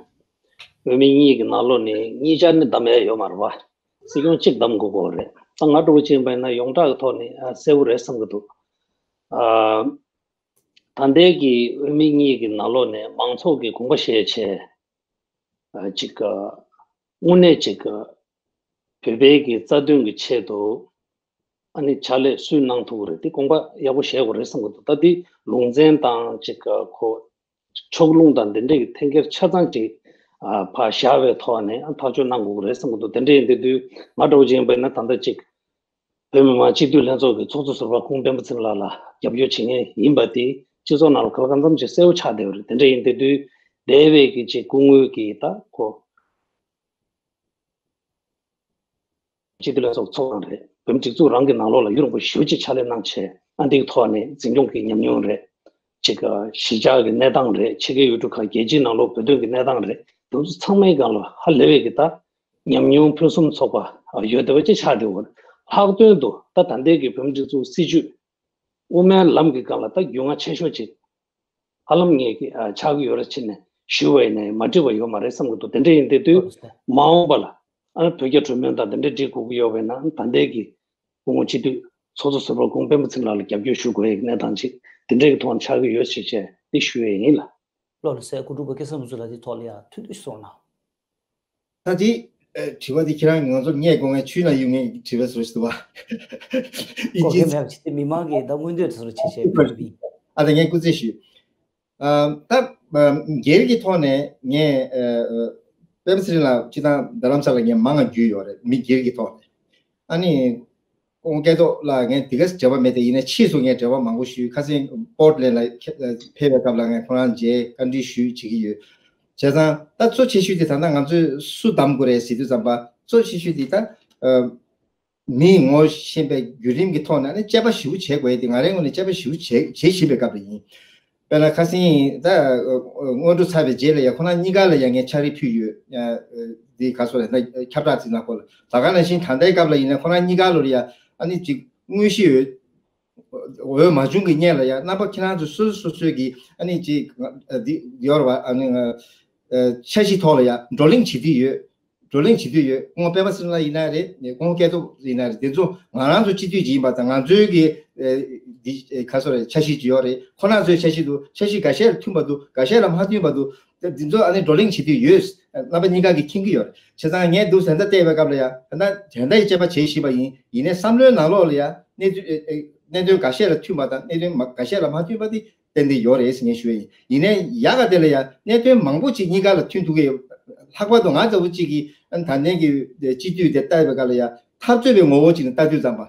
འོས་མི་གཉིས་ཀྱི་ནང་ལོགས་ནས་གཉིས་ཆར་ནི་བདམས་ཡ་ཡོད་མ་རེད་བ། སྲིད་སྐྱོང་གཅིག་བདམས་དགོས་ཀྱི་རེད། ད་ང་འདྲ་བོ་ཅིག་ཡིན་པ་ཡིན་ན་ཡོངས་གྲགས་ཀྱི་ཐོག་ནས་ཨ་གསལ་པོ་རེད་བསམ་གྱི་འདུག་ཨ་ད་ལྟའི་གི་འོས་མི་གཉིས་ཀྱི་ནང་ལོགས་ནས་མང་ཚོགས་ཀྱི་དགོངས་པ་བཞེས་བྱས། ཨ་ཅིག་ཨ་དངོས་གནས་ཅིག་ཨ་བོད་པའི་གི་རྩ་དོན་གྱི་ཆེད་དུ་ ཨ་ནི་ཕྱག་ལས་སུས་གནང་ཐུབ་ཀྱི་རེད། དེ་དགོངས་པ་ཡག་པོ་བཞེས་དགོས་རེད་བསམ་གྱི་འདུག་ད་དེ་ལུང་ཚན་དང་ཅིག་ཁོ་ཕྱོགས་ལྷུང་དང་དེ་འདྲའི་གི་འཐེན་འཁྱེར་ཆ་ཚང་ཅིག་ཨ་ཕར་བཞག་པའི་ཐོག་ནས་ཨ་ཐག་གཅོད་གནང་དགོས་ཀྱི་རེད་བསམ་གྱི་འདུག་དེ་འདྲ་ཡིན་དུས་དུས་ང་འདྲ་བོ་ཅིག་ཡིན་པ་ཡིན་ན་ད་ལྟ་ཅིག་བོད་མི་མང་སྤྱི་འཐུས་ལྷན་ཚོགས་ཀྱི་ཚོགས་གཙོ་ཟུར་པ་ཁོང་སྤེན་པ་ཚེ་རིང་ལགས་ལ་རྒྱབ་སྐྱོར་བྱེད་མཁན་ཡིན་པ་དེ་སྤྱི་ཚོགས་ནང་ལ་གང་ལ་གང་འཚམ་ཅིག་གསལ་པོ་ཆགས་བསྡད་པ་རེད། དེ་འདྲ་ཡིན་དུས་དུས་འདས་པའི་གི་ཅིག་སྐུ་ངོ་གི་ད་ཁོ་སྤྱི་འཐུས་ལྷན་ཚོགས་ཚོགས་ཁང་རེད། བོད་མི་སྒྲིག་འཛུགས་རང་གི་ནང་ལོགས་ལ་ཡུན་རིང་པོ་ཞེ་པོ་ཅིག་ཕྱག་ལས་གནང་བྱས། ཨ་འདིའི་ཐོག་ནས་འཛིན་སྐྱོང་གི་ཉམས་མྱོང་རེད། ཅིག་གཞིས་ཆགས་ཀྱི་གནས་སྟངས་རེད། ཕྱི་རྒྱལ་ཡུལ་གྲུ་ཁག་རྒྱལ་སྤྱིའི་ནང་ལོགས་བོད་དོན་གྱི་གནས་སྟངས་རེད། དེ་ཚོ་ཚང་མའི་སྒང་ལ་ཧ་ལས་པའི་གི་ད་ཉམས་མྱོང་ཕུན་སུམ་ཚོགས་པ་ཡོད་བསྡད་པ་ཅིག་ཆགས་བསྡད་ཡོད། ལྷག་དོན་དུ་ད་ད་ལྟའི་གི་བོད་མི་སྒྲིག་འཛུགས་སྲིད་བྱུས་དབུ་མའི་ལམ་གྱི་སྒང་ལ་ད་རྒྱུས་མངའ་ཆེ་ཤོས་ཅིག་ཧ་ལམ་ངེད་ཀྱི་ཨ་ཆགས་ཀྱི་ཡོད་རེད་ཕྱིན་ནས་ཞུས་པ་ཡིན་ནའི་མ་འགྲིག་པ་ཡོད་མ་རེད་བསམ་གྱི་འདུག་དེ་འདྲ་ཡིན་དུས་དུས་མ་འོངས་པ་ལ་ཨ་བོད་རྒྱ་གྲོས་མོལ་དང་དེ་འདྲ་འགྲིག་དགོས་ཀྱི་ཡོད་པ་ཡིན་ན་ད་ལྟའི་གི་སྐུ་ངོ་སྤྱི་འཐུས་ཚོགས་གཙོ་ཟུར་པ་ཁོང་སྤེན་པ་ཚེ་རིང་ལགས་ལ་རྒྱབ་སྐྱོར་ཞུ་དགོས་ཡག་གནས་སྟངས་ཅིག་དེ་འདྲའི་གི་ཐོག་ནས་ཆགས་ཀྱི་ཡོད་ཞེས་བྱས་འདི་ཞུ་ཡས་ཡིན་ལགས། བློ་ལ་གསལ། སྐུ་དྲུང་པ་སྐལ་བཟང་ཕུན་ཚོགས་ལགས་འདི་ཐོག་ལ་ཡང་ཐུགས་འདོད་གསུངས་གནང་། ད་དེ་ཨ་དྲི་བ་དེ་ཁྱེད་རང་ང་ཚོར་ངས་དགོངས་ངས་ཆུའི་ནང་གཡུག་ངས་དྲི་བ་བཟོ་ཞིག་འདུག་བ། ཨིན་ཇི་ཀོ་མེད་ཅི་དེ་མི་མང་གི་ད་མངོན་འདོད་བཟོ་བྱེད་བྱེད་དགོས་པའི། ཨ་ད་ངས་སྐུ་རྩེད་ཞུས། ཨ་ད་ཨ་སྒེར་གྱི་ཐོག་ནས་ངས་ཨ་ཨ་སྤེན་པ་ཚེ་རིང་ལགས་སྤྱི་བཏང་རྡ་རམ་ས་ལ་ངས་མང་ང་རྒྱུས་ཡོད་རེད། མི་སྒེར་གྱི་ཐོག་ནས། ཨ་ནི་ཁོང་སྐལ་རྡོར་ལགས་ངས་དེ་ག་འབྲེལ་བ་མེད་དེ་ཡིན་ན་ཕྱིས་སུ་ངས་འབྲེལ་བ་མང་པོ་ཞུས། ཁ་སང་པོར་ཊ་ལེན་ཌ་ལ་ཕེབས་པའི་སྐབས་ལ་ངས་ཁོ་རང་མཇལ་བཀའ་འདྲི་ཞུས་བྱེད་ཀྱི་ཡོད། བྱས་ཙང་ད་གཙོ་ཆེ་ཤོས་དེ་ད་ལྟ་ང་ཚོས་སུ་བདམས་དགོས་རེད་ཟེར་དུས་ཙམ་པ་གཙོ་ཆེ་ཤོས་དེ་ད་ཨ། མིས་ངོ་ཤེས་པའི་བརྒྱུད་རིམ་གྱི་ཐོག་ནས་ནི་དཔྱད་པ་ཞིབ་པོ་བྱེད་དགོས་ཡས་དེ་ང་རའི་ངོས་ནས་དཔྱད་པ་ཞིབ་པོ་བྱེད་བྱེད་བཞིན་པའི་སྐབས་ལ་ཡིན། དཔེར་ན་ཁ་སང་ད་སྔོན་འགྲོ་ཚར་བའི་རྗེས་ལ་ཡ་ཁོ་རང་གཉིས་ཀ་ལ་ཡ་ངས་ཕྱག་བྲིས་ཕུལ་ཡོད། འདི་ག་སོ་རེད་ད་ཁྱབ་བསྒྲགས་ཚིག་ནག་པོ་ལ་ད་ག་ནང་བཞིན་ད་ལྟའི་སྐབས་ལ་ཡིན་ན་ཁོ་རང་གཉིས་ཀ་ལོ་ལ་ཡ་ཨ་ནི་ཅིག་དངོས་གཞི་ཡོད། འོས་མ་བྱུང་གི་སྔོན་ལ་ཡ་རྣམ་པ་ཁྱེད་རང་ཚོ་སོ་སོ་སོ་སོའི་གི་ཨ་ནི་ཅིག་འདི་ཡོད་རེད་བ། ཨ་ནི་འཆར་གཞི་ཐོག་ལ་ཡ་བགྲོ་གླེང་བྱེད་དུས་ཡོད། བགྲོ་གླེང་བྱེད་དུས་ཡོད། སྐུ་ངོ་སྤེན་པ་ཚེ་རིང་ལགས་ཡིན་ན་རེད། སྐུ་ངོ་སྐལ་རྡོར་ཡིན་ན་རེད། དེ་ཚོ་ང་རང་ཚོ་སྤྱི་འཐུས་ཅིག་ཡིན་པ་དང་ང་ཚོའི་གི་འདི་ག་སོ་རེད་འཆར་གཞི་ཅིག་ཡོད་རེད། ཁོ་རང་ཚོའི་འཆར་གཞི་འདུག་འཆར་གཞི་འགའ་ཤས་ལ་མཐུན་པ་འདུག་འགའ་ཤས་ལ་མ་མཐུན་པ་འདུག་དེ་འདི་ཚོ་ཨ་ནི་བགྲོ་གླེང་བྱེད་དུས་ཡོད། རྣམ་པ་གཉིས་ཀ་གིས་མཁྱེན་གྱི་ཡོད་རེད། བྱས་ཙང་ངས་འདུག་ཟེར་ད་བལྟས་པའི་སྐབས་ལ་ཡ་ད་ད་ད་ཡི་དཔྱད་པ་བྱེད་བཞིན་པ་ཡིན། ཡིན་ནའི་བསམ་བློའི་ནང་ལོགས་ལ་ཡ་གནད་དོན་གནད་དོན་འགའ་ཤས་ལ་མཐུན་པ་དང་གནད་དོན་མ་འགའ་ཤས་ལ་མ་མཐུན་པ་དེ་ཏན་ཏན་ཡོད་རེད་ཟེར་ངས་ཞུ་ཡ་ཡིན། ཡིན་ནའི་ཡག་ག་དེ་ལ་ཡང་གནད་དོན་མང་པོ་ཅིག་གཉིས་ཀ་ལ་མཐུན་ཐུབ་ཀྱི་ཡོད། ལྷག་པར་དུ་ང་ལྟ་བུ་གཅིག་གིས་ཨ་ནི་ད་ལྟའི་གི་སྤྱི་འཐུས་དེ་ལྟ་བའི་སྐབས་ལ་ཡང་འཐབ་རྩོད་པའི་ངོ་བོ་ཅིག་ནས་ལྟ་དུས་ཙམ་པ།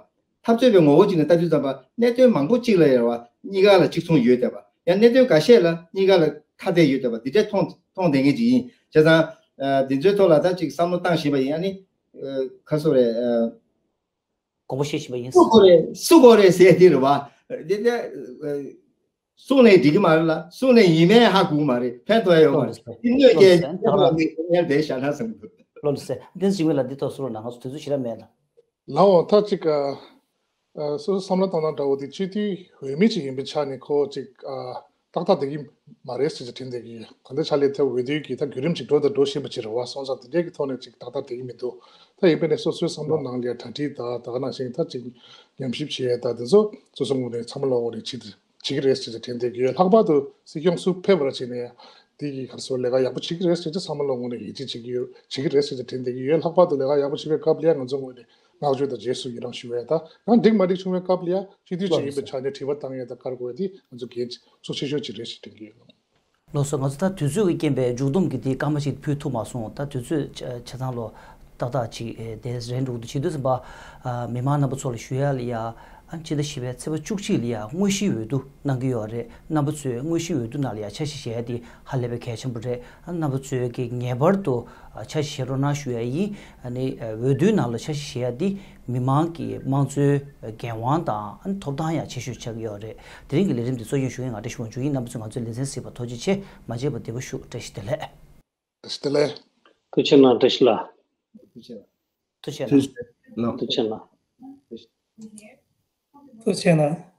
འཐབ་རྩོད་པའི་ངོ་བོ་ཅིག་ནས་ལྟ་དུས་ཙམ་པ་གནད་དོན་མང་པོ་གཅིག་ལ་ཡང་བ་གཉིས་ཀ་ལ་གཅིག་མཚུངས་ཡོད་བསྡད་པ། ཡང་གནད་དོན་འགའ་ཤས་ལ་གཉིས་ཀ་ལ་ཐ་དད་ཡོད་བསྡད་པ་འདི་འདྲ་མཐོང་མཐོང་བསྡད་མཁན་ཅིག་ཡིན། བྱས་ཙང་ཨ་འདི་ཚོའི་ཐོག་ལ་ད་ཅིག་བསམ་བློ་བཏང་བཞིན་པ་ཡིན། ཨ་ནི་ཨ་ཁ་སོ་རེད། ཨ། དགོངས་པ་བཞེས་བཞིན་པ་ཡིན། སུ་དགོས་རེད་སུ་དགོས་རེད་ཟེར་དེ་རེད་བ། དེ་ནས་གསུངས་ནས་འགྲིག་གི་མ་རེད་ལ། གསུངས་ནས་ཡིན་མིན་ཧ་གོ་གི་མ་རེད། ཕན་ཐོགས་ཡ་ཡོད་མ་རེད། དེ་གནོད་སྐྱེལ་ཕན་ཐོགས་ནས་ངས་བསྡད་བཞག་ན་བསམ་གི་འདུག་བློ་ལ་ཟེར་བསྟན་འཛིན་ཆོས་སྒྲོན་ལགས་འདི་ཐོག་གསུང་རོགས་གནང་། ང་ཚོ་དུས་ཚོད་ཞེ་དྲག་མེད་ལ། ལའོ་ད་ཅིག་ཨ། སོ་སོ་བསམ་བློ་བཏང་སྟངས་འདྲ་བོ་དེ་སྤྱི་འཐུས་འོས་མི་ཅིག་ཡིན་པའི་ཆ་ནས་ཁོ་ཅིག་ཨ། ཏག་ཏག་བསྡད་ཀྱི་མ་རེད་ཟེར་གྱི་དྲན་བསྡད་ཀྱི་ཡོད། གང་ལྟར་ཕྱག་ལས་ཐེབས་འོས་བསྡུ་གི་ད་བརྒྱུད་རིམ་ཅིག་འགྲོ་དང་འགྲོ་བཞིན་པ་ཅིག་རེད་བ། སོང་ཙང་དེ་འདྲའི་གི་ཐོག་ནས་ཅིག་ཏག་ཏག་བསྡད་ཀྱི་མི་འདུག་ད་ཡིན་པས་ནས་སོ་སོའི་བསམ་བློ་ནང་ལ་གྲ་སྒྲིག་དང་ད་ག་ནང་བཞིན་ད་ཅིག་ཉམས་ཞིབ་བྱེད་ཡས་ད་དེ་ཚོ་སོ་སོ་ངོས་ནས་ཚང་མ་ལོ་ངོས་ནས་བྱེད་བྱེད་ཀྱི་རེད་ཟེར་གྱི་དྲན་བསྡད་ཀྱི་ཡོད། ལྷག་པར་དུ་སྲིད་སྐྱོང་སུ་ཕེབས་པ་ར་བྱས་ནས་དེ་གི་ག་རེ་ཟེར་ལས་ཀ་ཡག་པོ་བྱེད་ཀྱི་རེད་ཟེར་གྱི་ཚང་མ་ལོ་ངོས་ནས་ཡིད་ཆེས་བྱེད་ཀྱི་ཡོད། བྱེད་ཀྱི་རེད་ཟེར་གྱི་དྲན་བསྡད་ཀྱི་ཡོད། ལྷག་པར་དུ་ལས་ཀ་ཡག་པོ་བྱེད་པའི་སྐབས་ལ་ཡང་ང་ཚོ་ངོས་ནས་བསྔགས་བརྗོད་དང་རྗེས་སུ་ཡི་རང་ཞུ་བས། ད་ཡང་འགྲིག་མ་འགྲིག་བྱུང་བའི་སྐབས་ལ་ཡང་སྤྱི་འཐུས་ཅིག་ཡིན་པའི་ཆ་ནས་དྲི་བ་བཏང་ཡས་དང་བཀར་དགོས་ཡས་དེ་ང་ཚོ་འགན་གཙོ་ཆེ་ཤོས་ཅིག་རེད་ཞེས་དྲན་གྱི་ཡོད། ལགས་སོ། ང་ཚོ་ད་དུས་ཚོད་ཀྱི་རྐྱེན་པས་མཇུག་བསྡོམས་ཀྱི་དེ་སྐར་མ་ཞིག་ཕུལ་ཐུབ་མ་སོང་། ད་དུས་ཚོད་ཆ་ཆ་ཚང་ལོ་ཏག་ཏག་ཅིག་དེ་རན་འགྲོ་གི་འདུག་བྱེད་དུས་ཙམ་པ་མི་མང་རྣམ་པ་ཚོ་ལ་ཞུ་ཡ་ལ་ཡ། ཨ་ཕྱི་ཟླ་བཞི་པའི་ཚེས་པ་བཅུ་གཅིག་ལ་ཡ་དངོས་གཞིའི་འོས་བསྡུ་གནང་གི་ཡོད་རེད། རྣམ་པ་ཚོས་དངོས་གཞིའི་འོས་བསྡུ་ནང་ལ་ཡ་འཆར་གཞི་བཞེས་ཡ་དེ་ཧ་ལས་པའི་གལ་ཆེན་པོ་རེད། ཨ་རྣམ་པ་ཚོས་ཀྱི་ངེས་པར་དུ་ཨ་འཆར་གཞི་བཞེས་རོགས་གནང་ཞུ་ཡ་ཡིན། ཨ་ནི་ཨ་འོས་བསྡུའི་ནང་ལ་འཆར་གཞི་བཞེས་ཡ་དེ་མི་མང་གི་དམངས་གཙོའི་འགན་དབང་དང་ཨ་ནི་ཐོབ་ཐང་ཡང་ཆེ་ཤོས་ཆགས་ཀྱི་ཡོད་རེད། དེ་རིང་གི་ལས་རིམ་འདི་གཙོ་སྐྱོང་ཞུ་མཁན་ང་བཀྲ་ཤིས་དབང་ཕྱུག་ཡིན། རྣམ་པ་ཚོས་ང་ཚོའི་ལེ་ཚན་གཟིགས་པར་ཐུགས་རྗེ་ཆེ། མ་མཇལ་བར་བདེ་པོ་བཞུགས། བཀྲ་ཤིས་བདེ་ལེགས། བཀྲ་ཤིས་བདེ་ལེགས། ཐུགས་རྗེ་གནང་། བཀྲ་ཤིས་ལགས། ཐུགས་རྗེ་གནང་། ཐུགས་རྗེ་གནང་། ཐུགས་རྗེ་གནང་། ཐུགས་རྗེ་གནང་།